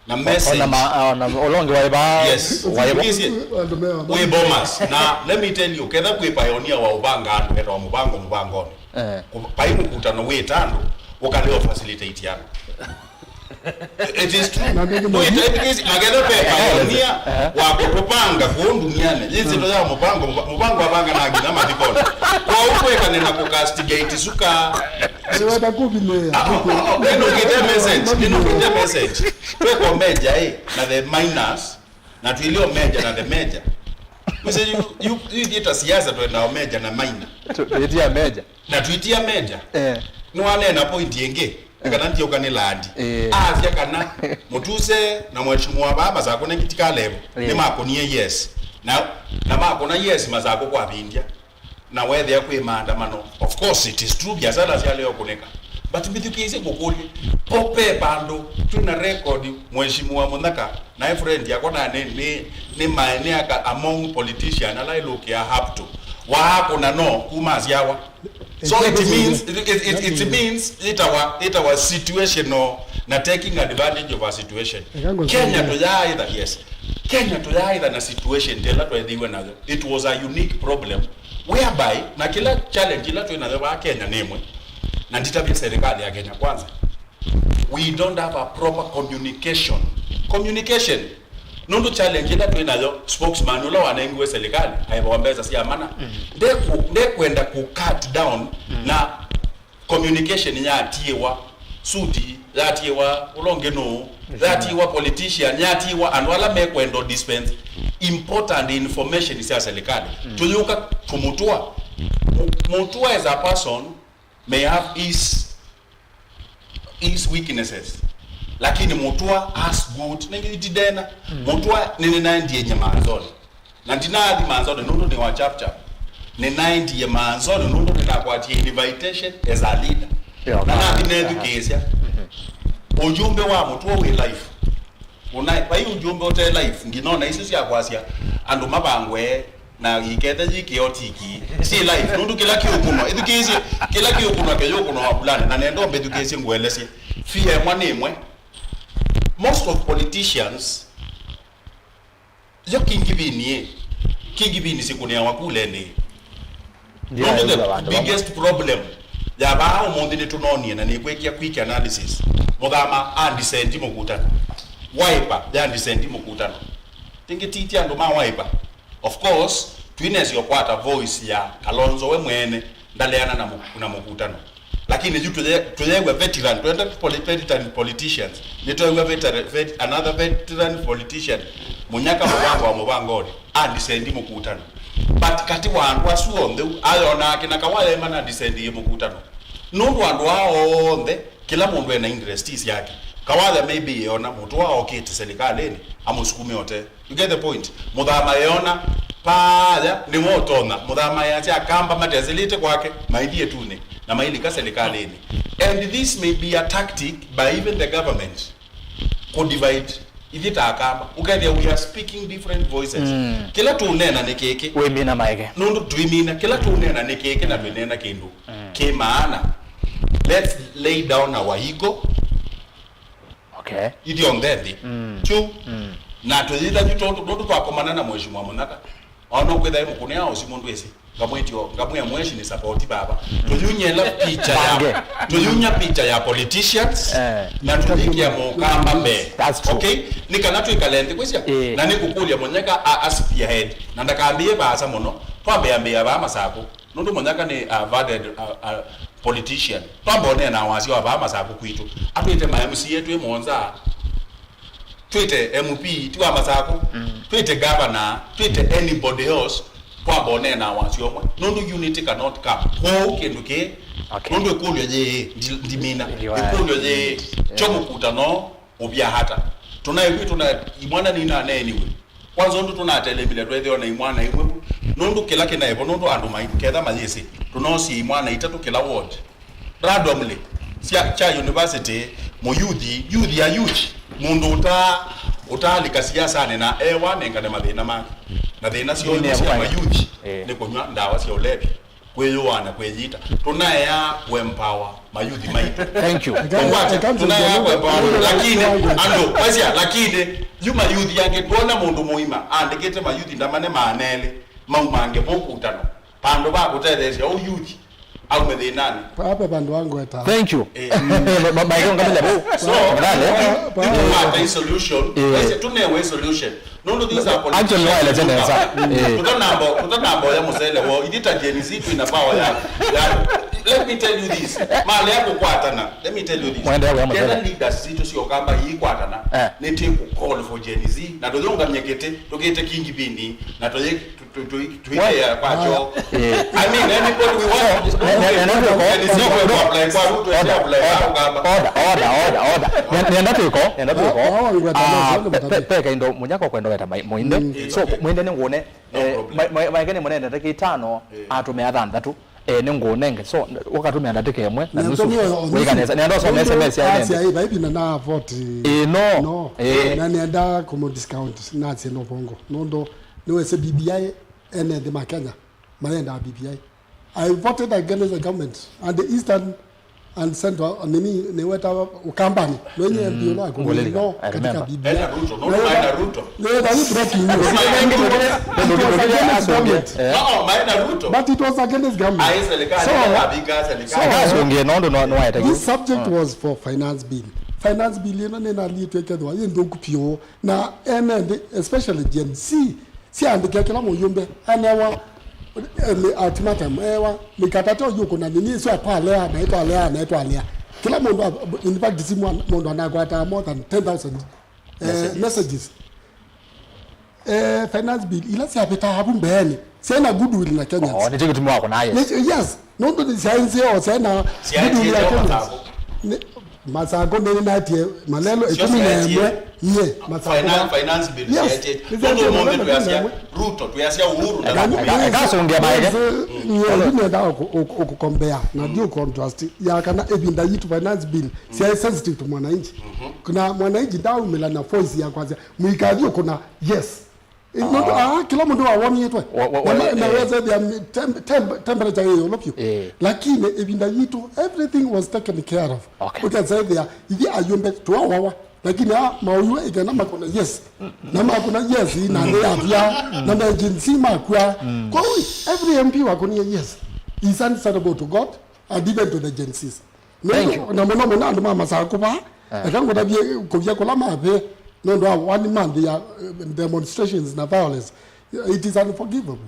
Na message. Ona ma, ona ũla ũngĩ waĩ vaa. Yes. Waĩ vaa. Ũthikĩĩsye. Andũ me Bomas. Wĩ Bomas. Na let me tell you, ketha kwĩ pioneer wa ũvanga andũ etawa mũvango mũvangonĩ. Eh. Kũ-, vai mũkutano wĩta andũ, ũkaleo facilitate andũ. It is true. Na ndĩngĩ no, it, it is, na ketha kwĩ pioneer wa kũtũvanga kũũ ndunianĩ. Yĩ nzito ya mũvango, mũva-, mũvango avanga na nginya mathikonĩ. Kwa ũkwĩkane na kũcastigate suka. Nĩwenda kũvinĩĩa. Nĩnũkĩte message, nĩnũkĩte message. Tweka major, eh, na the minors, na twĩlĩ major na the major. Mse, yu, yu, yu ithiĩta siasa twenda major na minor. Twĩtia major. Na twĩtia major. Eh. Nĩwaneena point ĩngĩ, kana ndyũka nĩ land. Eh. Asya kana Mutuse na Mheshimiwa vaa Masakũ na Kitikalevo, eh, nĩmakonie yes. Na, na makona yes Masakũ kwa Vindya. Na wethĩa kwĩ maandamano, of course it is true, biasala syalea ũkũnĩka. But mbĩthukĩĩsye ngũkũlye, po ve vandũ twĩ na record, Mheshimiwa Munyaka, naĩ friend yakwa na nĩ, nĩ, nĩ maeneo aka among politician ala ĩlũkĩa up to. Waakũna no kuma asyawa. So it means, it, it, it, it means it our, it our situational na taking advantage of our situation. Kenya tũyaaĩtha, yes. Kenya tũyaaĩtha na situation ĩla twethĩiwe nayo. It was a unique problem. Whereby, na kĩla challenge ĩla twĩ nayo vaa Kenya nĩ ĩmwe, na nditavye serikali ya Kenya Kwanza, we don't have a proper communication. Communication. Nũndũ challenge ĩla twĩ nayo, spokesman ũla wanengiwe serikali, aĩvawa mbesa sya mana, mm, ndeku-, ndekwenda ku cut down, mm, na communication yatiĩwa, suti yatiĩwa, ũla ũngĩ nũũ, yatiĩwa politician, yatiĩwa andũ ala mekwenda dispense important information sya serikali. Mm. Tũyũka tũmũtũa. Mu-, mũtũa as a person may have his, his weaknesses. Lakini mũtũa has good, nĩngĩ itidena. Mm. Mũtũa nĩnĩnaendie nye manzoni. Na ndinaathi manzoni nũndũ nĩ wa chap chap. Nĩnaendie manzoni nũndũ nĩnakwatie invitation as a leader. Yeah, na nathi nethukĩĩsya. Mhm. Ũjumbe wa mũtũa wĩ live. Ũnaĩ, vai ũjumbe ũte live, nginona isu sya kwasya andũ mavangwe na ikethe yĩ chaotic. Syĩ live, nũndũ kĩla kĩũkũnwa, ĩthukĩĩsye, kĩla kĩũkũnwa keyũkũnwa wa fulani, na nenda ũmbĩthukĩĩsye ngũelesye. Fia ĩmwe nĩ ĩmwe. Most of politicians, yo kingivini ĩ, kingivini sikũnĩawa kuleni. Nũndũ the biggest problem ya vaa ũmũnthĩ nĩtũnonie na nĩkwĩkĩa quick analysis. Mũthama andisendi mũkutano. Wiper yandisendi mũkutano. Ĩngĩ titi andũ ma Wiper. Of course, twinesi ũkwata voice ya Kalonzo we mwene, ndaleana na mũ-, na mũkutano. Lakini yu tũye-, tũyew'a veteran, twenda poli-, veteran politicians. Nĩtwew'a veteran, vet-, another veteran politician, Munyaka mũvango wa mũvangoni, andisendi mũkutano. But katĩ wa andũ asu onthe u, ayonaa kĩna Kawaya ema na andisendie mũkutano. Nũndũ andũ aa onthe, kĩla mũndũ ena interest syake. Kawaya maybe eona mũtũa okĩte serikalini, amũsukume ote. You get the point? Mũthama eona paya nĩwe ũtonya. Mũthama easya Akamba matesĩlĩte kwake, maithi ĩtunĩ, na mailika serikalini. And this may be a tactic by even the government kũ divide ithyĩ ta Akamba. Ũkethĩa we are speaking different voices. Mm. Kĩla tũũneena nĩ kĩkĩ. Wĩmina maeke. Nũndũ twĩmina. Kĩla tũũneena nĩ kĩkĩ na twĩneena kĩndũ, mm, kĩ maana. Let's lay down our ego. Okay. Ithyonthe nthĩ. Mm. Kyu. Mm. Na tũyĩtha yu tondũ, tondũ twakomana na Mheshimiwa Munyaka. Ona ũkwĩtha ĩ mũkũnĩa ũsi mũndũ ĩsĩ. Ngamwĩtyo, ngamwĩa mweshi nĩ support baba. Tũyunyela picha ya, Bange. Tũyunya picha ya politicians, eh, na tũyĩkĩa mũkamba mbee. That's true. Okay? Nĩ kana twĩkale nthĩ kwĩsya. Eh. Na nĩ kũkũlya Mũnyaka a, a spearhead. Na ndakambĩe vaasa mũno. Twambĩambĩa vaa Masakũ. Nũndũ Mũnyaka nĩ a valid, a, a politician. Twambonee na wasya wa vaa Masakũ kwitũ. Atwĩte ma M C A twĩ mũonza. Twĩte M P ti wa Masakũ, mm, twĩte governor, twĩte anybody else, twambonee na wasya ũmwe. Nũndũ unity cannot come. Kwoou kĩndũ kĩĩ, okay, nũndũ ĩkũlyo yĩĩ, ndi-, ndimina. Ĩkũlyo yĩĩ, kyo mũkutano ũvya hata. Tũnaĩw'ĩ tũna imwana nina anyway. Kwanza ũndũ tũnatelemile twethĩwa na imwana imwe vu. Nũndũ kĩla kĩnaĩvo, nũndũ andũ mai, ketha mayĩsĩ, tũnoosie imwana itatũ kĩla ward. Randomly, sya, kya university, mũyuthi, yuthi ya yuchi, mũndũ ũta, ũtaalika siasanĩ na ewa nengane mathĩna make. Na thĩna syonthe sya mayuchi, eh, nĩ kũnyw'a ndawa sya ũlevi, kwĩyũaa na kwĩyita. Tũnaea kũempower mayuthi maitũ. Thank you. Ũkwata, tũnaea kũempower, lakini andũ, wasya, lakini, yu mayuthi angĩ, ndwona mũndũ mũima aandĩkĩte mayuthi ndamane maana elĩ, maumange mũkutano, vandũ va kũtetheesya ũyuthi aume thĩnanĩ. Papa vandũ wangweta. Thank you. Eh. Ma-, ma-, maike ngamenya vau. So, tafadhali, eh, nĩtũkwata solution. Eh. Wese tũnewe solution. Nũndũ these are politicians. Actually, waeleze nesa. Eh. Tũtanambo, tũtanambo ya mũsele wo. Ithyĩ ta Gen Z twĩna power ya, ya, let me tell you this. Male ya kũkwatana. Let me tell you this. Mwendelee ya mũsele. Kenda leaders sitũ sya ũkamba iikwatana. Eh. Nĩtĩ kũ call for Gen Z. Na tũyũngamye kĩtĩ, tũkĩte kingipindi. Na tũyĩ Tũ-, tũ-, tũ-, tũitĩa kwa kyo. Eh. I mean, anybody we want. So, ne-, ne-, ne-, nenda twĩko, nenda twĩko. Order, order, order, order. Ne-, nenda twĩko, nenda twĩko. Ah, pe-, pe-, pe kaindo Mũnyaka kwenda weta mai-, Mũinde. Mm. So, Mũinde nĩ ngũne. No problem. Eh, ma-, ma-, maike nĩ mũnene ndatĩka itano, eh, atũme athanthatu. Eh, nĩ ngũnenge. So, ũkatũmĩa ndatĩka ĩmwe na nusu. Wĩka nesa. Nenda ũsome S M S ya nende. Asia, ĩ, vaivi na na vote. Eh, no. No. Eh. Na nenda kũmũ discount, nasie no vongo. Nũndũ nĩwĩsĩ B B I, ene nthĩ ma Kenya mayendaa B B I. I voted against the government and the Eastern and Central, nini, nĩweta Ũkambani. Nwenye M P ũla akũlile no katika B B I. Ena Ruto, no, ena Ruto. Nĩweta Ruto breaking news. It was against government. Eh. No, maena Ruto. But it was against government. Aĩ serikali, so, abika serikali. Akasũngĩe nũndũ no, no aete. This subject was for finance bill. Finance bill ĩno nĩnalĩtwe kethwa yĩ nthũku piũ. Na ene nthĩ, especially Gen Z, siandĩkĩa kĩla mũyũmbe anewa, eh, ultimatum, ewa, mikakati yu kuna nini, sio twalea, na twalea, na twalea. Kĩla mũndũ, in fact, si mwa-, mũndũ anakwataa more than ten thousand, eh, messages. Messages. Eh, finance bill, ila syavĩtaa avu mbeenĩ, syena goodwill na Kenyans. Oh, nĩkyo gĩtumi wa kũna, yes. Nĩ-, yes. Nũndũ nĩ syaĩ nzeo, syana. Syaĩ nzeo. Mathangũ. Nĩ, Mathangũ nĩnatie malelo ĩkũmi na ĩmwe. Nyie, Mathangũ. Finance, finance bill. Yes. Nũndũ ũmũnthĩ twĩasya Ruto, twĩasya Uhuru na Ruto. Eka-, ekasũngĩa maeke. Nyie, nĩnendaa ũkũ-, ũkũ-, ũkũkombea, na ndiũcontrust ya kana ĩvinda yitũ finance bill, syaĩ sensitive to mwananchi. Na mwananchi ndaumĩla na voice ya kwasya, mũikathi ũkũna, yes. Nũndũ, ah, kĩla mũndũ wawonietwe. Wa-, wa-, na ma-, na eh, wesethĩa mi-, tem-, tem-, temperature ĩ ĩũlũ vyũ. Eh. Lakini ĩvinda yitũ, everything was taken care of. Okay. Ũkesethĩa, ithyĩ ayũmbe, twawawa. Lakini a, maũyũ ĩkena makũna, yes. Na makũna, yes, na nĩ yavya, na ma Gen Z makua. Kwa hiyo, every M P wakũnie, yes. Is answerable to God and even to the Gen Zs. Thank you. Na mũno mũno andũ ma Masakũ vaa, eka ngũtavye kũvya kũla mavĩ, nũndũ wa one month ya, eh, demonstrations na violence. It is unforgivable.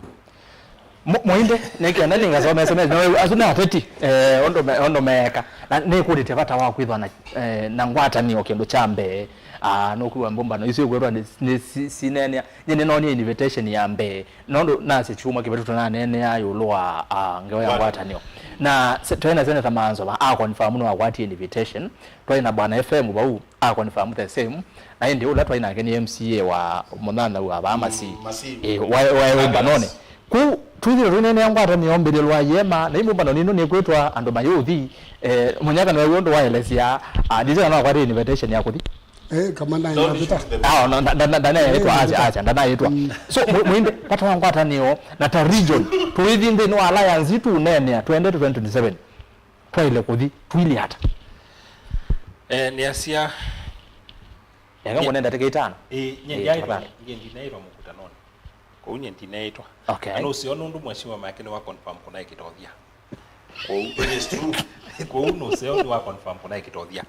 Mu-, Mũinde, nĩkenda nĩngasoma S M S, no, asu nĩ ateti, eh, ũndũ me-, ũndũ meeka. Na nĩkũlĩte vata wa kwĩthwa na, eh, na ngwatanĩo kĩndũ kya mbee. Ah, nũkwĩwa mbũmbano isu ikwĩtwa nĩ, nĩ si-, sinenea. Nyie nĩnoonie invitation ya mbee. Nũndũ nasya kyumwa kĩvĩtũku tũnaneenea ĩũlũ wa, ah, ngewa ya ngwatanĩo. Na se-, twaĩ na Senator Manzova, a confirm nĩwakwatie invitation. Twaĩ na Bwana F M vau, a confirm the same. Na ĩndĩ ũla twaĩ nake nĩ M C A wa mũnyanyaũ wa vaa Masii. Mm, Masii. Ĩ, waĩ, waĩ ũmbanonĩ. Kũu, twĩthĩwe tũineenea ngwatanĩo mbĩlĩlwa yĩema, na imũmbano nĩno nĩkwĩtwa andũ mayũthi. Eh, Mũnyaka nĩwe ũndũ waelesya, ah, nditĩka no akwatie invitation ya kũthi. Eh, kamanda. Don't inapita shoot them. Ah, no, nda-, nda-, nda-, ndanaĩtwa, eh, asya, asya, ndanaĩtwa. Mm. So, Mũ-, Mũinde, vata wa ngwatanĩo, na ta region, tũithi nthĩnĩ wa alliance ĩtu ũneenea, twendete twenty twenty-seven. Twaĩle kũthi, twĩle ata? Eh, nĩasya. Eka ngũne ndatĩka itano. Eh, nye, eh, ndiaĩtwa, tafadhali. Nye ndinaĩtwa mũkutanonĩ. Kwoou nyie ndineĩtwa. Okay. Na nũseo nũndũ mheshimiwa Maeke nĩwa confirm kũnaĩ Kĩtothya. Kwoou, it is true. Kwoou nũseo nĩwa confirm kũnaĩ Kĩtothya.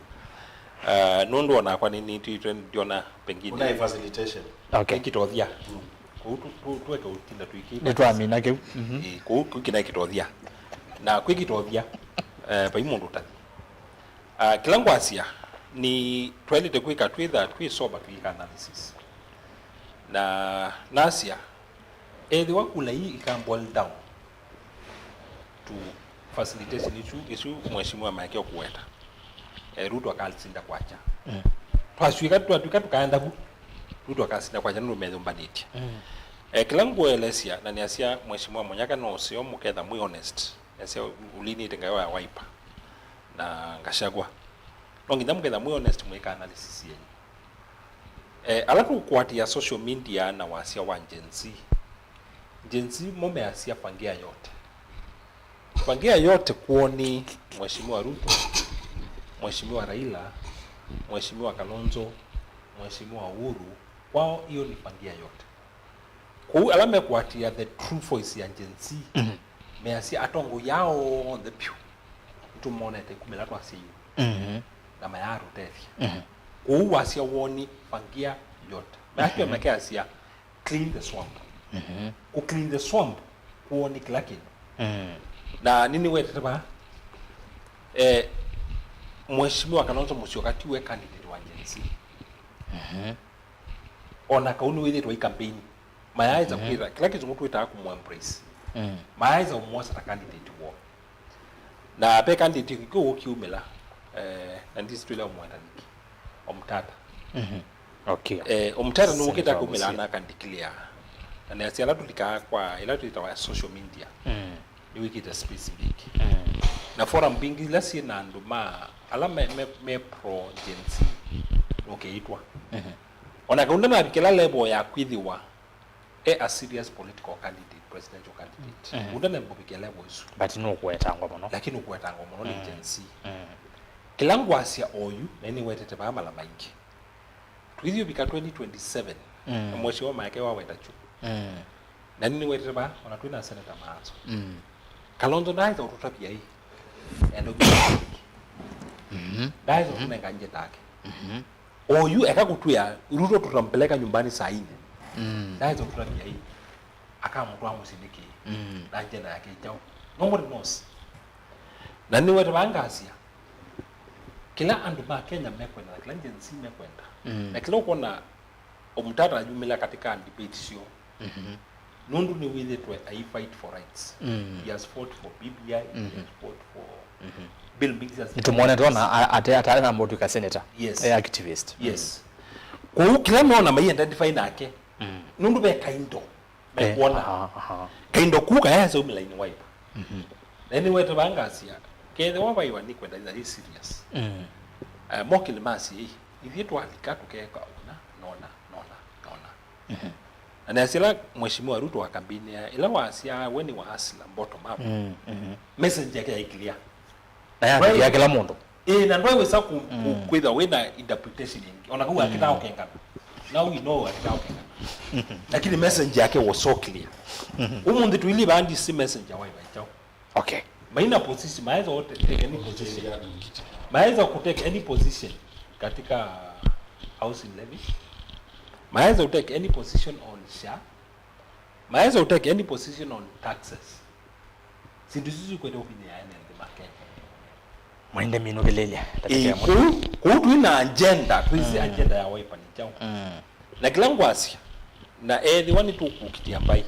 Uh, nũndũ onakwa nĩnĩtwĩtwe ndiona pengine. Kũnaĩ facilitation. Okay. Nĩ Kĩtothya. Kwoou tu- tu- tueke ũtinda tũikĩka. Nĩtwamina kĩu. Mhm. Ĩĩ, kwoou kĩu kĩnaĩ Kĩtothya. Na kwĩ Kĩtothya, eh, vai mũndũ ũtathi. Ah, kĩla ngwasya nĩ twaĩlĩte kwĩka twĩtha twĩsoba twĩka analysis. Na nasya, ethĩwa kula ii ika boil down to facilitation ĩsu, ĩsu mheshimiwa Maeke ũkũweta, eh, Ruto akasinda kwakya. Mm. Twasw'ĩka, twatw'ĩka tũkaenda vu, Ruto akasinda kwakya nũndũ meyũmbanĩtye. Mm. Eh, kĩla ngũelesya, na nĩasya mheshimiwa Mũnyaka no ũseo mũketha mwĩ honest. Nĩasya ũlinĩte ngayo ya Wiper na Gachagua. No nginya mũketha mwĩ honest mwĩka analysis yenyu. Eh, ala tũkũatĩĩa social media na wasya wa Gen Z. Gen Z mo measya Pangia yote. Pangia yote kwoo nĩ Mheshimiwa Ruto, Mheshimiwa Raila, Mheshimiwa Kalonzo, Mheshimiwa Uhuru, kwao hiyo ni Pangia yote. Kwoou ala mekũatĩĩa the true voice ya Gen Z, mhm, measya atongoi aa onthe vyũ nĩtũmonete kuma ĩla twasyaiwe, mhm, na mayaatũtethya. Mhm. Kwoou wasya woo nĩ Pangia yote. Measya, mhm, makeasya clean the swamp. Mhm. Kũ clean the swamp kwoo nĩ kĩla kĩndũ. Mm. Na nĩnĩwetete vaa, eh, Mheshimiwa Kalonzo Musyoka tiwe candidate wa Gen Z. Mhm. Ona kau nĩwĩthĩtwe i campaign, mayaaĩsa, mhm, kwĩtha kĩla kĩsũngũ twĩtaa kũmũ embrace. Mm. Mayaaĩsa ũmwosa ta candidate woo. Na ve candidate kĩu ũkiumĩla, eh, na ndisi twĩla ũmwenda nĩkĩ, Omtata. Mhm. Okay. Eh, Omtata nĩwũkĩte akumĩla na akandeclare. Na nĩasya ala tũlikaa kwa ĩla twĩtawa social media. Mm. Nĩwĩkĩte space mbingĩ. Mm. Na forum mbingĩ ila syĩ na andũ ma ala me, me, me pro Gen Z nũkeĩtwa. Mhm. Ona kau ndanavikĩla level ya kwĩthĩwa e a serious political candidate, presidential candidate. Mhm. Ũndũ nĩmũvikĩa level ĩsu. But nũkũetangwa mũno. Lakini ũkũetangwa mũno nĩ, mm, Gen Z. Mm. Kĩla ngwasya oyu, na nĩwetete vaa mala maingĩ. Twĩthi ũvika twenty twenty-seven, mm, na Mheshimiwa Maeke waweta kyu. Mm. Na nĩwetete vaa, ona twĩ na Senator Maanzo. Mm. Kalonzo ndaaĩsa ũtũtavya ĩ. Enda ũvika. Mhm. Ndaaĩsa, mhm, ũtũnenga ngye take. Mhm. Oyu eka kũtwĩa Ruto tutampeleka nyumbani saa nne. Mm. Ndaĩsa kũtwĩa ĩ, akamũtwaa mũsyĩ nĩkĩ? Mm. Na agenda yake ĩ kyaũ? Nobody knows. Na nĩwetete vaa ngasya, kĩla andũ ma Kenya mekwenda, na kĩla Gen Z mekwenda, mm, na kĩla ũkwona Omtata ayumĩla katika debate syo, mhm, nũndũ nĩwĩthĩtwe ai fight for rights. Mm. He has fought for B B I, he, mhm, has fought for, mhm, bill mbingĩ sya nĩtũmwonete ona a- ate- ate- atambũtw'ĩka senator. Yes. E activist. Yes. Kwoou kĩla meona mai identify nake, mm, nũndũ ve kaindo, eh, mekwona, aha, aha, kaindo kuu kayaseumĩla-inĩ Wiper. Mhm. Na nĩwetete vaa ngasya, kethĩwa vaiwa nĩ kwenda ĩtha ĩ serious. Mm. Eh, mokĩlĩ masye ĩ, ithyĩ twalika tũkeka ũna, nona, nona, nona. Mhm. Na nĩasya ĩla Mheshimiwa Ruto wa campaign ya, ĩla wasyaa we nĩ wa hustler, bottom up. Mm, mhm. Message yake yaĩ clear. Na yavikĩa kĩla mũndũ. Ĩĩ, na ndwaiwesa ku- ku- mm, kwĩthwa wĩ na interpretation ĩngĩ. Ona kau, mm, akĩtaa ũkengana. Now we know akĩtaa ũkengana. Mhm. Lakini message yake was so clear. Mhm. Ũmũnthĩ tũilyĩ vaa ndisi message ya Wiper ĩ kyaũ. Okay. Maina position, maeza wote take any position. Maeza ku take any position katika housing levy. Maeza ku take any position on SHA. Maeza ku take any position on taxes. Sindu isu sikwete ũvinyĩa ene nthĩ ma Kenya. Mwainde minũkĩlĩlya. Ĩĩ, kũu, kũu twĩ na agenda, twĩsĩ, mm, agenda ya Wiper nĩ kyaũ. Mm. Na kĩla ngwasya, na ethĩwa nĩtũkũkitĩa mbaĩ,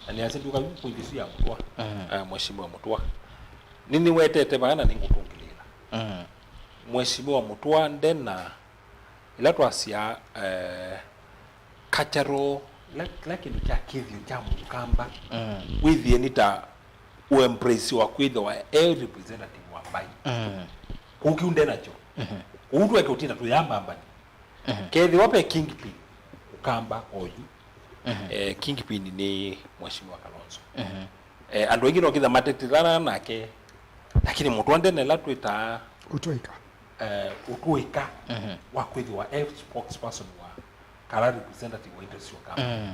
na nĩasya nduka yu point ĩsu ya Mũtũa, mm, ah, Mheshimiwa Mũtũa, nĩnĩwetete vaa na nĩngũtũngĩlĩĩla. Mm. Mheshimiwa Mũtũa ndena, ĩla twasya, eh, cultural, kĩla, kĩla kĩndũ kya kĩthĩo kya Mũkamba, mm, wĩthĩe nĩ ta ũembrace wa kwĩthĩwa e representative wa mbaĩ. Mm. Kũu kĩu ndenakyo. Mhm. Kũu tweke ũtinda tũyambambani. Mhm. Kethĩwa ve kingpin, Ũkamba oyu, mhm, eh, kingpin nĩ Mheshimiwa Kalonzo. Mhm. Eh, andũ aingĩ no kĩtha matetĩthana nake, lakini Mũtũa ndena ĩla twĩtaa ũtũĩka, eh, ũtũĩka, mhm, wa kwĩthĩwa e spokesperson wa kana representative wa interest sya Ũkamba. Mm.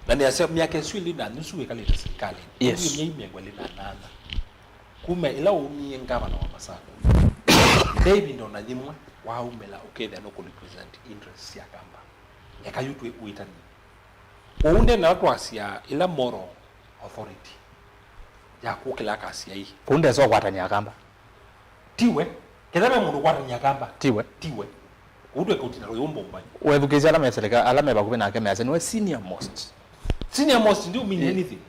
Na nĩasya myaka ĩsu ĩlĩ na nusu wĩkalĩte silikalĩnĩ, Yes. Ũthiĩ myei mĩongo ĩlĩ na nana. Kuma ĩla waumie ngavana wa Masakũ, ve ĩvinda ona yĩmwe waumĩla ũkethĩa nũkũ represent interest sya Kamba. Eka yu twĩ ũĩtani. Kwoou ndenaa twasya ĩla moral authority ya kũkĩla akasya ii. Kũu ndesa ũkwatany'a Akamba. Tiwe. Ketha ve mũndũ ũkwatany'a Akamba. Tiwe. Tiwe. Kũu tweka ũtina ũyũ mbombai. Wethukĩĩsya ala me serika-, ala me vakuvĩ nake measya nĩwe senior most. Senior most ndio mean anything.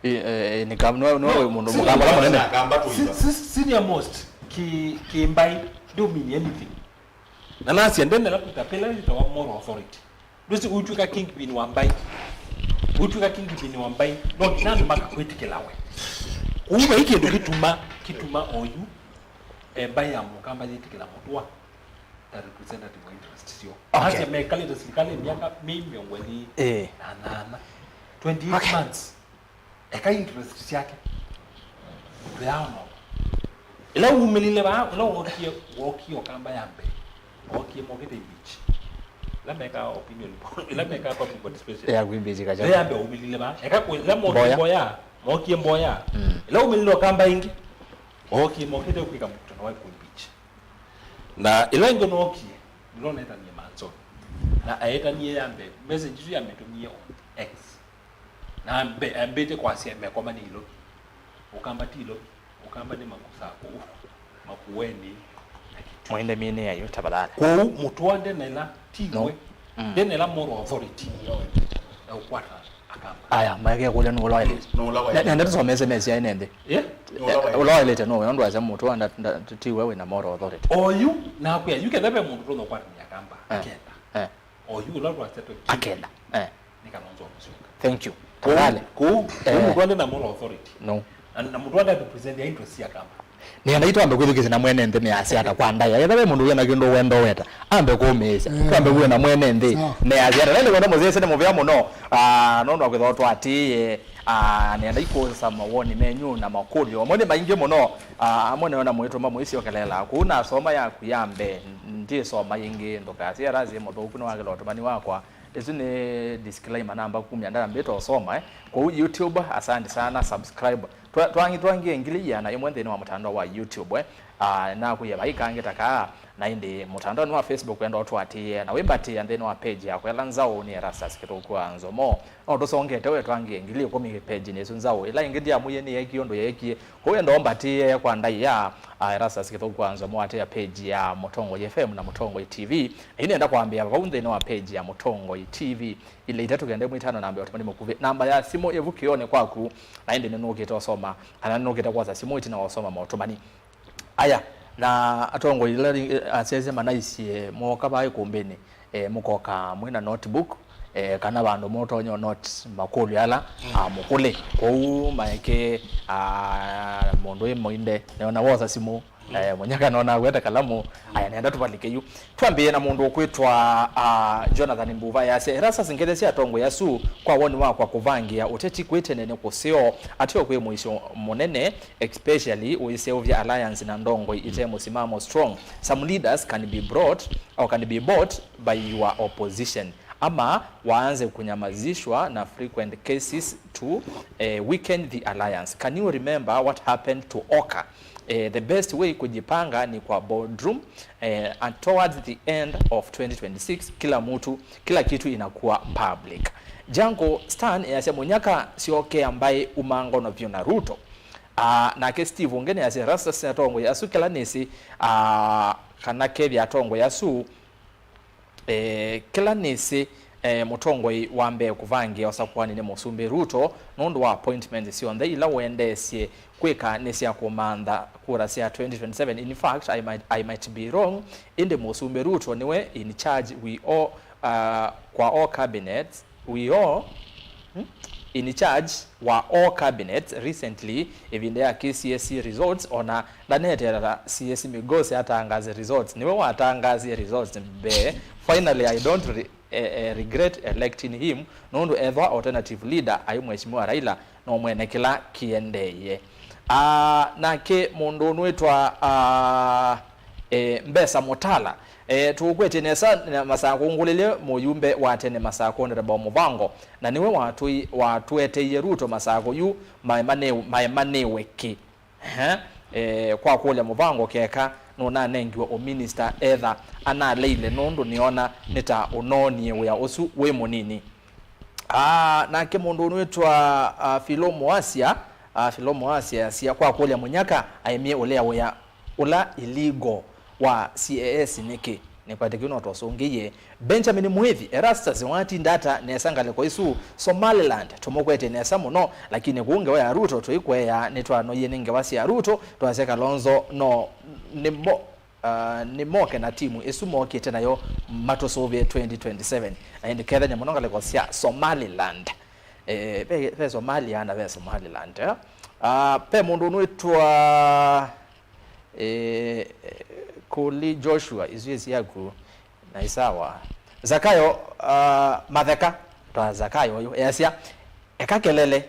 I, eh, eh, ni kam-, nĩwe, nĩwe mũndũ mũkamba ũla mũnene. Si-, si-, senior most ki, ki mbai ndio mean anything. Na nasya ndene la kũta pela ĩtawa moral authority. Ndwĩsĩ ũitw'ĩka kingpin wa mbai. Ũitw'ĩka kingpin wa mbai. No nginya andũ makakwĩtĩkĩla we. Kũu vai kĩndũ kĩtuma, kĩtuma oyu, eh, mbai ya Mũkamba yĩtĩkĩla Mũtũa ta representative wa interest syoo. Okay. Asya mekalĩte silikalĩ myaka mĩei mĩongo ĩlĩ Eh. na nana. Twenty-eight Okay. months. Eka interest syake. Ndũyaona. Ĩla wumĩlile vaa, ĩla wokie, wokie Ũkamba ya mbee. Wokie mokĩte impeach. Ĩla mekaa opinion poll, ĩla mekaa public participation. Ya kuimpeach kacha. Ĩla ya mbee wumĩlile vaa. Eka kwĩ, ĩla mokie Mboya. Mboya, mokie Mboya. Mm. Ĩla wumĩlile Ũkamba ĩngĩ. Wokie mokĩte kwĩka mũkutano wa kuimpeach. Na ĩla ĩngĩ nookie, ndĩlonetanie Manson. Na aetanie ya mbee, message ĩsu yamĩtũmie on X. Na ambe-, ambĩte kwasya mekomanie Ilovi. Ũkamba ti Ilovi. Ũkamba nĩ Makusaku, Makueni, na Kitui. Mwainde mĩnĩ yayo, tafadhali. Kwoou Mũtũa ndenela, ti No. we. Mm. Ndenela moral authority ya ũkwata Akamba. Aya, maeke kũlya nũla waĩlĩte. Nũla waĩlĩte. Ne-, nenda tũsome S M S ya ene nthĩ. Eh? Nũla waĩlĩte. Ũla waĩlĩte nũwe, nũndũ wasya Mũtũa nda-, nda-, ti we wĩna moral authority. Oyu, nakwĩa, yu ketha ve mũndũ tũno kwatania Akamba, Eh. akenda. Eh. Oyu ũla twasya twe Akenda. Eh. Nĩ Kalonzo wa Musyoka. Thank you. Kũu, Tafadhali. kũu, kũu Eh. Mũtũa nde na moral authority. No. Na, na Mũtũa nde represent ya interest ya Kamba. Nĩenda itwambe kwĩthukĩsya na mwene nthĩ measya ata kwa ndaĩa. Yetha ve mũndũ wĩna kĩndũ wenda ũweta, ambe kũmĩĩsya. Eh. Twambe kuona mwene nthĩ Sawa. measya ata. Na nĩkwenda mũsese nĩ mũvea mũno. Ah, nũndũ wa kwĩthwa twatĩĩe, ah, nĩenda ikũsa mawoni menyu na makũlyo. Amwe nĩ maingĩ mũno. Ah, amwe nĩona mwĩtũma mũisyokelela. Kũu nasoma yaku ya mbee, ndĩsoma yĩngĩ, ndũkasye rasi mũthũku nĩwakĩla ũtũmani wakwa. Ĩsu nĩ disclaimer namba kumya ndambĩte ũsoma, eh. Kwoou YouTube, asante sana, subscribe. Twa-, twangi-, twangie ngili iana ĩmwe nthĩnĩ wa mũtandao wa YouTube, eh. Ah, nakũie vai kangĩ ta kaa, na ĩndĩ mũtandaonĩ wa Facebook wenda ũtũatĩĩe, na wĩmbatĩĩa nthĩnĩ wa page yakwa ĩla nzaũ nĩ Erastus Kĩthũku wa Nzomo. No tũsongete we twangie ngili ĩkũmi page-inĩ ĩsu nzaũ. Ĩla ĩngĩ ndiamwĩie nĩyeekie ũndũ yeekie, kwoou enda ũmbatĩĩe kwa ndaĩa, ah, Erastus Kĩthũku wa Nzomo atĩa page ya Mũtongoi F M na Mũtongoi T V. Na yu nĩenda kwambĩa vau nthĩnĩ wa page ya Mũtongoi T V, ilĩ itatũ kenda ĩmwe itano namba ya ũtũmani mũkuvĩ. Namba ya simũ ĩvu kĩonĩ kwaku, na ĩndĩ nĩnũkĩte ũsoma, kana nĩnũkĩte kwosa simũ ĩtina wa ũsoma maũtũmani. Aya, na atongoi ĩla ĩ-, asyaĩsya manaisye mooka vaa ĩkũmbĩnĩ, eh, mũkoka mwĩ na notebook, eh, kana vandũ mũtonya note makũlyo ala, ah, mũkũlĩ. Kwoou maeke, ah, mũndũ wĩ mũinde, nĩona wosa simũ, Eh, mũnyaka nona agweta kalamu. Aya, nenda tũvalike yu. Twambĩe na mũndũ ũkwĩtwa, ah, Jonathan Mbuva. Yasya, Erastus, ngethesya atongoi asu, kwa woni wakwa, kũvangĩa ũteti kwĩ tene nĩ kũseo, ateo kwĩ mũisyo mũnene, especially ũiseũvya alliance na ndongoi ite mũsimamo strong. Some leaders can be brought or can be bought by your opposition. Ama waanze kunyamazishwa na frequent cases to, eh, weaken the alliance. Can you remember what happened to Oka? Eh, the best way kujipanga ni kwa boardroom, eh, and towards the end of twenty twenty-six, kila mtu, kila kitu inakuwa public. Jango Stan yasya, Munyaka syokea mbaĩ uma ngono vyũ na Ruto. Ah, nake Steve Ongene yasya, Erastus, atongoi asu kĩla nĩsĩ, ah, kana kethĩa atongoi asu Eh, kĩla nĩsĩ, eh, mũtongoi wa mbee kũvangĩa ũsakũani nĩ Mũsumbĩ Ruto, nũndũ wa appointments syonthe ila ũendeesye kwĩka nĩ sya kũmantha kura sya twenty twenty-seven. In fact, I might, I might be wrong, ĩndĩ Mũsumbĩ Ruto nĩwe in charge we all, uh, kwa all cabinets, we all, hmm? In charge wa all cabinets recently, ĩvinda ya K C S E results, ona ndaneteela C S E Migos atangaze results. Nĩwe watangaasie results mbee. Finally, I don't re-, eh, eh, regret electing him, nũndũ ethwa alternative leader aĩ Mheshimiwa Raila, no mwene kĩla kĩendeeye. Ah, nake mũndũ ũnwĩtwa, ah, eh, Mbesa Mũtala, E, tũkwete nesa na Masakũ ngũlĩlye mũyumbe wa tene Masakũ Honorable Mũvango, na nĩwe watũi-, watũeteie Ruto Masakũ yu maemanĩw-, maemanĩwe kĩ. Ehe. E, kwa kũlya Mũvango keka nũnanengiwe ũminista etha analeile, nũndũ nĩona nĩ ta ũnoonie wĩa ũsu wĩ mũnini. Ah, nake mũndũ ũnwĩtwa, ah, Philo Moasia, ah, Philo Moasia easya kwa kũlya Mũnyaka aemie ũlea wĩa ũla illegal wa C A S nĩkĩ? Nĩkwete kĩu no twasũngĩie. Benjamin Mwithi, Erastus, watinda ata nesa ngalĩko isu? Somaliland tũmũkwete nesa mũno, lakini kũu ngewa ya Ruto tũikweea nĩtwanoie nĩ ngewa sya Ruto, twasya Kalonzo no nĩmo, ah, nĩmoke na timu ĩsu mokĩte nayo matũsũvĩe twenty twenty-seven. Na ĩndĩ kethany'a mũno ngalĩko sya Somaliland. Eh, ve, ve Somalia na ve Somaliland, eh? Ah, ve mũndũ ũnwĩtwa Eh, Kuli Joshua, isu ĩsi yaku na isawa. Zakayo, ah, Matheka, ta Zakayo ũyũ, easya, eka kelele,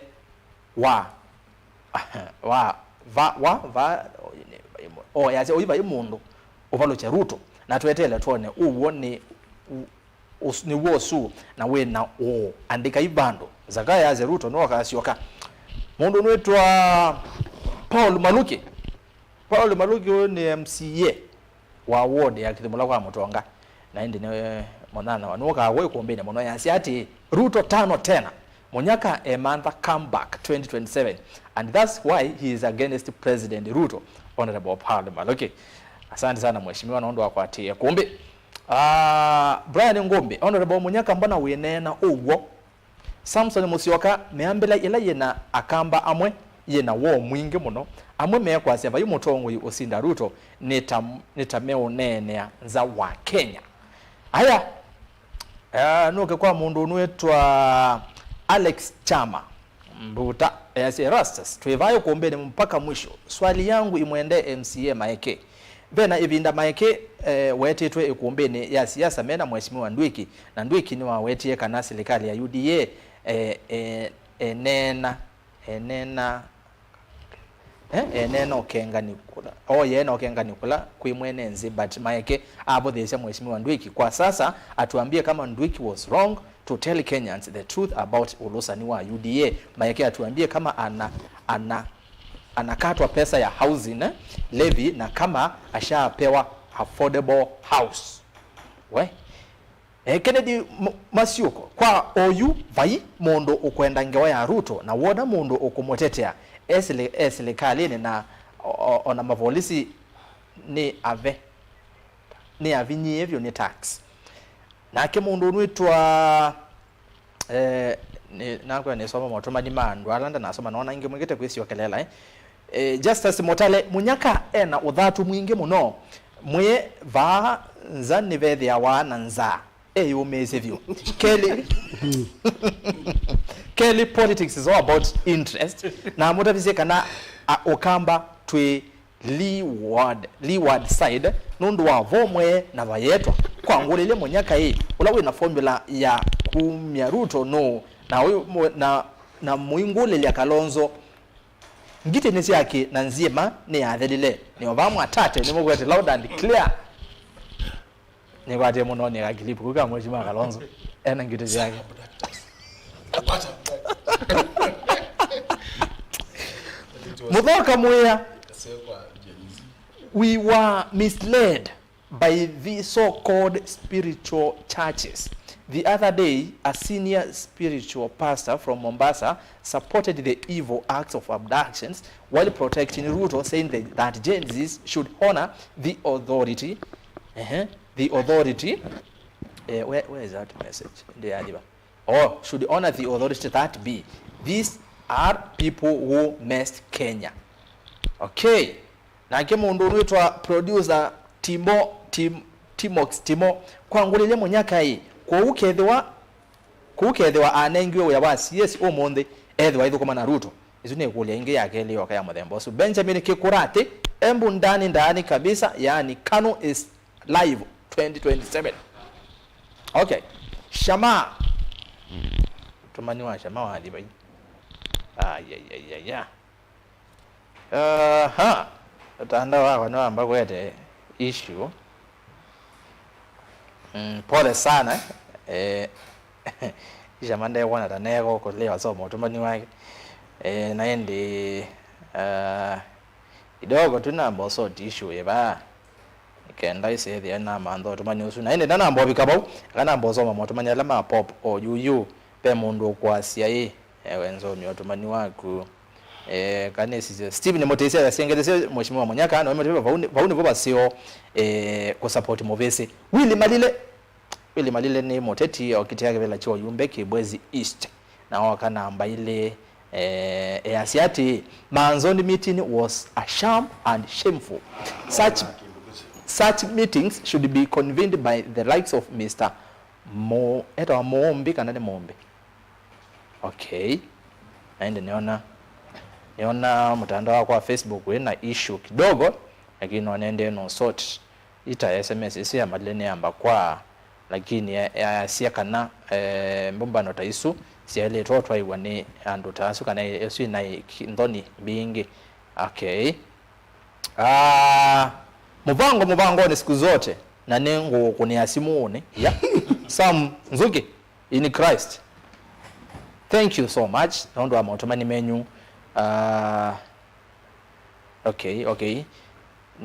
wa, wa, va, wa, va, o, easya, ũyu vai mũndũ ũvalũkya Ruto, na tweteele twone ũw'o nĩ, u-, ũs-, nĩw'o ũsu, na wĩ na ũũ. Andĩkai vandũ. Zakayo easya Ruto nĩwe ũkasyoka. Mũndũ ũnwĩtwa Paul Maluki. Paul Maluki ũyũ nĩ M C A wa ward ya Kĩthimũla kwa Mũtonga, na ĩndĩ nĩ mũnyanyawa nũkaw'a ĩkũmbĩnĩ mũno. Yasya atĩĩ, Ruto tano tena, Mũnyaka emantha comeback twenty twenty-seven, and that's why he is against President Ruto, Honorable Paul Maluki. Asante sana mheshimiwa nũndũ wa kũatĩĩa ĩkũmbĩ. Ah, Brian Ngũmbĩ, Honorable Mũnyaka, mbona wĩneena ũw'o? Samson Musyoka, mĩambĩla ĩla yĩna Akamba amwe yĩna woo mwingĩ mũno. Amwe mekwasya vai mũtongoi ũsinda Ruto nĩ ta, nĩ ta meũneenea nza wa Kenya. Aya, eh, nũke kwa mũndũ ũnwĩtwa Alex Chama Mbuta, easya, Erastus, twĩ vaa ĩkũmbĩnĩ mpaka mwisho. Swali yangu imwendee M C A Maeke. Vena ĩvinda Maeke, eh, weetĩtwe ĩkũmbĩnĩ ya siasa mena Mheshimiwa Ndwiki, na Ndwiki nĩwawetie kana silikalĩ ya U D A, eh, eh, eneena, eneena, eh, eneena ũkengani kũla, oh, yeena ũkengani kũla kwĩ mwene nzĩ, but Maeke avũthĩĩsya Mheshimiwa Ndwiki. Kwa sasa, atuambie kama Ndwiki was wrong to tell Kenyans the truth about ũlũsani wa U D A. Maeke atuambie kama ana, ana, anakatwa pesa ya housing, eh, levy na kama ashapewa affordable house. We? Eh, Kennedy M-, Masiuko, kwa oyu vai mũndũ ũkwenda ngewa ya Ruto, na wona mũndũ ũkũmũtetea e sili-, e silikalĩnĩ na o-, o-, ona mavolisi nĩ ave, nĩ avinyĩĩe vyũ nĩ tax. Nake mũndũ ũnwĩtwa Eh, nĩ, nakwĩa nĩsoma motũmani ma andũ ala ndanasoma, noona ingĩ mwĩkĩte kwĩsyokelela, eh. Eh, Justus Motale, Munyaka ena ũthatu mwingĩ mũno. Mwĩe vaa nza nĩvethĩawa na nzaa. Eyũmĩĩsye vyũ. Kelly, Kelly, politics is all about interest. Na mũtavisye kana, a, Ũkamba twĩ Leeward, Leeward side, nũndũ wa vo mwee na vayetwa. Kwa ngũlĩlye Mũnyaka ĩ, ũla wĩ na formula ya kumya Ruto nũũ? Na ũyũ mũ-, na, na mũingũlĩlya Kalonzo. Ngitĩ nĩ syake na nziĩma nĩyathelile. Nĩo vaa Mwatate, nĩmũkwete loud and clear. Nĩkwatie mũno nĩ ka clip kau ka Mheshimiwa Kalonzo. Ena ngitĩ syake. Mũthoka mwĩa. We were misled by these so-called spiritual churches. The other day, a senior spiritual pastor from Mombasa supported the evil acts of abductions while protecting Ruto, saying that, that Gen Zs should honor the authority. Ehe, the authority. Eh, where, where is that message? Ndio yaliwa. Oh, should honor the authority that be. These are people who messed Kenya. Okay. Nake mũndũ ũnwĩtwa producer Timo, Tim-, Timox Timo, kwa ngũlĩlye Mũnyaka ĩ, kwoou kethĩwa, kwoou kethĩwa anengiwe wĩa wa C S ũmũnthĩ, ethĩwa aithũkũma na Ruto? Ĩsu nĩ ĩkũlyo ĩngĩ ya kelĩ yoka ya mũthemba ũsu. Benjamin Kĩkũratĩ, embu ndani ndani kabisa, yaani Kanu is live twenty twenty-seven. Okay. Shama. Tumani wa Shama wa Libai. Ayayayaya. Aha. Tanda wakwa nĩwamba kwete issue. Mm, pole sana. Eh, ishama ndewona ta neko kũlea wasoma ũtũmani wake. Eh, na ĩndĩ, ah, kidogo tu namba ũsoti issue ĩva. Kenda ĩsethĩa namantha ũtũmani ũsu. Na ĩndĩ ndanamba ũvika vau, aka namba ũsoma maũtũmani ala ma pop o yuyu. Ve mũndũ ũkwasya ĩ, ewe nzomi ũtũmani waku. Eh, kanĩsisye Steve nĩ mũtĩsya yasyengelesye Mheshimiwa Munyaka, na mũtĩsya vau nĩ- vau nĩvo vaseo, eh, kũsupport mũvĩsĩ. Willy Malile. Willy Malile nĩ mũteti okĩtĩa kĩvĩla kya ũyumbe Kĩbwezi East, na oka namba ilĩ, eh, easya atĩ, Manzoni meeting was a sham and shameful. Such, such meetings should be convened by the likes of Mister Mo, etawa Mũũmbi kana nĩ Mũũmbi? Okay. Na ĩndĩ nĩona, nĩona mũtandao wakwa wa Facebook wĩ na issue kidogo, lakini no nendee no sort. Ita S M S ĩsu ya Malile nĩyamba kwa, lakini ya- yasya kana, eh, mbũmbano ta isu syaĩlĩtwe ũtwaĩwa nĩ andũ ta asu, kana ĩsu ĩnaĩ ki- nthoni mbingĩ. Okay. Ah, mũvango mũvangonĩ siku zote, na nĩ ngũkũnĩa simũnĩ. Ya. Sam Nzuki in Christ. Thank you so much nũndũ wa maũtũmani menyu. Ah, okay, okay.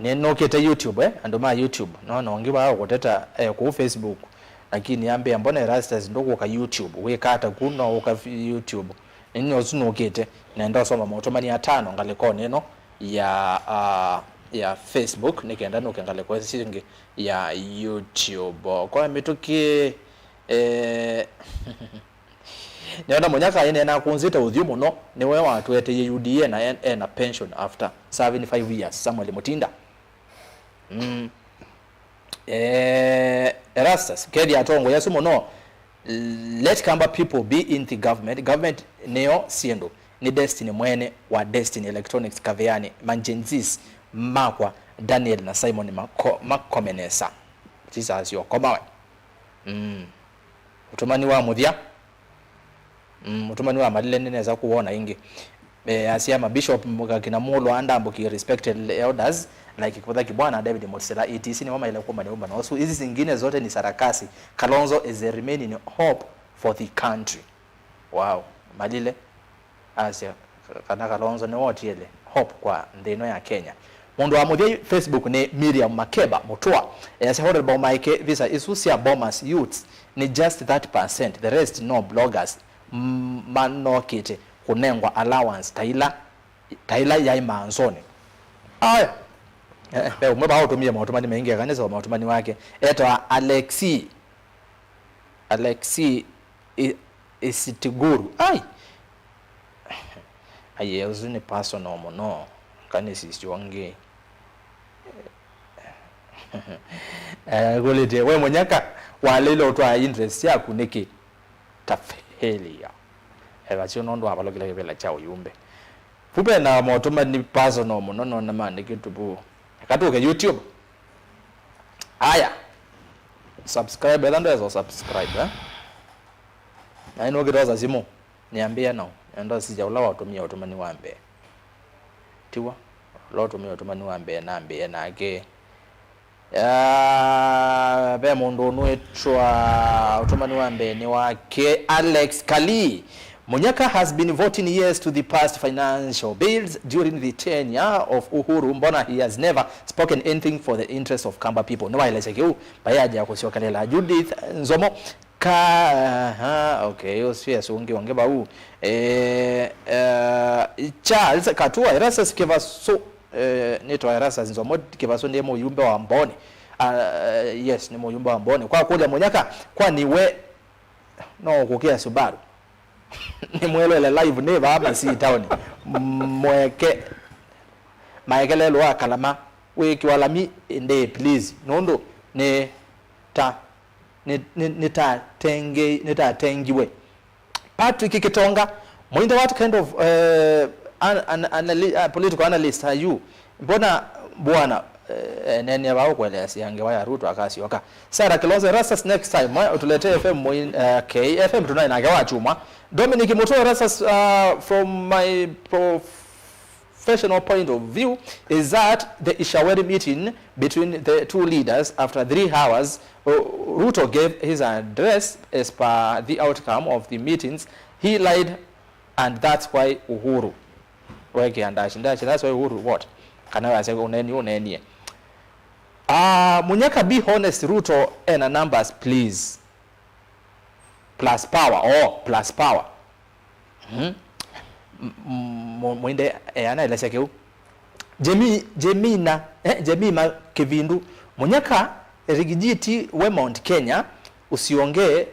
Nĩ nũkĩte YouTube, eh? Andũ ma YouTube. No, no, ũngĩ wa kũteta, eh, kũu Facebook. Lakini ambĩa, mbona Erastus ndũkũka YouTube? Wĩka ata ku, no ũka fi- YouTube? Nĩ nyosu nũkĩte. Nenda ũsoma maũtũmani atano ngalĩkonĩ ĩno ya, ah, ya Facebook, nĩkenda nũke ngalĩko ĩsu ĩngĩ ya YouTube. Kwa mĩtũkĩ, eh, nĩona Mũnyaka ĩnena kũnzĩte ũthyũ mũno, nĩwe watũeteie U D A na en- ena pension after serving five years, Samuel Mutinda. Mm. Eh, Erastus, kethĩa atongoi asu mũno, let Kamba people be in the government. Government nĩyo syĩndũ. Nĩ Destiny mwene wa Destiny Electronics Kaveani, ma Gen Zs makwa, Daniel na Simon mako- makome nesa. Jesus asyokomawe. Mm. Ũtũmani wa mũthya. Mm, ũtũmani wa Malile nĩ nesa kũwona ĩngĩ. Eh, asya ma bishop, akina Mulwa, Ndambũki, respected elders like Kivutha Kibwana, David Mutisila, E T C nĩmo maĩle kuma nĩ ũmbano ũsu. Hizi zingine zote ni sarakasi. Kalonzo is the remaining hope for the country. Wow, Malile asya kana Kalonzo nĩwe ũtiele hope kwa nthĩ ĩno ya Kenya. Mũndũ wa mũthya Facebook nĩ Miriam Makeba Mutua. Easya, Honorable Maeke, visa isu sya Bomas youths ni just thirty percent, the rest no bloggers. Mm, manokĩte kũnengwa allowance ta ila, ta ila yaĩ Manzoni. Aya. Eh, eh, ve ũmwe vaa ũtũmie maũtũmani maingĩ, akanĩsa maũtũmani wake. Etawa Alexi. Alexi I- Isitiguru. Ai. Aye, ũsu nĩ personal mũno. Kanĩsisye ũngĩ. Eh, kũlĩtye, we Mũnyaka, walĩle ũtwaa interest yaku nĩkĩ? Ta failure. Ethasyo nũndũ wavalũkile kĩvĩla kya ũyumbe. Vu ve na maũtũmani personal mũno, nona maandĩkĩtwe vu. Eka tũke YouTube. Aya. Subscribe, etha ndwesa subscribe, eh? Na ĩno ũkĩtosa simũ, nĩambĩe nao. Nenda sisya ũla watũmie ũtũmani wa mbee. Tiwa, ũla ũtũmie ũtũmani wa mbee nambĩe nake. Ah, ve mũndũ ũnũĩtwa ũtũmani wa mbee nĩ wake, Alex Kali. Munyaka has been voting yes to the past financial bills during the tenure of Uhuru. Mbona he has never spoken anything for the interest of Kamba people? Nĩwaelesya kĩu, mbaĩ aja kũsyokelela. Judith Nzomo, Ka, aha, okay, ũsu yes, ũngĩ, ũngĩ vau. Eh, eh, Charles Katua, Erastus Kĩvaso, eh, nĩtwa Erastus Nzomo Kĩvaso, nĩ mũyumbe wa Mboni. Ah, yes, nĩ mũyumbe wa Mboni. Kwa kũlya Mũnyaka, kwani we no kũkĩa Subaru? Nĩmwelele live nĩ vaa Masii town. Mweke, maekele lũa Kalama, wĩkiwa lami ĩndĩ, please. Nũndũ nĩ ta nĩ- nĩ- nĩtatenge- nĩtatengiwe. Patrick Kitonga, Muinda, what kind of, uh, an, an, anali, uh, political analyst are you? Mbona bwana, eh, nene vau kuelesya ngewa ya Ruto akasyoka. Sarah Kilonzo, Erastus, next time, eh, utuletee F M Muin-, eh, okay, F M tunaye nake wa chuma. Dominic Mutua, Erastus, uh, from my prof- professional point of view is that the Ishaweri meeting between the two leaders after three hours, uh, Ruto gave his address as per the outcome of the meetings. He lied, and that's why Uhuru. Wekĩa ndashi, ndashi, that's why Uhuru what? Kana wase uneni, unenie. Ah, Munyaka, be honest, Ruto ena numbers, please. Plus power, oh, plus power. Hmm? M-, m-, mu-, Mwinde, eh, anaelesya kĩu. Jemi-, Jemina, eh, Jemima Kĩvindu, Munyaka, Rigijiti we Mount Kenya, usiongee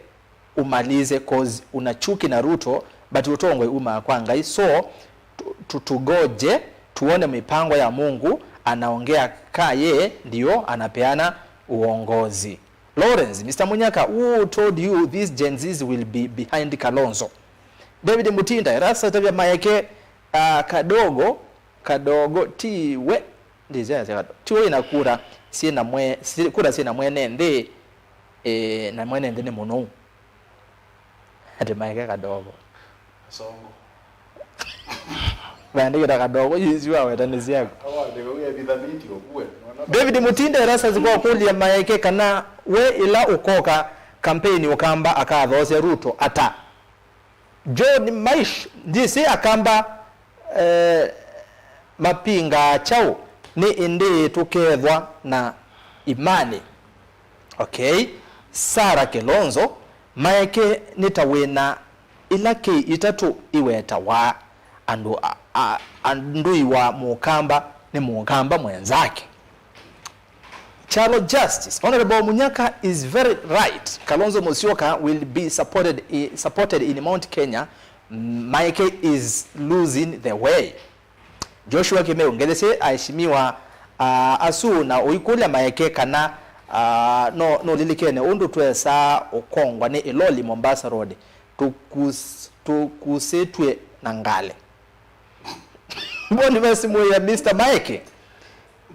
umalize, cause una chuki na Ruto, but utongoi umaa kwa Ngai, so tu-, tu-, tugoje tuone mipango ya Mungu, anaongea ka yeye ndio anapeana uongozi. Lawrence, Mister Munyaka, who told you these Gen Zs will be behind Kalonzo? David Mutinda, Erastus atavya Maeke, ah, kadogo, kadogo, ti we, ndizia, ndizia, kadogo. Ti we ina kura, sina mwe, si-, kura sina mwene nthi, eh, na mwene nthi ni mũnou. Ati Maeke kadogo. Songo. Maandĩkĩte kadogo, yu isu waweta nĩ syaku. Awandĩka ũyethithanĩtye ũkue. David Mutinda, Erastus kwa kũlya Maeke kana we ĩla ũkoka kampeni ũkamba akathoosya Ruto ata? John Maish, ndyĩsĩ akamba, eh, mapingaa kyaũ, nĩ ĩndĩĩ tũkethwa na imani. Okay. Sarah Kilonzo, Maeke nĩ ta wĩna ila kei itatũ iwetawa, andũ a, a, andũi wa mũkamba nĩ mũkamba mwenzake. Kyalo Justice, Honorable Munyaka is very right. Kalonzo Musyoka will be supported i-, supported in Mount Kenya. Maeke is losing the way. Joshua Kimeu, ngelesye aheshimiwa, ah, asu na ũikũlya Maeke kana, ah, no, nũlilikene ũndũ twesaa ũkongwa nĩ ĩloli Mombasa Road, tũkus-, tũkusĩtw'e na ngalĩ. Boniface Muya, Mister Maeke,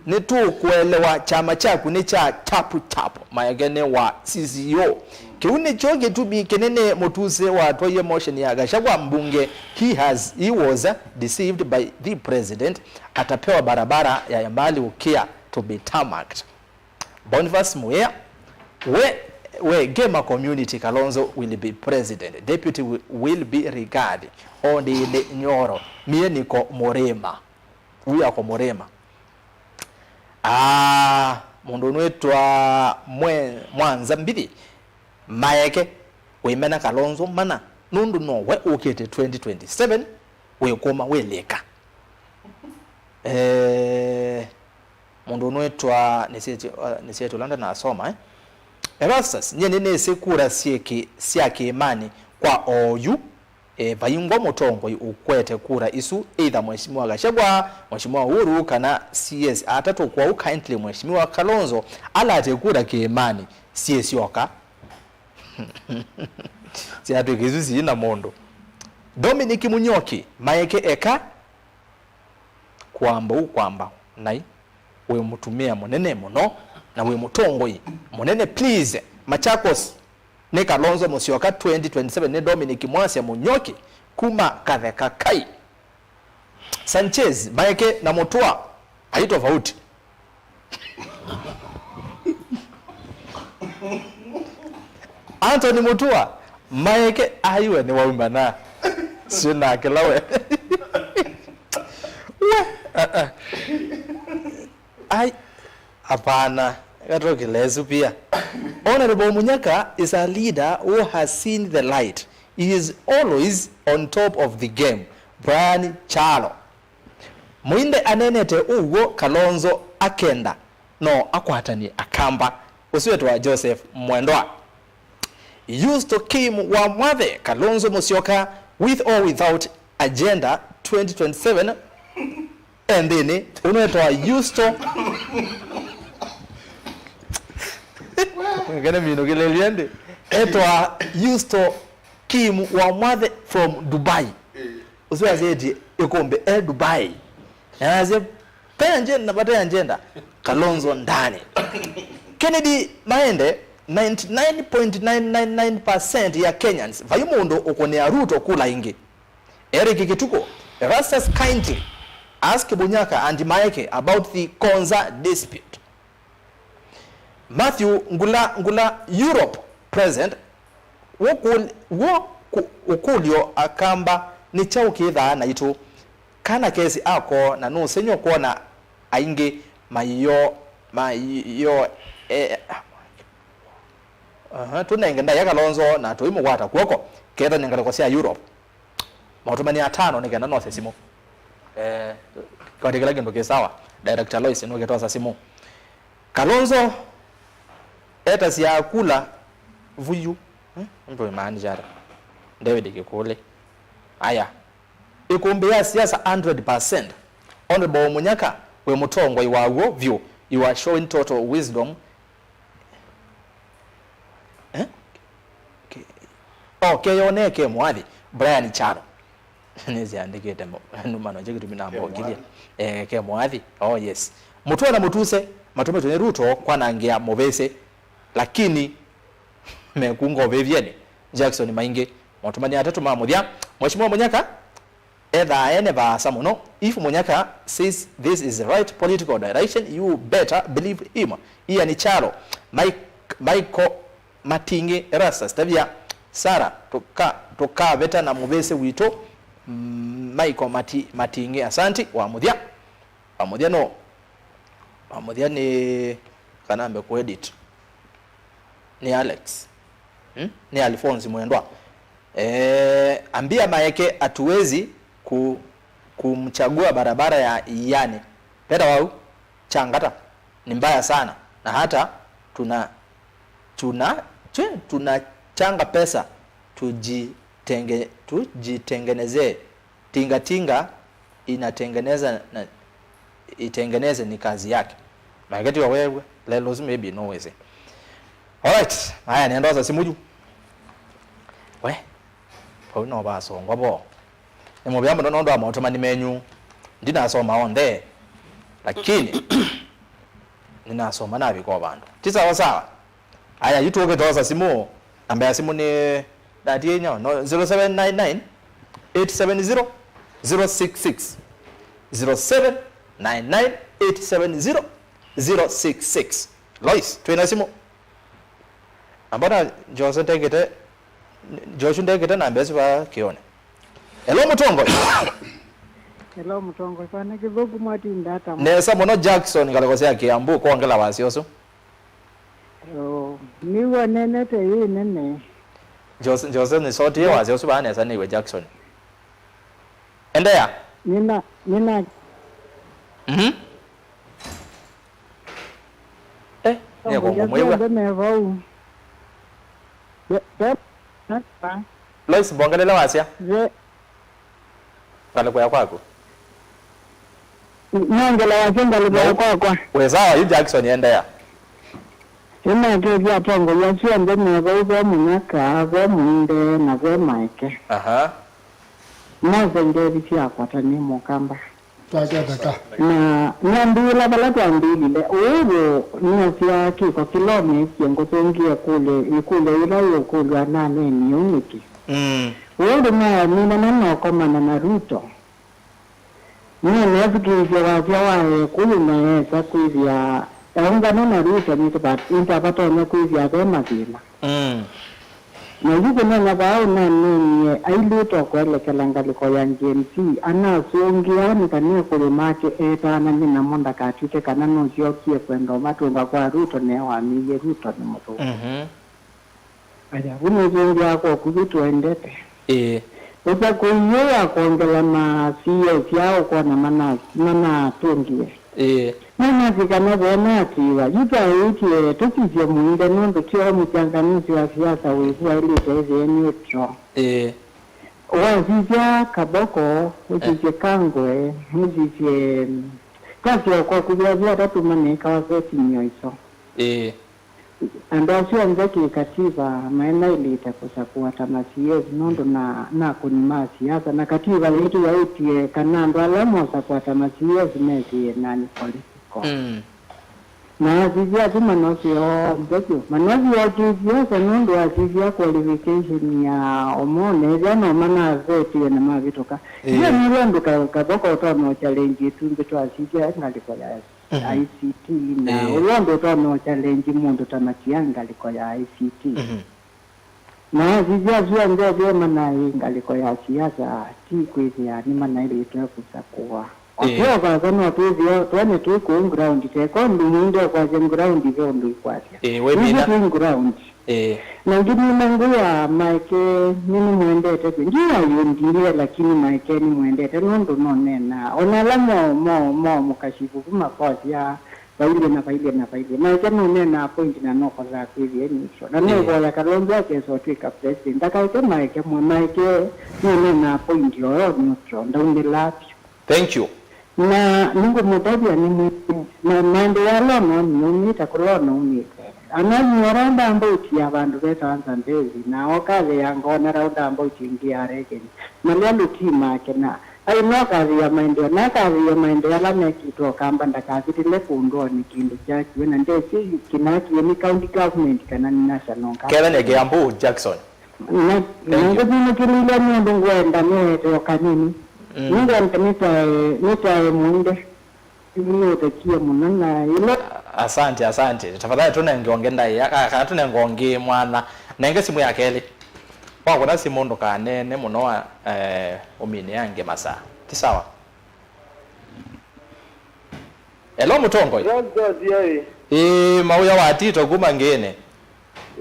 nĩtũkũelewa kyama kyaku nĩ kya chapu chapu. Maeke nĩ wa C C O. Kĩu nĩkyo kĩtumi kĩnene mũtuse watwaie motion ya Gachagua mbunge. He has, he was deceived by the president. Atapewa barabara ya Emali Ukia to be tarmacked. Boniface Muya, we, we Gema community, Kalonzo will be president. Deputy wi-, will be Rigathi. Ondĩĩlĩ Nyoro. Mie niko Murima. We are ko Murima. Ah, mũndũ ũnwĩtwa Mwe-, Mwanza Mbithi, Maeke, wĩmena Kalonzo mana, nũndũ no we ũkĩte twenty twenty-seven, wĩkũma wĩlĩka. Eh, mũndũ ũnwĩtwa, nĩsĩtye, uh, nĩsĩtye ũla ndanasoma, eh? Erastus, nyie nĩnĩsĩ kura syĩ kĩ-, sya kĩĩmanĩ kwa oyu. E, vaingwa mũtongoi ũkwete kura isu, either Mheshimiwa Gachagua, Mheshimiwa Uhuru, kana C S atatũ. Kwoou kindly Mheshimiwa Kalonzo alate kura kĩĩmanĩ syĩsyoka. Syatw'ĩka isu sii na mũndũ. Dominic Munyoki, Maeke eka kwamba ũkwamba nai. Wĩ mũtumĩa mũnene mũno na wĩ mũtongoi mũnene. Please, Machakos nĩ Kalonzo Musyoka, twenty twenty-seven nĩ Dominic Mwasya Mũnyoki kuma Katheka Kai. Sanchez, Maeke na Mũtua, ai tofauti. Anthony Mũtua, Maeke aiwe nĩ waumana. Sio nake lawe. We, ah, ah. Ai, hapana. Eka tũkĩle ĩsu pia. Honorable Munyaka is a leader who has seen the light. He is always on top of the game. Brian Kyalo. Mũinde aneenete ũw'o Kalonzo akenda no akwatany'e Akamba. Ũsu wĩtawa Joseph Mwendwa. Yusto Kim wa Mwathe, Kalonzo Musyoka, with or without agenda twenty twenty-seven, e nthĩnĩ, ũnũ etawa Yusto. Ngene mino kilelya ndi. Etawa Yusto Kim wa Mwathe from Dubai. Ũsu asya ĩkombe e Dubai. Na asya, "Pe agenda na vate agenda, Kalonzo ndani." Kennedy Maende, ninety-nine point nine nine nine percent ya Kenyans, vai mũndũ ũkũnĩa Ruto kula ingĩ. Eric Kituko, Erastus kindly, Ask Munyaka and Maeke about the Konza dispute. Matthew Ngula, Ngula, Europe president, w'o kũl-, w'o kũ-, ũkũlyo akamba, nĩ kyaũ kĩthaa naitũ? Kana kesi ako na nũsengy'o kwona aingĩ mayo, mayo, eh, aha, tũnenge ndaĩa Kalonzo na tũimũkwata kw'oko, kethwa nĩ ngalĩko sya Europe. Maũtũmani atano nĩ kenda nose simũ. Eh, kwati kĩla kĩndũ kĩ sawa. Director Lois nũkĩtosa simũ. Kalonzo etasya kula vuyu. Eh, nĩtũimaanisha ata? David Kĩkũlĩ. Aya. Ĩkũmbĩ ya siasa hundred percent. Honorable Munyaka, wĩ mũtongoi wa w'o vyũ. You are showing total wisdom. Eh? Ke-, oh, keyonee ke mwathi. Brian Kyalo. Nĩsyandĩkĩte mo-, nũmano kye kĩtumi nambokilie. Eh, ke mwathi. Oh, yes. Mũtwe na mũtuse, matũmĩtwe nĩ Ruto kwanangĩa mũvĩsĩ. Lakini, mekunga ũvĩvyeni. Jackson Maingi. Maũtũmani atatũ ma mũthya. Mheshimiwa Munyaka, ethaa ene vaasa mũno. If Munyaka says this is the right political direction, you better believe him. Ian Kyalo, Mike, Michael Matingi, Erastus Tavia, Sarah, tũka-, tũkaveta na mũvĩsĩ witũ, mm, Michael Mati-, Matingi, asanti, wa mũthya. Wa mũthya no, wa mũthya nĩ, kanambe kũedit. Nĩ Alex. Hmm? Nĩ Alphonse Mwendwa. Eh, ambia Maeke hatuwezi ku-, kumchagua barabara ya Iani. Peta wau, changata. Ni mbaya sana. Na hata tuna, tuna, che, tunachanga pesa tujitenge-, tujitengenezee. Tinga tinga inatengeneza na itengeneze ni kazi yake. Maeke tiwa wewe, Lelos maybe no wezi. Alright, haya nenda osa simu yu. We, pau no basongwa bo. Nĩ mũvea mũno nũndũ wa maũtũmani menyu. Ndinasoma onthe, lakini ninasoma navika o vandũ. Ti sawa sawa? Aya, yu tũkĩtosa simũ. Namba ya simũ nĩ thirty-eight, no, no, zero seven nine nine, eight seven zero, zero six six. Zero seven nine nine, eight seven zero, zero six six. Lois, twĩna simũ. Ambona Jose ndekĩte, Joshua ndekĩte namba ĩsu va kĩone. Hello, mũtongoi. Hello, mũtongoi. Kwa nĩ kĩthũku mwatinda ata? Nesa mũno, Jackson, ngalĩko sya Kiambu, kwongela wasya ũsu. Oh, nĩw'a nenete yĩ nene. Jose, Jose nĩsotie wasya ũsu vaa nesa nĩw'e Jackson. Endeea. Nina, nina. Mhm. Eh, nĩeko ngũmwĩw'a. Nĩ vau. Ve, ve, Lois, mbongelele wasya. Ve, ngalĩko ya kwaku. Nongela wasya ngalĩko ya kwakwa. Wĩ sawa, yu Jackson endeea. Nĩnakethya atongoi asu onthe me vau, ve Mũnyaka, ve Mũinde, na ve Maeke. Aha. Mose ngethi sya akwata nĩ Mũkamba. Twaketheka. Na nĩambĩĩla vala twambĩlile. Ũũ nĩasya kĩko kĩla ũneekie ngũsũngĩe kũlye ĩkũlyo yĩla yĩũkũlw'a, naneenie ũu nĩkĩ? Mm. Ũũ ndũnaamina na nokomana na Ruto. Nĩneethukĩĩsye wasya wa Ekũyũ na esa kwĩthĩa eũngana na Ruto nĩtũva-, nĩtavatonya kwĩthĩa ve mathĩna. Mm. Na yu kũneena vaa ũnaneenie ailĩte o kwelekela ngalĩko ya Gen Z, anasũngĩa nĩ kana ekũyũ make etaanany'e namo ndakatw'ĩke kana nũsyokie kwenda ũmatũnga kwa Ruto, na ewamĩie Ruto nĩ mũthũku. Mhm. Aya, vu nĩsũngĩa kwa ũkuvĩ tũendete. Ĩĩ. Ũsakũi ũũ wa kwongela ma C E Os ao ũkwona mana-, manatũngĩe. Ĩĩ. Nĩnasĩ kana ve na atiwa. Yu twaĩtye tũsisye Mũinde nũndũ tyo mũsyanganĩsi wa siasa wĩvu waĩlĩte ethĩe neutral. Ĩĩ. Wasisya Kaboko, ũsisye, eh, Kangwe, ũsisye, mm, twasya kwa kũvĩavĩa atatũ manĩkawa setinio iso. Ĩĩ. Andũ asu onthe kĩkativa maĩnaĩlĩte kũsakũa ta ma C As nũndũ na, na akũni ma siasa, na kativa yitũ yaĩtye kana andũ ala mosakũa ta ma C As methĩe non-political. Mm. Na asisya asu manosye onthe vyũ. Manosye o kĩsiasa nũndũ asisya qualification ya omo, na ethĩa no manavetĩe na mavĩtũka. Ĩĩ. Ndio nũla ũndũ ka-, kavoko ũtonya ũchallenge ĩtumbĩ twa asisya ngalĩko ya Mhm. I C T, na Ĩĩ. ũla ũndũ ũtonya ũchallenge mũndũ ta Matiang'i ngalĩko ya I C T. Mhm. Na asisya asu onthe ethĩwa manaĩ ngalĩko ya siasa, ti kwĩthĩa nĩmanaĩlĩtwe kũsakũwa. Ĩĩ. Oteo vasa no twĩthĩe twone twĩ kũu ground, teka ũndũ mũndũ ekwasya ground ve ũndũ ikwasya. Ĩĩ, wĩ Ithyĩ mina. Twĩ ground. Ĩĩ. Na ngĩmina ngwĩa Maeke nĩnĩmwendete vyũ. Ndiya yu ndiye, lakini Maeke nĩmwendete nũndũ nonena. Ona ala mo, mo, mo mũkashifu kuma kwasya, vailye na vailye na vailye. Maeke nũneenaa point na nũkosaa kwĩthĩa e neutral. Na Ĩĩ. Nũvoya Kalonzo akesa ũtw'ĩka president. Ndakaeke Maeke mwe. Maeke nũneenaa point oyo neutral. Ndaumĩlaa vyũ. Thank you. Na nĩngũmũtavya nĩ mwĩsĩ. Na maendeeo ala ononie aumĩte kũla onaumĩte. Ananyuora ndambauti ya vandũ vetawa Nzambezi. Na okathĩĩa ngona rau ndambauti ĩngĩ ya Reagan. Malia lũtii make na Aĩ no akathĩĩa maendeeo, na akathĩĩa maendeeo ala mekĩtwe Ũkamba ndakavĩtĩle kũndũ o nĩ kĩndũ kyakiwe, na ndesĩ kĩnakiwe nĩ county government kana nĩ national government. Kethania Kiambu, Jackson. Na, na Thank you. Ngũthĩnĩkĩlĩlya nũndũ ngwenda nĩwete o kanini. Mm. Nĩngwenda nĩtae, nĩtae mũinde. Nĩũthekie mũno na ĩla. Asante, asante. Tafadhali tũnenge ũngĩ ndaĩa, ka-, kana tũnenge ũngĩ mwana. Nenge simũ ya kelĩ. Wakũna simũ ndũkaneene mũno wa, eh, ũminĩange masaa. Ti sawa? Hello, mũtongoi. Hello, George, ĩĩ. Ĩĩ, Mawĩa wa Tito kuma Ngĩĩnĩ.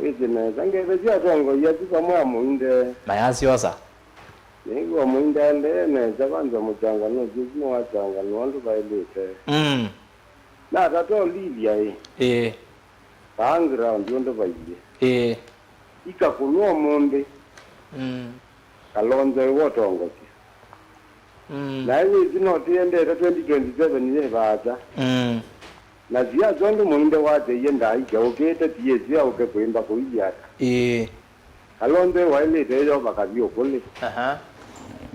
Wĩsĩ nesa. Ngethesie atongoi asu vamwe na mũinde. Mayasyosa. Nĩw'o mũinde aendee nesa, kwanza mũkyanganũsyo ũsu nĩwakyanganũa ũndũ vaĩlĩte. Mm. Natata ũlilya ĩ. Ĩĩ. Background ũndũ vailyĩ. Ĩĩ. Ikakũnwa ũmũnthĩ. Mm. Kalonzo ĩwe ũtongosya. Mm. Na ĩwĩsĩ no tĩendete twenty twenty-seven yĩ vaasa. Mm. Na siasa ũndũ mũinde wateie ndaikya ũkĩte P S ya ũke kwĩmba kũilya ata. Ĩĩ. Kalonzo ĩ waĩlĩte ĩyova kavyũ kũlĩ. Aha.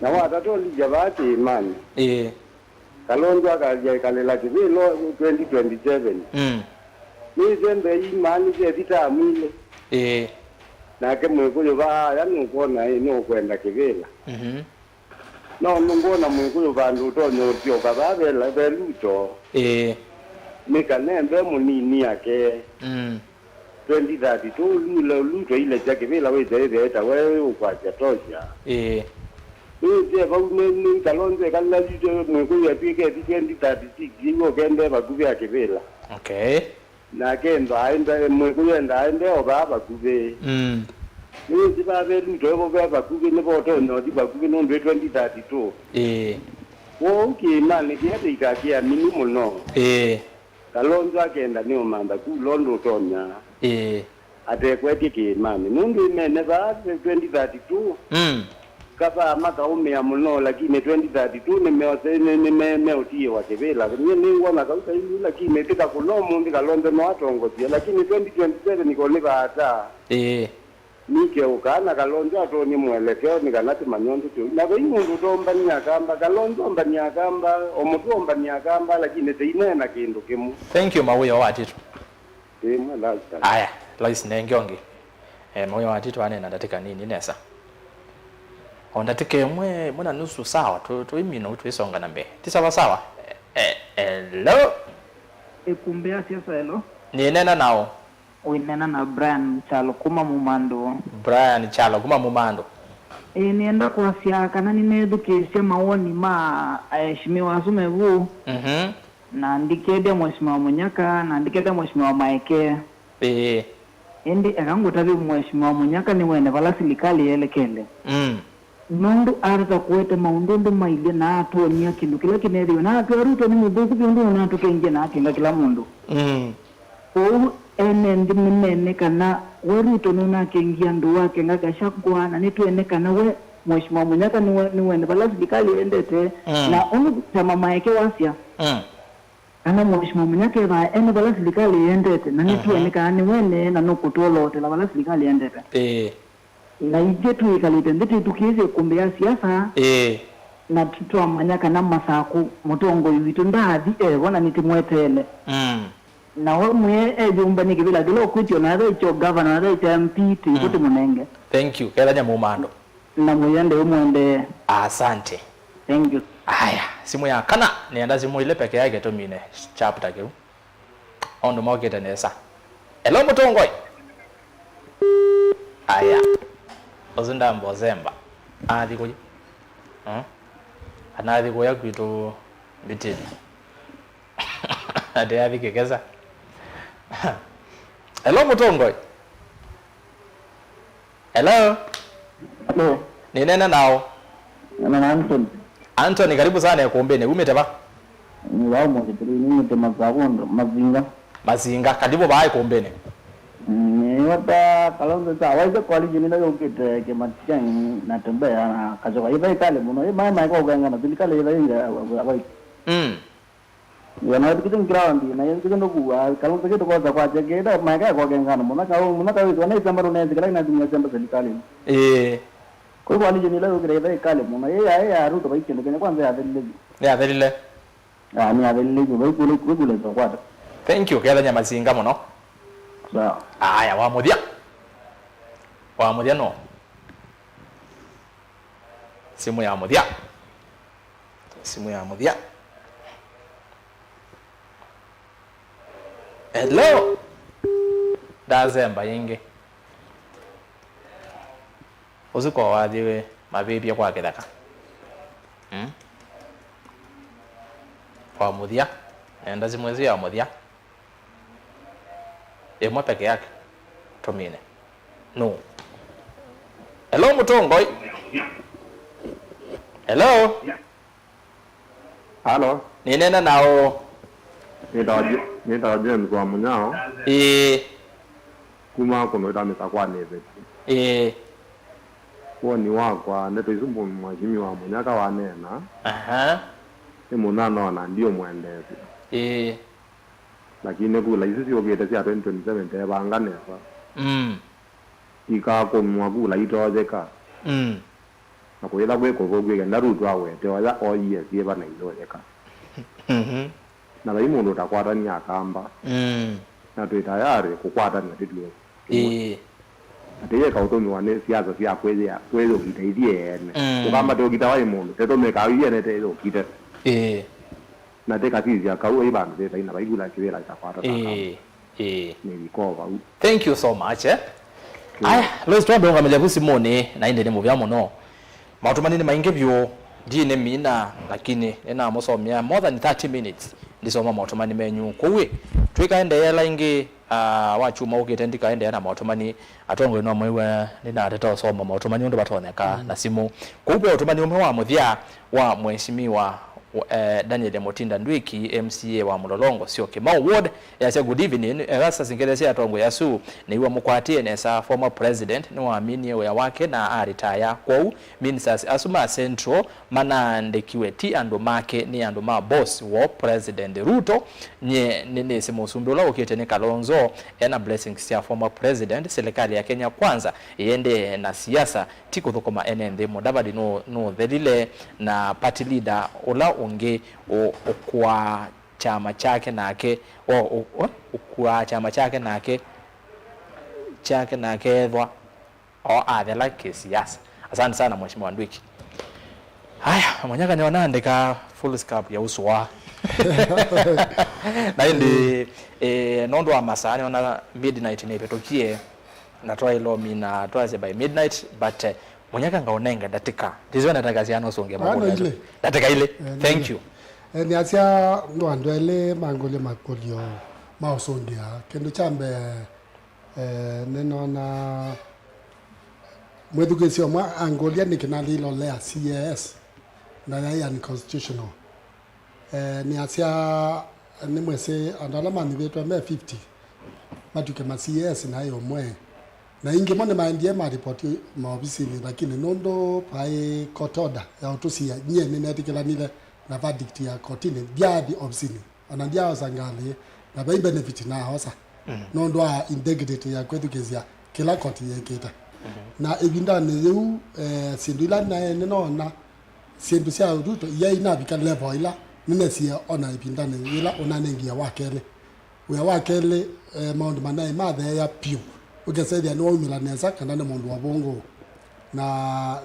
Na watata ũlilya vaa kĩĩmanĩ. Ĩĩ. Kalonzo akasya ĩkalĩla kĩvĩla twenty twenty-seven. Mm. Nĩĩsembei imanĩ syethi ta mwilĩ. Ĩĩ. Nake Mwĩkũyũ vaaya nũkwona ĩ nũkwenda kĩvĩla. Mhm. No nũngwona Mwĩkũyũ vandũ ũtonya ũsyoka vaa ve, ve Ruto. Ĩĩ. Nĩ kana embe mũnini ake. Mm. Twenty thirty-two, Lu-, Lu-, Ruto ilekya kĩvĩla wĩse ĩthĩa ĩtawe ũkwasya tosha. Ĩĩ. Nĩwĩsĩ vau nĩ, nĩ Kalonzo ĩkalĩla Ruto Mwĩkũyũ atw'ĩke ĩthi twenty thirty-six, ĩw'o ũkende vakuvĩ a kĩvĩla. Okay. Nake enda aende, Mwĩkũyũ enda aende o vaa vakuvĩ. Mm. Nĩwĩsĩ vaa ve Ruto ĩvo ve vakuvĩ, nĩvo ũtonya ũthi vakuvĩ nũndũ ĩ twenty thirty-two. Ĩĩ. Kwoou kĩĩmanĩ kĩya tũikakĩamini mũno. Ĩĩ. Kalonzo akenda nĩũmantha kula ũndũ ũtonya. Ĩĩ. Atekwetye kĩĩmanĩ. Nũndũ ĩmene vaa twenty thirty-two. Mm. Kavaa makaũmĩa mũno, lakini twenty thirty-two nĩmeose-, nĩ, nĩ me, meũtiĩwa kĩvĩla. Nyie nĩngwona kau kailu, lakini ĩtika kũla ũmũnthĩ Kalonzo no atongosye, lakini twenty twenty-seven ko nĩ vaata. Ĩĩ. Nikeũkaa na Kalonzo atonie mwelekeo nĩ kana tũmanye ũndũ tũu. Na vai mũndũ ũtombany'a Akamba, Kalonzo ombany'a Akamba, o mũtũ ombany'a Akamba, lakini teineena kĩndũ kĩmwe. Thank you, Mawĩa wa Tito. Ĩĩ, mwe, lazima. Aya, Lois nenge ũngĩ. Eh, Mawĩa wa Tito aneena ndatĩka nini nesa. O ndatĩka ĩmwe, ĩmwe na nusu, sawa, tũ-, tũimina ũu twĩsonga na mbee. Ti sawa sawa? Eh, eh, hello? Ĩkumbĩ ya siasa, hello? Nĩneena nao. Wĩneena na Brian Kyalo kuma Mumandũ. Brian Kyalo kuma Mumandũ. Ĩĩ, nĩenda kwasya kana nĩneethukĩĩsye mawoni ma aheshimiwa asu me vu. Mhm. Na ndikethya Mheshimiwa Munyaka, na ndikethya Mheshimiwa Maeke. Ĩĩ. Ĩndĩ eka ngũtavye Mheshimiwa Munyaka nĩwene vala silikalĩ yelekele. Mm. Nũndũ atata kũete maũndũ ũndũ mailyĩ na atwonia kĩndũ kĩla kĩneethĩiwe. Na atwĩa Ruto nĩ mũthũku vyũ ũndũ ũnatũkengie na akenga kĩla mũndũ. Mm. Kwoou ene nthĩ nĩmene kana we Ruto nũnakengie andũ, wakenga Gachagua, na nĩtwene kana we Mheshimiwa Munyaka nĩwe, nĩwene vala silikalĩ yendete. Mm. Na ũndũ kyama Maeke wasya. Mm. Kana Mheshimiwa Munyaka ethĩawa ene vala silikalĩ yendete, na nĩtwene kana nĩwene na nũkũtwolootela vala silikalĩ yendete. Ĩĩ. Na ithyĩ twĩkalĩte nthĩ twĩthukĩĩsye ĩkũmbĩ ya siasa, ĩĩ, na tũ-, twamanya kana Masakũ mũtongoi witũ ndaathi evo na nĩtũmweteele. Mm. Na we mwĩe eyũmbany'e kĩvĩla kĩla ũkwĩtyo, na etha ikyo governor, na etha ikyo M P, tũikũ tũmũnenge. Thank you. Kethanya mũma andũ. Na mũyende ũmwendee. Asante. Thank you. Aya, simũ ya kana, nĩenda simũ ile peke yake tũmine chapter kĩu. Maũndũ mokĩte nesa. Hello, Mũtũngoi. Aya. Ũsu ndambozemba. Athi kũi. Hmm? Anathi kũya kwitũ mbitini. Ate athi kĩkesa. Hello, Mũtũngoi. Hello? Hello. Nĩneena naũ? Nĩneena na Anthony. Anthony, karibu sana ĩkũmbĩnĩ. Wumĩte va? Nĩ vau Mwakĩtĩlĩ, nĩumĩte Masaku, Masinga. Masinga, karibu vaa ĩkũmbĩnĩ. Mm, nĩwata Kalonzo ta waise coalition ĩla yũkĩte Kĩmatiang'i na Tembea na Kachoka. Ĩtha ĩkali mũno. Ĩ maĩ maĩ kwa ũkengana, silikalĩ ĩtha ĩnga. Mm. Ĩona ĩthukĩte ground, na ĩthukĩte nũkua, Kalonzo kĩndũ kosa kwakya kĩda, maeka koke ngano, mũthaka, mũthaka wĩthwa na ĩsemba nũnesi, kĩla kĩnatumia semba serikali. Ĩĩ. Kwa hivyo, nĩyo nĩla yũkĩte ĩtha ĩkali mũno, ĩ ya, ĩ ya Ruto vai kĩndũ Kenya kwanza yathelile vyũ. Nĩyathelile. Ah, nĩyathelile vyũ, vai kule, vai kule zokwata. Thank you, kethanya Masinga mũno. Sawa. Aya, wa mũthya. Wa mũthya no. Simũ ya mũthya. Simũ ya mũthya. Hello? Ndazemba yĩngĩ. Ũsu ko wathiwe mavĩvye kwa kĩtheka. Mm? Wa mũthya. Nenda simũ ĩsu ya mũthya. Ĩmwe peke yake. Tũmine. No. Hello, Mũtũngoi. Hello. Hello. Nĩneena naũ? Nĩtawa Je-, nĩtawa James wa Mũnyao. Ĩĩ. Kuma kũndũ ĩtamĩta kwa Nĩveti. Ĩĩ. Woni wakwa, ndeto isu mũ-, mheshimiwa Mũnyaka waneena, aha, nĩ mũnyanoo na ndiũmwendeesya. Ĩĩ. Lakini kula isu syũkĩte sya twenty twenty-seven teevanga nesa. Mm. Ikakũnwa kula itoyeka. Mm. Na kũyĩla kwĩ kũthũku, kenda Ruto awete oya oie syĩva na itoyeka. Mhm. Na vai mũndũ ũtakwatany'a Akamba. Mm. Na twĩ tayarĩ kũkwatany'a tũtw'e kĩmwe. Ĩĩ. Na tĩyeka ũtũmĩwa nĩ siasa sya kwĩyĩa, kwĩyũgita ithyĩ ene. Mm. Ũkamba teũgita waĩ mũndũ, tetũmĩkaa ithyĩ ene teyũkite. Ĩĩ. Na tĩkasisya kau ai vandũ vĩtai na vaikula kĩvĩla kyakwata ta kau. Ĩĩ, ĩĩ. Nĩliko vau. Thank you so much, eh? Ĩĩ. Aya, Lois, twambĩũngamĩlya vu simũnĩ, na ĩndĩ nĩ mũvea mũno. Maũtũmani nĩ maingĩ vyũ, ndinĩ mina, lakini nĩnamũsomea more than thirty minutes. Ndisoma maũtũmani menyu. Kwoou, twĩkaendeea ĩla ĩngĩ, ah, wa kyumwa ũkĩte ndikaendeea na maũtũmani. Atongoi no mwĩw'e nĩnateta ũsoma maũtũmani ũndũ vatonyeka, mm, na simũ. Kwoou ve ũtũmani ũmwe wa mũthya wa Mheshimiwa, eh, Daniel Mutinda Ndwiki, M C A wa Mlolongo, Syokimau Ward, yasya, "Good evening. Erastus Ngelesya atongoi asu nĩw'o mũkwatĩe nesa. Former president nĩwaminie wĩa wake na aritaya. Kwoou, ministers asu ma Central manaandĩkiwe ti andũ make, nĩ andũ ma boss woo President Ruto. Nyie nĩnĩsĩ mũsumbĩ ũla ũkĩte nĩ Kalonzo ena blessings sya former president. Silikalĩ ya Kenya Kwanza ĩendee na siasa, ti kũthũkũma ene nthĩ. Mudavadi nũ-, nũthelile, na party leader ũla ũngĩ ũ-, ũkũaa kyama kyake nake, o, ũ-, ũ-, ũkũaa kyama kyake nake, kyake nake ethwa o athela kĩsiasa." Asante sana, Mheshimiwa Ndwiki. Haya, Munyaka nĩona andĩka full scap ya uswa. Na ĩndĩ, eh, nũndũ wa masaa nĩona midnight nĩvĩtũkie, na twaĩlomi na twasya by midnight, but, eh, Munyaka ngaũnenge ndatĩka. Ndĩsĩ ndatĩka syana ũsũngĩa. Ah, no, makũlya ile. Ndatĩka ile. Eh, no, thank ile. You. Eh, nĩasya no andũ elĩ mangũlye makũlyo ma ũsũngĩa. Kĩndũ kya mbee, eh, nĩnona mwĩthukĩĩsya ũmwe angũlya nĩkĩ nalilolea C A S na yaĩ unconstitutional. Eh, nĩasya nĩmwĩsĩ andũ ala manyuvĩtwe me fifty matw'ĩke ma C A S naĩ ũmwe. Na ingĩ mo nĩmaendie maripoti maovisinĩ, lakini nũndũ vaĩ court order ya ũtũsia, nyie nĩnetĩkĩlanile na verdict ya kotinĩ, ndyaathi ovisinĩ, ona ndyaaosa ngalĩ, na vai benefit naaosa, mhm, nũndũ wa integrity ya kwĩthukĩĩsya kĩla koti yĩkĩte. Mhm. Na ĩvindanĩ yĩu, eh, syĩndũ ila naĩ nĩnoona, syĩndũ sya Ruto iyaĩ inavika level ĩla nĩnesie ona ĩvindanĩ yĩla ũnanengie wa kelĩ. Wĩa wa kelĩ, eh, maũndũ manaĩ matheea pyũ, ũkesethĩa nĩwaumĩla nesa kana nĩ mũndũ wa vũngũ. Na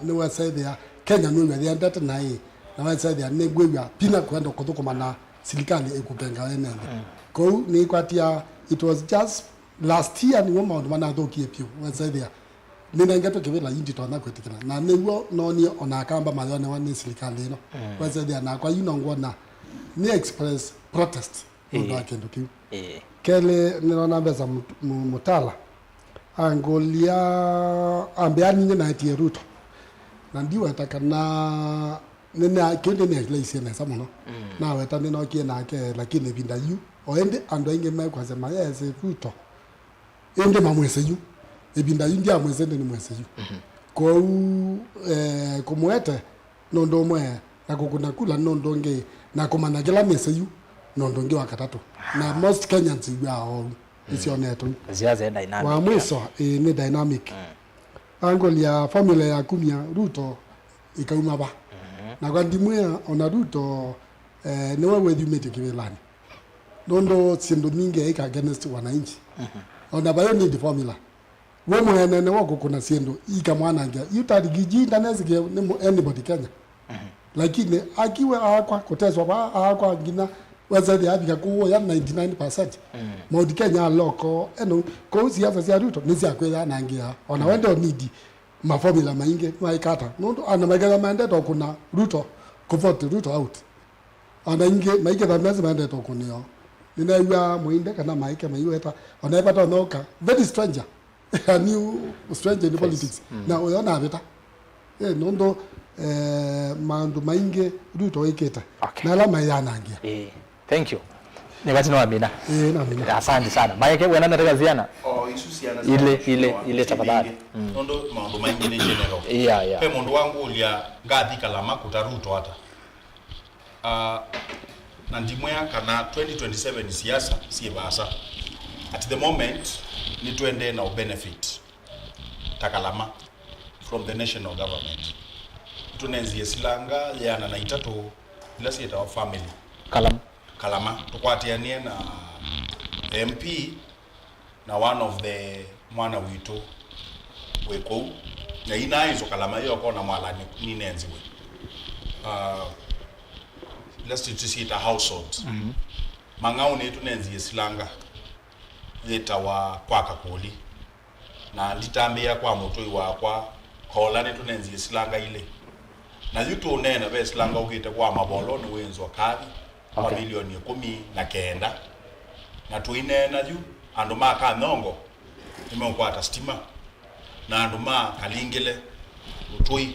nĩwesethĩa Kenya nũĩw'a yendete naĩ, na wesethĩa nĩngwĩw'a vinya kwenda kũthũkũma na silikalĩ ĩkũkenga ene nthĩ. Mm. Kwoou nĩĩkwatia, it was just last year nĩw'o maũndũ manathũkie pyũ, wesethĩa nĩnengetwe kĩvĩla yu nditonya kwĩtĩkĩla, na nĩw'o noonie ona Akamba mayonewa nĩ silikalĩ ĩno. Mm. Wesethĩa nakwa yu no ngwona nĩ express protest nũndũ wa Ĩĩ. kĩndũ kĩu. Ĩĩ. Kelĩ, nĩnona mbesa mũ- mũ- mũtala angũlya ambĩa ninye naetie Ruto, na ndiweta kana nĩna- kĩu nĩnĩeleisye nesa mũno. Mm. Naweta nĩnokie nake, lakini ĩvinda yu o ĩndĩ andũ aingĩ mekwasya mayesĩ Ruto, ĩndĩ mamwĩsĩ yu. Ĩvinda yu ndiamwĩsĩ, ĩndĩ nĩmwĩsĩ yu. Mhm. Kwoou, eh, kũmũete nũndũ ũmwe, na kũkũna kula nũndũ ũngĩ, na kũmanya kĩla nĩsĩ yu nũndũ ũngĩ wa katatũ. Na most Kenyans iw'aa oou, nĩsyonetwe. Siasa ĩ dynamic. Wa mwiso, ĩĩ, nĩ dynamic. Mm. Angũlya formula ya kumya Ruto ĩkauma va? Mhm. Na kwa ndimwĩa, ona Ruto, eh, nĩwe wĩthumĩtye kĩvĩlanĩ. Nũndũ syĩndũ nyingĩ aika against wananchi. Mhm. Ona vayo need formula. We mwene nĩwe ũkũkũna syĩndũ ikamwanangĩa. Yu ta Rigiji ndanesikie nĩ mũ- anybody Kenya. Mhm. Lakini akiwe aakwa, kũteswa vaa aakwa nginya wesethĩa avika kũũya ninety nine percent. Mm. Mount Kenya aloko, eno, kũu siasa sya Ruto nĩ sya kwĩyanangĩa. Ona Mm. wende onidi mafomula maingĩ, maikata. Nũndũ ana maikatha maendete ũkũna Ruto, kũvote Ruto out. Ona ingĩ, maiketha mesi maendete ũkũnĩo. Nĩneew'a mũinde kana maike maiweta. Ona epata onoka. Very stranger. A new stranger in politics. Mm. Na ũyo navĩta. Eh, nũndũ, eh, maũndũ maingĩ Ruto wĩkĩte. Okay. Na ala maiyanangia. Eh, thank you. Nĩ vati no amina. Eh, na amina. Asante sana. Maeke wena nataka ziana. Oh, isu ciana ile, ile, ile tafadhali. Mm. Nũndũ maũndũ maingĩ nĩ general. Yeah, yeah. Pe mũndũ wangũlya ngathi Kalama kũta Ruto ata. Ah, na ndimwĩa kana twenty twenty-seven siasa syĩ vaasa. At the moment, nĩtwendee na ũbenefit ta Kalama from the national government. Tũnenzie silanga yĩana na itatũ ila syĩtawa family. Kalama. Kalama. Tũkwatĩanĩe na M P na one of the mwana witũ wĩ kũu, na ina ĩsu Kalama yoko na mwalani ninenziwe. Uh, ila state siita household. Mhm. Mang'au nĩtũnenzie silanga yĩtawa kwa Kakũli, na nditambĩĩa kwa mũtũi wakwa Kola nĩtũnenzie silanga ilĩ. Na yu tũũneena ve silanga ũkĩte kwa Mavolonĩ wĩnzwa kathi. Okay. Mamilioni ĩkũmi na kenda. Na tũineena yu, andũ ma Kanyongo nĩmeũkwata sitima, na andũ ma Kalingile, Ũtũi,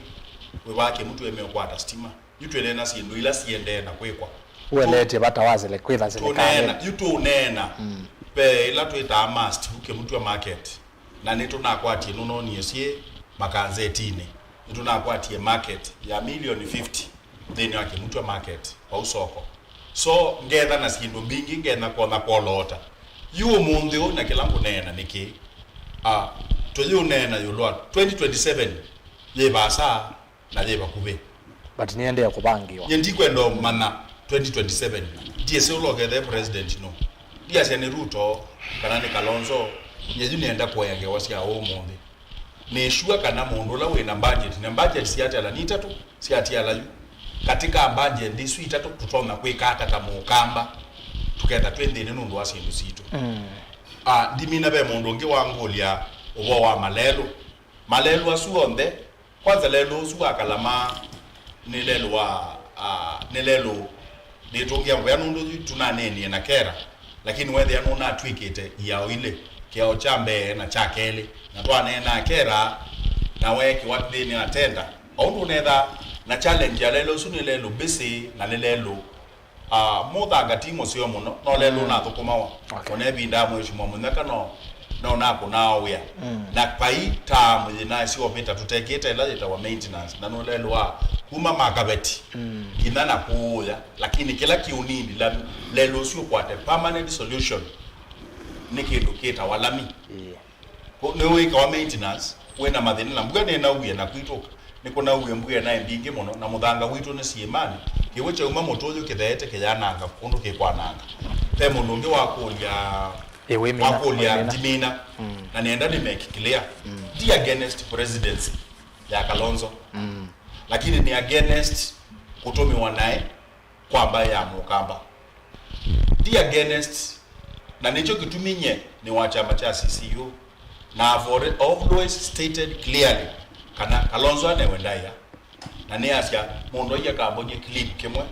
wĩ wa Kĩmutwe meũkwata sitima. Yu twĩneena syĩndũ ila siendee na kwĩkwa. Ũeleetye vata wa sele- kwĩtha silikalĩ. Tũneena, yu tũũneena. Mm. Ve ila twĩtaa must, vu Kĩmutwe market. Na nĩtũnakwatie nũnonie syĩ makanzetinĩ. Nĩtũnakwatie market ya milioni fifty nthĩnĩ wa Kĩmutwe market, vau soko. So, ngetha na syĩndũ mbingĩ, ngetha kwona kwoloota. Yu ũmũnthĩ ũũ na kĩla ngũneena nĩkĩ? Ah, tũyĩũneena ĩũlũ wa twenty twenty-seven yĩ vaasa na yĩ vakuvĩ. But nĩendee kũvangĩwa. Nye ndikwenda ũmanya twenty twenty-seven. Ndiĩsĩ ũla ũkethĩa president nũ. Ndiasya nĩ Ruto kana nĩ Kalonzo. Nye yu nĩenda kũea ngewa sya ũmũnthĩ. Nĩ sure kana mũndũ ũla wĩ na budget, na budget sya tiala nĩ itatũ, sya tiala yu. Katika budget isu itatũ, tũtonya kwĩka ata ta Mũkamba, tũketha twĩ nthĩnĩ nũndũ wa syĩndũ sitũ? Mm. Ah, ndimina ve mũndũ ũngĩ wangũlya ũvoo wa malelũ. Malelũ asu onthe, kwanza lelũ ũsu wa Kalama, nĩ lelũ wa, ah, nĩ lelũ nĩtũngĩa ngũya nũndũ yu tũnaneenie na Kera, lakini wethĩa nũnatw'ĩkĩte iao ilĩ, kĩao kya mbee na kya kelĩ. Na twaneenaa Kera, na weekĩwa nthĩnĩ wa tenda. O ũndũ ũnetha na challenge ya lelũ ũsu nĩ lelũ busy na nĩ lelũ, ah, mũthanga ti mũseo mũno, no lelũ ũnathũkũmawa. Okay. Ona ĩvinda ya Mheshimiwa Mũnyaka no, no nakũnaa wĩa. Mm. Na vai taamu yĩnaĩsĩ ovĩta tũtekĩte ĩla yĩtawa maintenance, na nũlelũ wa kuma Makaveti nginya na kũũya. Lakini kĩla kĩũnini, la- lelũ ũsu ũkwate permanent solution nĩ kĩndũ kĩtawa lami. Ĩĩ. Kũ- nĩwĩkawa maintenance, wĩna mathĩna, na mbua nĩnauie na kwitũ nĩkũnauie mbua naĩ mbingĩ mũno, na mũthanga witũ nĩ siĩmanĩ, kĩw'ũ kyauma mũtũyũ kĩtheete kĩyananga kũndũ kĩkwananga. Ve mũndũ ũngĩ wakũlya, Ĩ, wĩmina, wakũlya wĩmina. Ndimina. Na nĩenda nĩ make clear. Ndi against presidency ya Kalonzo. Lakini nĩ against kũtũmĩwa naĩ kwa mbaĩ ya Mũkamba. Ndi against, na nĩkyo kĩtumi nye nĩ wa kyama kya C C U, na I've alre-, always stated clearly kana Kalonzo anewe ndaĩa. Na nĩasya mũndũ aiya kambony'e clip kĩmwe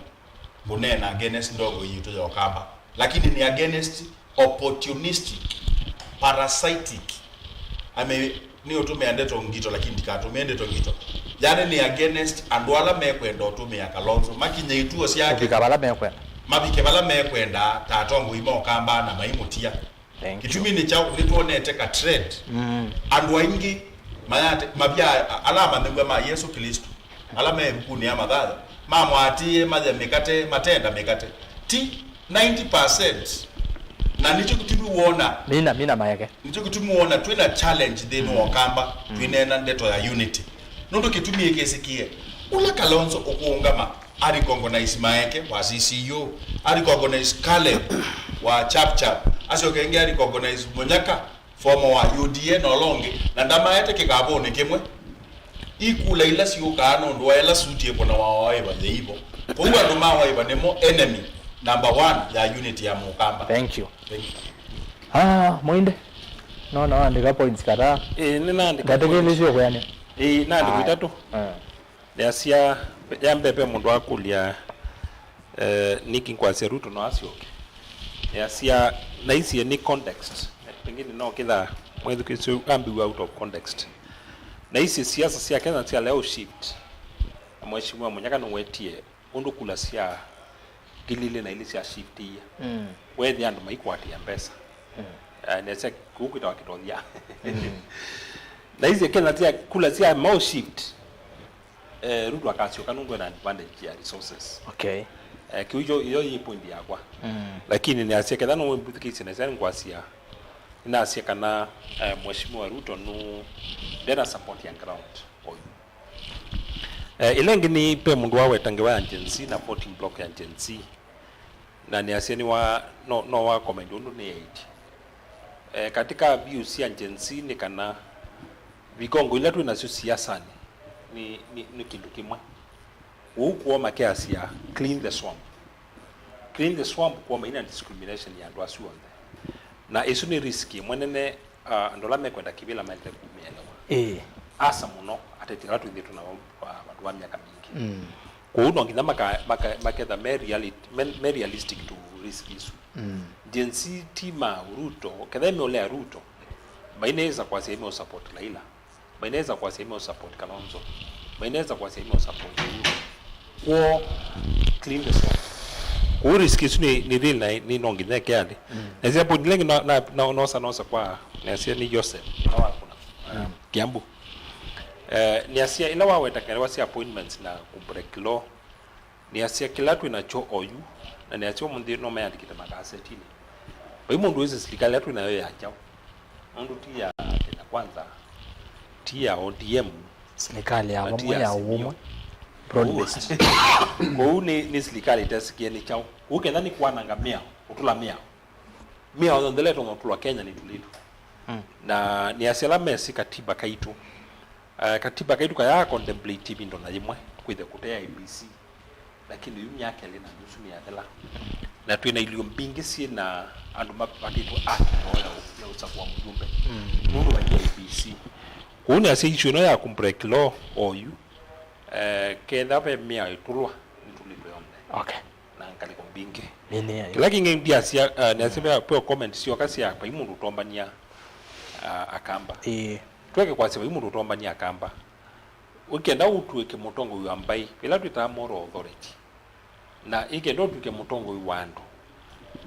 ngũneena against ndogo yitũ ya Ũkamba. Lakini nĩ against opportunistic, parasitic. I mean, nĩ ũtũmĩa ndeto ngito, lakini ndikatũmĩe ndeto ngito. Yani nĩ against andũ ala mekwenda ũtũmĩa Kalonzo makinye ituo syake, Kũvika vala mekwenda. Mavike vala mekwenda, ta atongoi ma Ũkamba na maimũtia. Thank you. Kĩtumi nĩ kyaũ? Nĩtwonete ka trend. Andũ aingĩ mayate, mavya, ala amanyĩw'a ma Yesũ Klĩsto, ala me ĩvukunĩ ya Mathayo, mamwatĩĩe malye mĩkate, matenda mĩkate. Ti ninety percent. Na nĩkyo kĩtumi wona, Mina, mina maeke. nĩkyo kĩtumi wona twĩna challenge nthĩnĩ wa Ũkamba, twĩneena ndeto ya unity. Nũndũ kĩtumi ĩkĩsĩkie, ũla Kalonzo ũkũũngama, a recognize Maeke wa C C U, a recognize Caleb wa Chap Chap, asyoke ĩngĩ a recognize Mũnyaka, former wa U D A, na ũla ũngĩ, na ndamaete kĩkavũnĩ kĩmwe. Ikula ila siũkaa nũndũ wa ĩla suti ĩkũnawa wa Waiva yĩivo. Kwoou andũ ma Waiva nĩmo enemy number one ya unity ya Mũkamba. Thank you. Thank you. Ah, Mwinde. No, no, andĩka points kadhaa. Ĩĩ, nĩnaandĩka Ngatĩkĩlĩsye ũkũanĩa. Ĩĩ, naandĩka Aya. itatũ. Nĩasya, ya mbee ve mũndũ akũlya, eh, nĩkĩ ngwasya Ruto no asyoke. Nĩasya, naisye nĩ context. Pengine no kĩtha mwĩthukĩĩsyo ambĩw'a out of context. Naisye siasa sya Kenya syalea ũ shift. Na Mheshimiwa Mũnyaka nĩwetie ũndũ kula sya ngili ilĩ na ilĩ sya shiftie. Weethĩa andũ maikwatĩa mbesa. Eh, nesa kũu kwĩtawa kĩtothya. Naisye Kenya sya kula sya mau shift. Eh, Ruto akasyoka nũndũ ena advantage ya resources. Okay. Eh, kĩu yo, yo yĩ point yakwa. Lakini nĩasya ketha no wĩmbũthĩkĩsye nesa ngwasya. Nĩnasya kana, eh, Mheshimiwa Ruto nũ ndena support ya ground oyu. Eh, ĩla ĩngĩ nĩ ve mũndũ waweta ngewa ya Gen Z na voting block ya Gen Z. Na nĩasya nĩwa, no, no wa comment ũndũ nĩ eight. Eh, katika views sya Gen Z nĩ kana vikongo ila twĩ nasyo siasanĩ nĩ, nĩ, nĩ kĩndũ kĩmwe. Ũu kwoo makeasya clean the swamp. Clean the swamp kwoo maina discrimination ya andũ asu onthe. Na ĩsu nĩ risk ĩmwe nene, ah, andũ ala mekwenda kĩvĩla maĩlĩte kumĩelewa. Ĩĩ. Asa mũno ateti ala twĩthĩĩtwe nao, ah, vandũ va myaka mingĩ. Kwoou no nginya maka, maka, maketha me realit-, me, me realistic to risk isu. Gen Z ti ma Ruto, ketha ĩmeũlea Ruto, maineweza kwasya ĩmeũ support Raila. Maineweza kwasya ĩmeũ support Kalonzo. Maineweza kwasya ĩmeũ support Uhuru. Kwoo clean the swamp. Kwoou risk isu nĩ, nĩ real na nĩ no nginya ĩkeanĩ. Nasya point lengi no, na, no, nosa, nosa kwa, nasya nĩ Joseph. No wakuna. Kiambu. Eh, nĩasya ĩla waweta ngewa sya appointments na ku break law, nĩasya kĩla twĩ nakyo oyu, na nĩasya ũmũnthĩ no mayandĩkĩte magasetinĩ. Vai mũndũ wĩsĩ silikalĩ ĩla twĩ nayo ya kyaũ, nũndũ ti ya Kenya Kwanza, ti ya O D M, Silikalĩ ya na ti vamwe ya ya Azimio. ũmwe. Broad based. Kwoou nĩ, nĩ silikalĩ ĩtesĩkĩe nĩ kyaũ. Kwoou kenda nĩ kwananga mĩao, kũtũla mĩao. Mĩao yonthe ĩla ĩtonya ũtũlwa Kenya nĩtũlĩtwe. Na nĩ asyala mesĩ katiba kaitũ. Eh, katiba kaitũ kayaa contemplate ĩvinda na yĩmwe kwĩthe kũte I E B C, lakini yu myaka ĩlĩ na nusu nĩyathela, na twĩ na ilio mbingĩ syĩ na andũ mavatĩtwe act ya, ya ũsakũa mũjumbe nũndũ wa I E B C. Kwoou nĩasya issue ĩno ya ku break law oyu, eh, ketha ve mĩao ĩtũlwa nĩtũlĩtwe yonthe. Okay. Na ngalĩko mbingĩ. Nĩnĩa. Kĩla kĩngĩ ndiasya, uh, nĩasya ve, ve comment syoka sya vai mũndũ ũtombany'a, uh, Akamba. Ĩĩ. Tweke kwasya vai mũndũ ũtombany'a Akamba. Ũkenda ũtuĩke mũtongoi wa mbaĩ, ĩla twĩtaa moral authority. Na ĩkenda ũtuĩke mũtongoi wa andũ,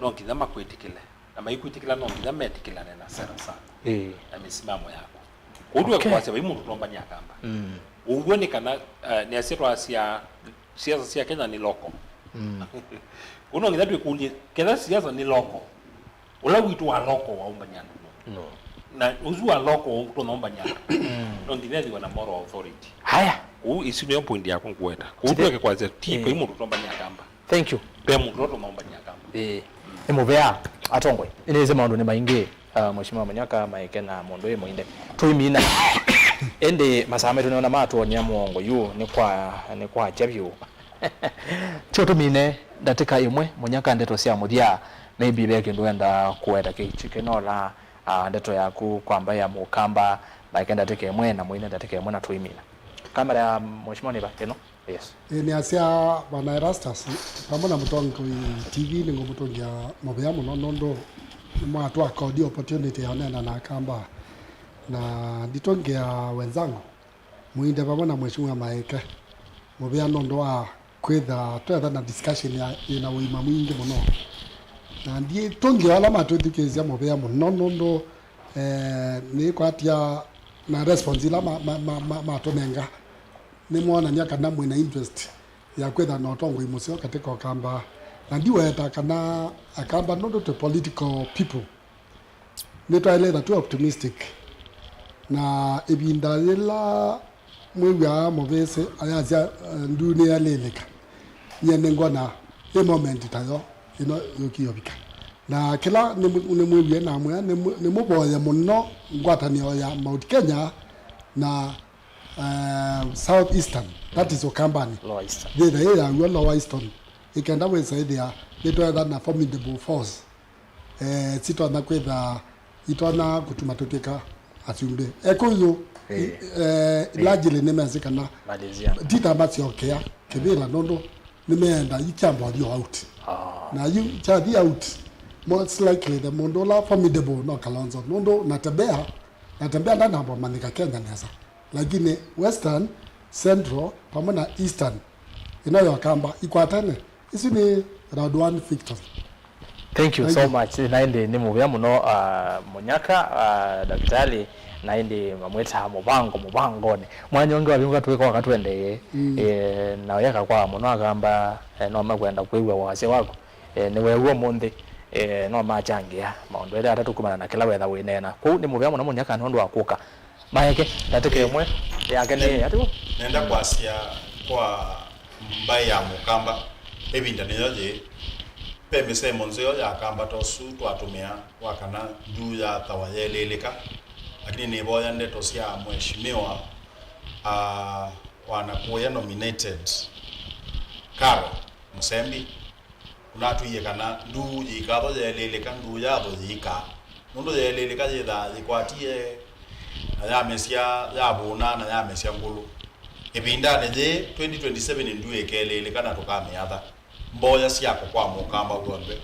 no nginya makwĩtĩkĩle. Na maikwĩtĩkĩla no nginya metĩkĩlane na sera saku. Ĩĩ. Na mĩsimamo yaku. Kwoou tweke kwasya vai mũndũ ũtombany'a Akamba. Ũw'o nĩ kana, uh, nĩasya twasya siasa sya Kenya nĩ local. Ũu no nginya twĩkũlye, ketha siasa nĩ local, ũla witũ wa local waumbany'a andũ no? No. Na ũsu wa local ũtonya ũmbany'a andũ, no nginya ethĩwe na moral authority. Haya. Ũu, isu nĩyo point yakwa ngũweta. Kũu tweke kwasya ti, eh, vai mũndũ ũtombany'a Akamba. Thank you. Ve mũndũ ũla ũtonya ũmbany'a Akamba. Ĩĩ. Nĩ mũvea, atongoi. Nĩnĩsĩ maũndũ nĩ maingĩ, uh, Mheshimiwa Munyaka, Maeke na mũndũ ĩ mũinde. Tũimina. Ĩndĩ masaa maitũ nĩona matũonia mũongo yu nĩ kwa, nĩ kwakya vyũ. Kyo tũmine ndatĩka ĩmwe, Munyaka, ndeto sya mũthya, maybe ve kĩndũ wenda kũweta kĩichi kĩnola, uh, ndeto yaku kwa mbaĩ ya Mũkamba, Maeke ndatĩka ĩmwe na mũine ndatĩka ĩmwe na tũimina. Kamera ya Mheshimiwa nĩ va ĩno? Yes. Ĩĩ, nĩasya Bwana Erastus, vamwe na mũtongoi T V, nĩngũmũtũngĩa mũvea mũno nũndũ nĩmwatũa kodi opportunity ya ũneena na Akamba. Na nditũngĩa wenzangu, mũinde vamwe na Mheshimiwa Maeke mũvea nũndũ wa kwĩtha twetha na discussion ya, ĩna ũima mwingĩ mũno. Na nditũngĩa ala matwĩthukĩĩsya mũvea mũno nũndũ, eh, nĩkwatya na response ila ma, ma, ma, ma, matũnenga. Nĩmwonany'a kana mwĩna interest ya kwĩtha na ũtongoi mũseo katika Ũkamba. Na ndiweta kana Akamba nũndũ twĩ political people, nĩtwaĩle ĩtha twĩ optimistic. Na ĩvinda yĩla mwĩw'aa mũvĩsĩ ayasya, eh, ndu nĩyalĩlĩka, nyie nĩngwona ĩ moment ta yo ĩno yũkie ũvika. Na kĩla nĩmwĩwie namwĩa, nĩmũvoye mũno ngwatanĩo ya Mount Kenya na uh, South Eastern, that is Ukambani. Lower Eastern. Thĩtha yĩ ya w'o Lower Eastern. Ĩkenda wĩsa ĩthĩa nĩtwetha na formidable force. Eh, sitonya kwĩtha, itonya kũtuma tũtwĩka asyumbĩ. Ekũyũ, eh, largely nĩmesĩ kana ti ta masyokea kĩvĩla nũndũ nĩmeenda ikyamba ũthi out. Na yu kyathi out, most likely the mũndũ ũla formidable no Kalonzo. Nũndũ Natembeya, Natembeya ndanamba manyĩka Kenya nesa. Lakini Western, Central, pamwe na Eastern, ĩno ya Ũkamba, ikwatene. Isu nĩ round one victory. Thank you so much. Na ĩndĩ nĩ mũvea mũno, uh, Munyaka, uh, ndakĩtalĩ, na ĩndĩ mamwĩtaa mũvango, mũvangoni. Mwanya ũngĩ wavingũka twĩka waka tũendee, eh, na ũyeka kwa mũno Akamba, eh, no makwenda kwĩw'a wasya waku. Eh, nĩweew'a ũmũnthĩ, eh, no machangĩa maũndũ elĩ atatũ kumana na kĩla wetha wĩneena. Kwoou nĩ mũvea mũno Munyaka nũndũ wa kũka. Maeke, ndatĩka ĩmwe yake nĩ atĩu. Nenda kwasya kwa mbaĩ ya Mũkamba, ĩvinda nĩyo yĩĩ, ve mĩsemo nzeo ya Akamba ta ũsu twatũmĩa wa kana ndu ya thawa yeelĩlĩka, lakini nĩvoya ndeto sya mheshimiwa, ah, wa nakũya nominated, Carol Mũsembi. Ũnatwĩie kana ndu yĩikathwa yeelĩlĩka, ndu ya thũ yĩikaa. Nũndũ yeelĩlĩka yĩthaa yĩkwatie, na yamesya yavũna, na yamesya ngũlũ. Ĩvindanĩ yĩĩ, twenty twenty-seven ndu ĩkelĩlĩka na tũkamĩatha. Mboya syakwa kwa Mũkamba w'onthe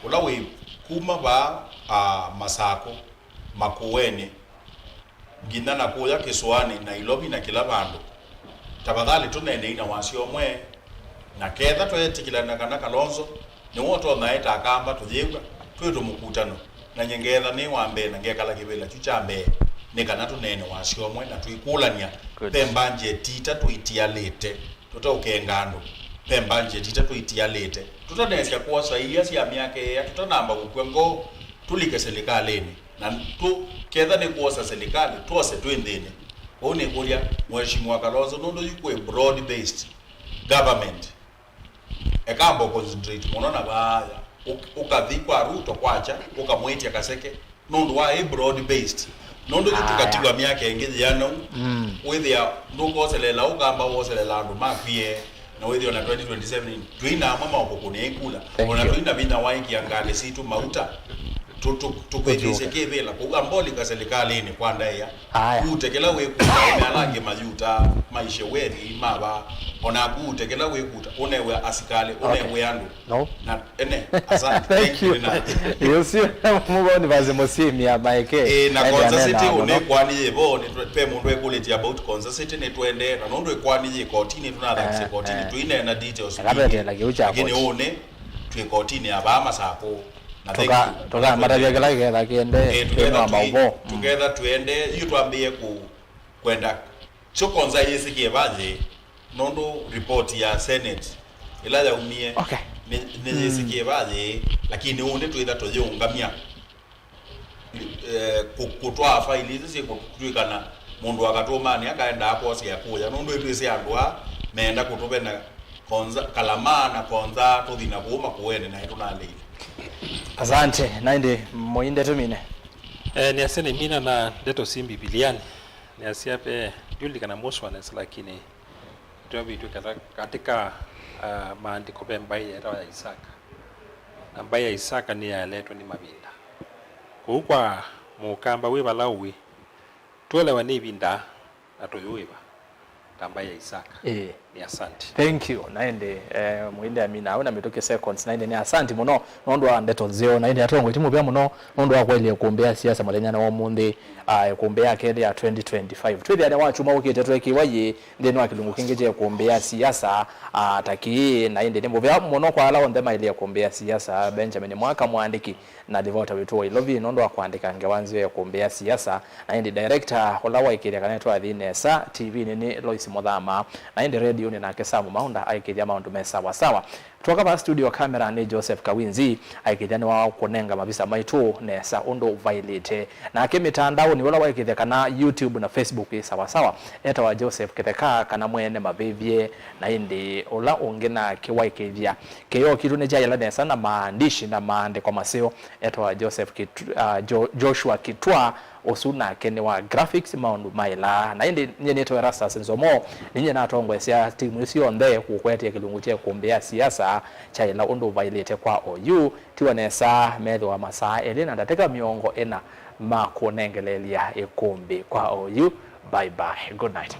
ũla wĩ kuma vaa, a, Masakũ, Makũenĩ, nginya na kũya kĩsũanĩ, Nailovi na kĩla vandũ. Tafadhali tũneenei na wasya ũmwe, na ketha tweetĩkĩlana kana Kalonzo nĩwe ũtonya eta Akamba tũyĩw'a twĩ tũmũkutano, na nyie ngeetha nĩ wa mbee na ngekala kĩvĩla kyu kya mbee nĩ kana tũneene wasya ũmwe na twĩkũlany'a ve mbanjeti ita tũitialĩte. Tũteũkenga andũ, ve mbanjeti ita tũitialĩte. Tũtaneesya kwosa ila sya myaka ĩya, tũtanamba kũkw'a ngoo, tũlike silikalĩnĩ. Na tũ, ketha nĩ kwosa silikalĩ, twose twĩ nthĩnĩ. Kwoou nĩkũlya, Mheshimiwa Kalonzo, nũndũ yu kwĩ broad based government, ekamba concentrate mũno na vaaya. Ũk-, ũkathi kwa Ruto kwakya, ũkamwĩtya kaseke, nũndũ wa ĩ broad based. Nũndũ yu tũkatiwa myaka ĩngĩ yĩana ũu, wĩthĩa ndũkoselela Ũkamba, woselela andũ makwie, na wĩthĩa ona twenty twenty-seven twĩ na amwe maũkũkũnĩa ikula. Ona twĩ na vinya wa ĩkĩa ngalĩ sitũ mauta, tũ-, tũ-, tũkwĩthĩĩsye kĩvĩla kũu. Ambolika silikalĩnĩ kwa ndaĩa. Kute kĩla wĩkuta, ũne ala angĩ mayuta, maisye wethi mava, ona kute kĩla wĩkuta, ũnewe asikalĩ, ũnewe andũ. No. Na, ene, asante. Thank you. Ĩũsio mũvoni vazi mũsimia Maeke. Eh, na Conza City ũnĩkwani yĩvo, nĩ twe-, pe mũndũ ekũlĩtye about Conza City, nĩ twende, na nũndũ ĩkwani yĩ kotini, tũnathakisye kotini, tũineena details. Lakini ũnĩ, twĩ kotini ya vaa Masakũ. Na thank you. Tũkamatavya kĩla kĩketha kĩende, eh, tũketha tũi-, tũketha twende, yu twambĩe kũ-, kwenda. Syo Conza yĩsĩkĩe vathi, nũndũ report ya Senate ĩla yaumie, okay, nĩ, nĩ yĩsĩkĩe vathi, lakini ũnĩ twĩtha tũyĩũngamya. Eh, kũ-, kũtwaa faili isu syĩkũtw'ĩkana mũndũ wa Katũmanĩ akaendaa kwosea kũya, nũndũ ĩtwĩsĩ andũ aa meenda kũtũvena Konza, Kalamaa na Konza tũthi na kũũ Makũenĩ na ĩtũnalĩile. Asante, na ĩndĩ mũinde tũmine. Eh, nĩasya nĩmina na ndeto syĩ Mbivilianĩ. Nĩasya ve, ndiũlilikana mũswa nesa, lakini twavĩtw'e kata katika uh, maandĩko ve mbaĩ yetawa ya Isaka. Na mbaĩ ya Isaka nĩyaeletwe nĩ mavinda. Kũu kwa mũkamba wĩ vala ũĩ, twelewa nĩ ĩvinda na tũyũĩva ta mbaĩ ya Isaka. Ĩĩ. Nĩ asante. Thank you. Na ĩndĩ eh, mũinde amina au na mĩtũkĩ seconds. Na ĩndĩ nĩ asante mũno nũndũ wa ndeto nzeo. Na ĩndĩ atongoi ti mũvea mũno nũndũ wa kwaĩlya ĩkũmbĩ ya siasa mũthenya na ũmũnthĩ, ah, ĩkũmbĩ ya kelĩ ya twenty twenty-five. Twĩthĩane wa kyumwa ũkĩte twekiwa yĩ nthĩnĩ wa kĩlungu kĩngĩ kya ĩkũmbĩ ya siasa, ah, ta kĩĩ. Na ĩndĩ nĩ mũvea mũno kwa ala onthe maĩlye ĩkũmbĩ ya siasa. Benjamin Mwaka, mũandĩki na livota witũ wa Ilovi nũndũ wa kũandĩka ngewa nzeo ya ĩkũmbĩ ya siasa, na ĩndĩ director ũla waĩkĩĩthya kana nĩtwathi nesa T V-nĩ nĩ Lois Mũthama, na ĩndĩ redionĩ nake Sam Maunda aikĩĩthya maũndũ me sawa sawa. Twoka vaa studio, camera nĩ Joseph Kawinzi, aikĩĩthya nĩwakũnenga mavisa maitũ nesa ũndũ vaĩlĩte. Nake mĩtandaonĩ ũla waĩkĩĩthya kana YouTube na Facebook ĩ sawa sawa, etawa Joseph Kĩtheka kana Mwene Mavĩvye, na ĩndĩ ũla ũngĩ nake waĩkĩĩthya kĩoo kitũ nĩkyaĩla nesa na maandishi na maandĩko maseo, etawa Joseph Kitu-, ah, Jo-, Joshua Kitwa, ũsu nake nĩ wa graphics, maũndũ maĩla. Na ĩndĩ nyie nĩtawa Erastus Nzomo, ninyie natongoesya timu ĩsu yonthe kũkwetĩa kĩlungu kya ĩkũmbĩ ya siasa kyaĩla ũndũ vaĩlĩte kwa oyu. Tiwa nesa, methĩwa masaa elĩ na ndatĩka mĩongo ĩna ma kũnengeleelya ĩkũmbĩ kwa oyu. Bye bye. Good night.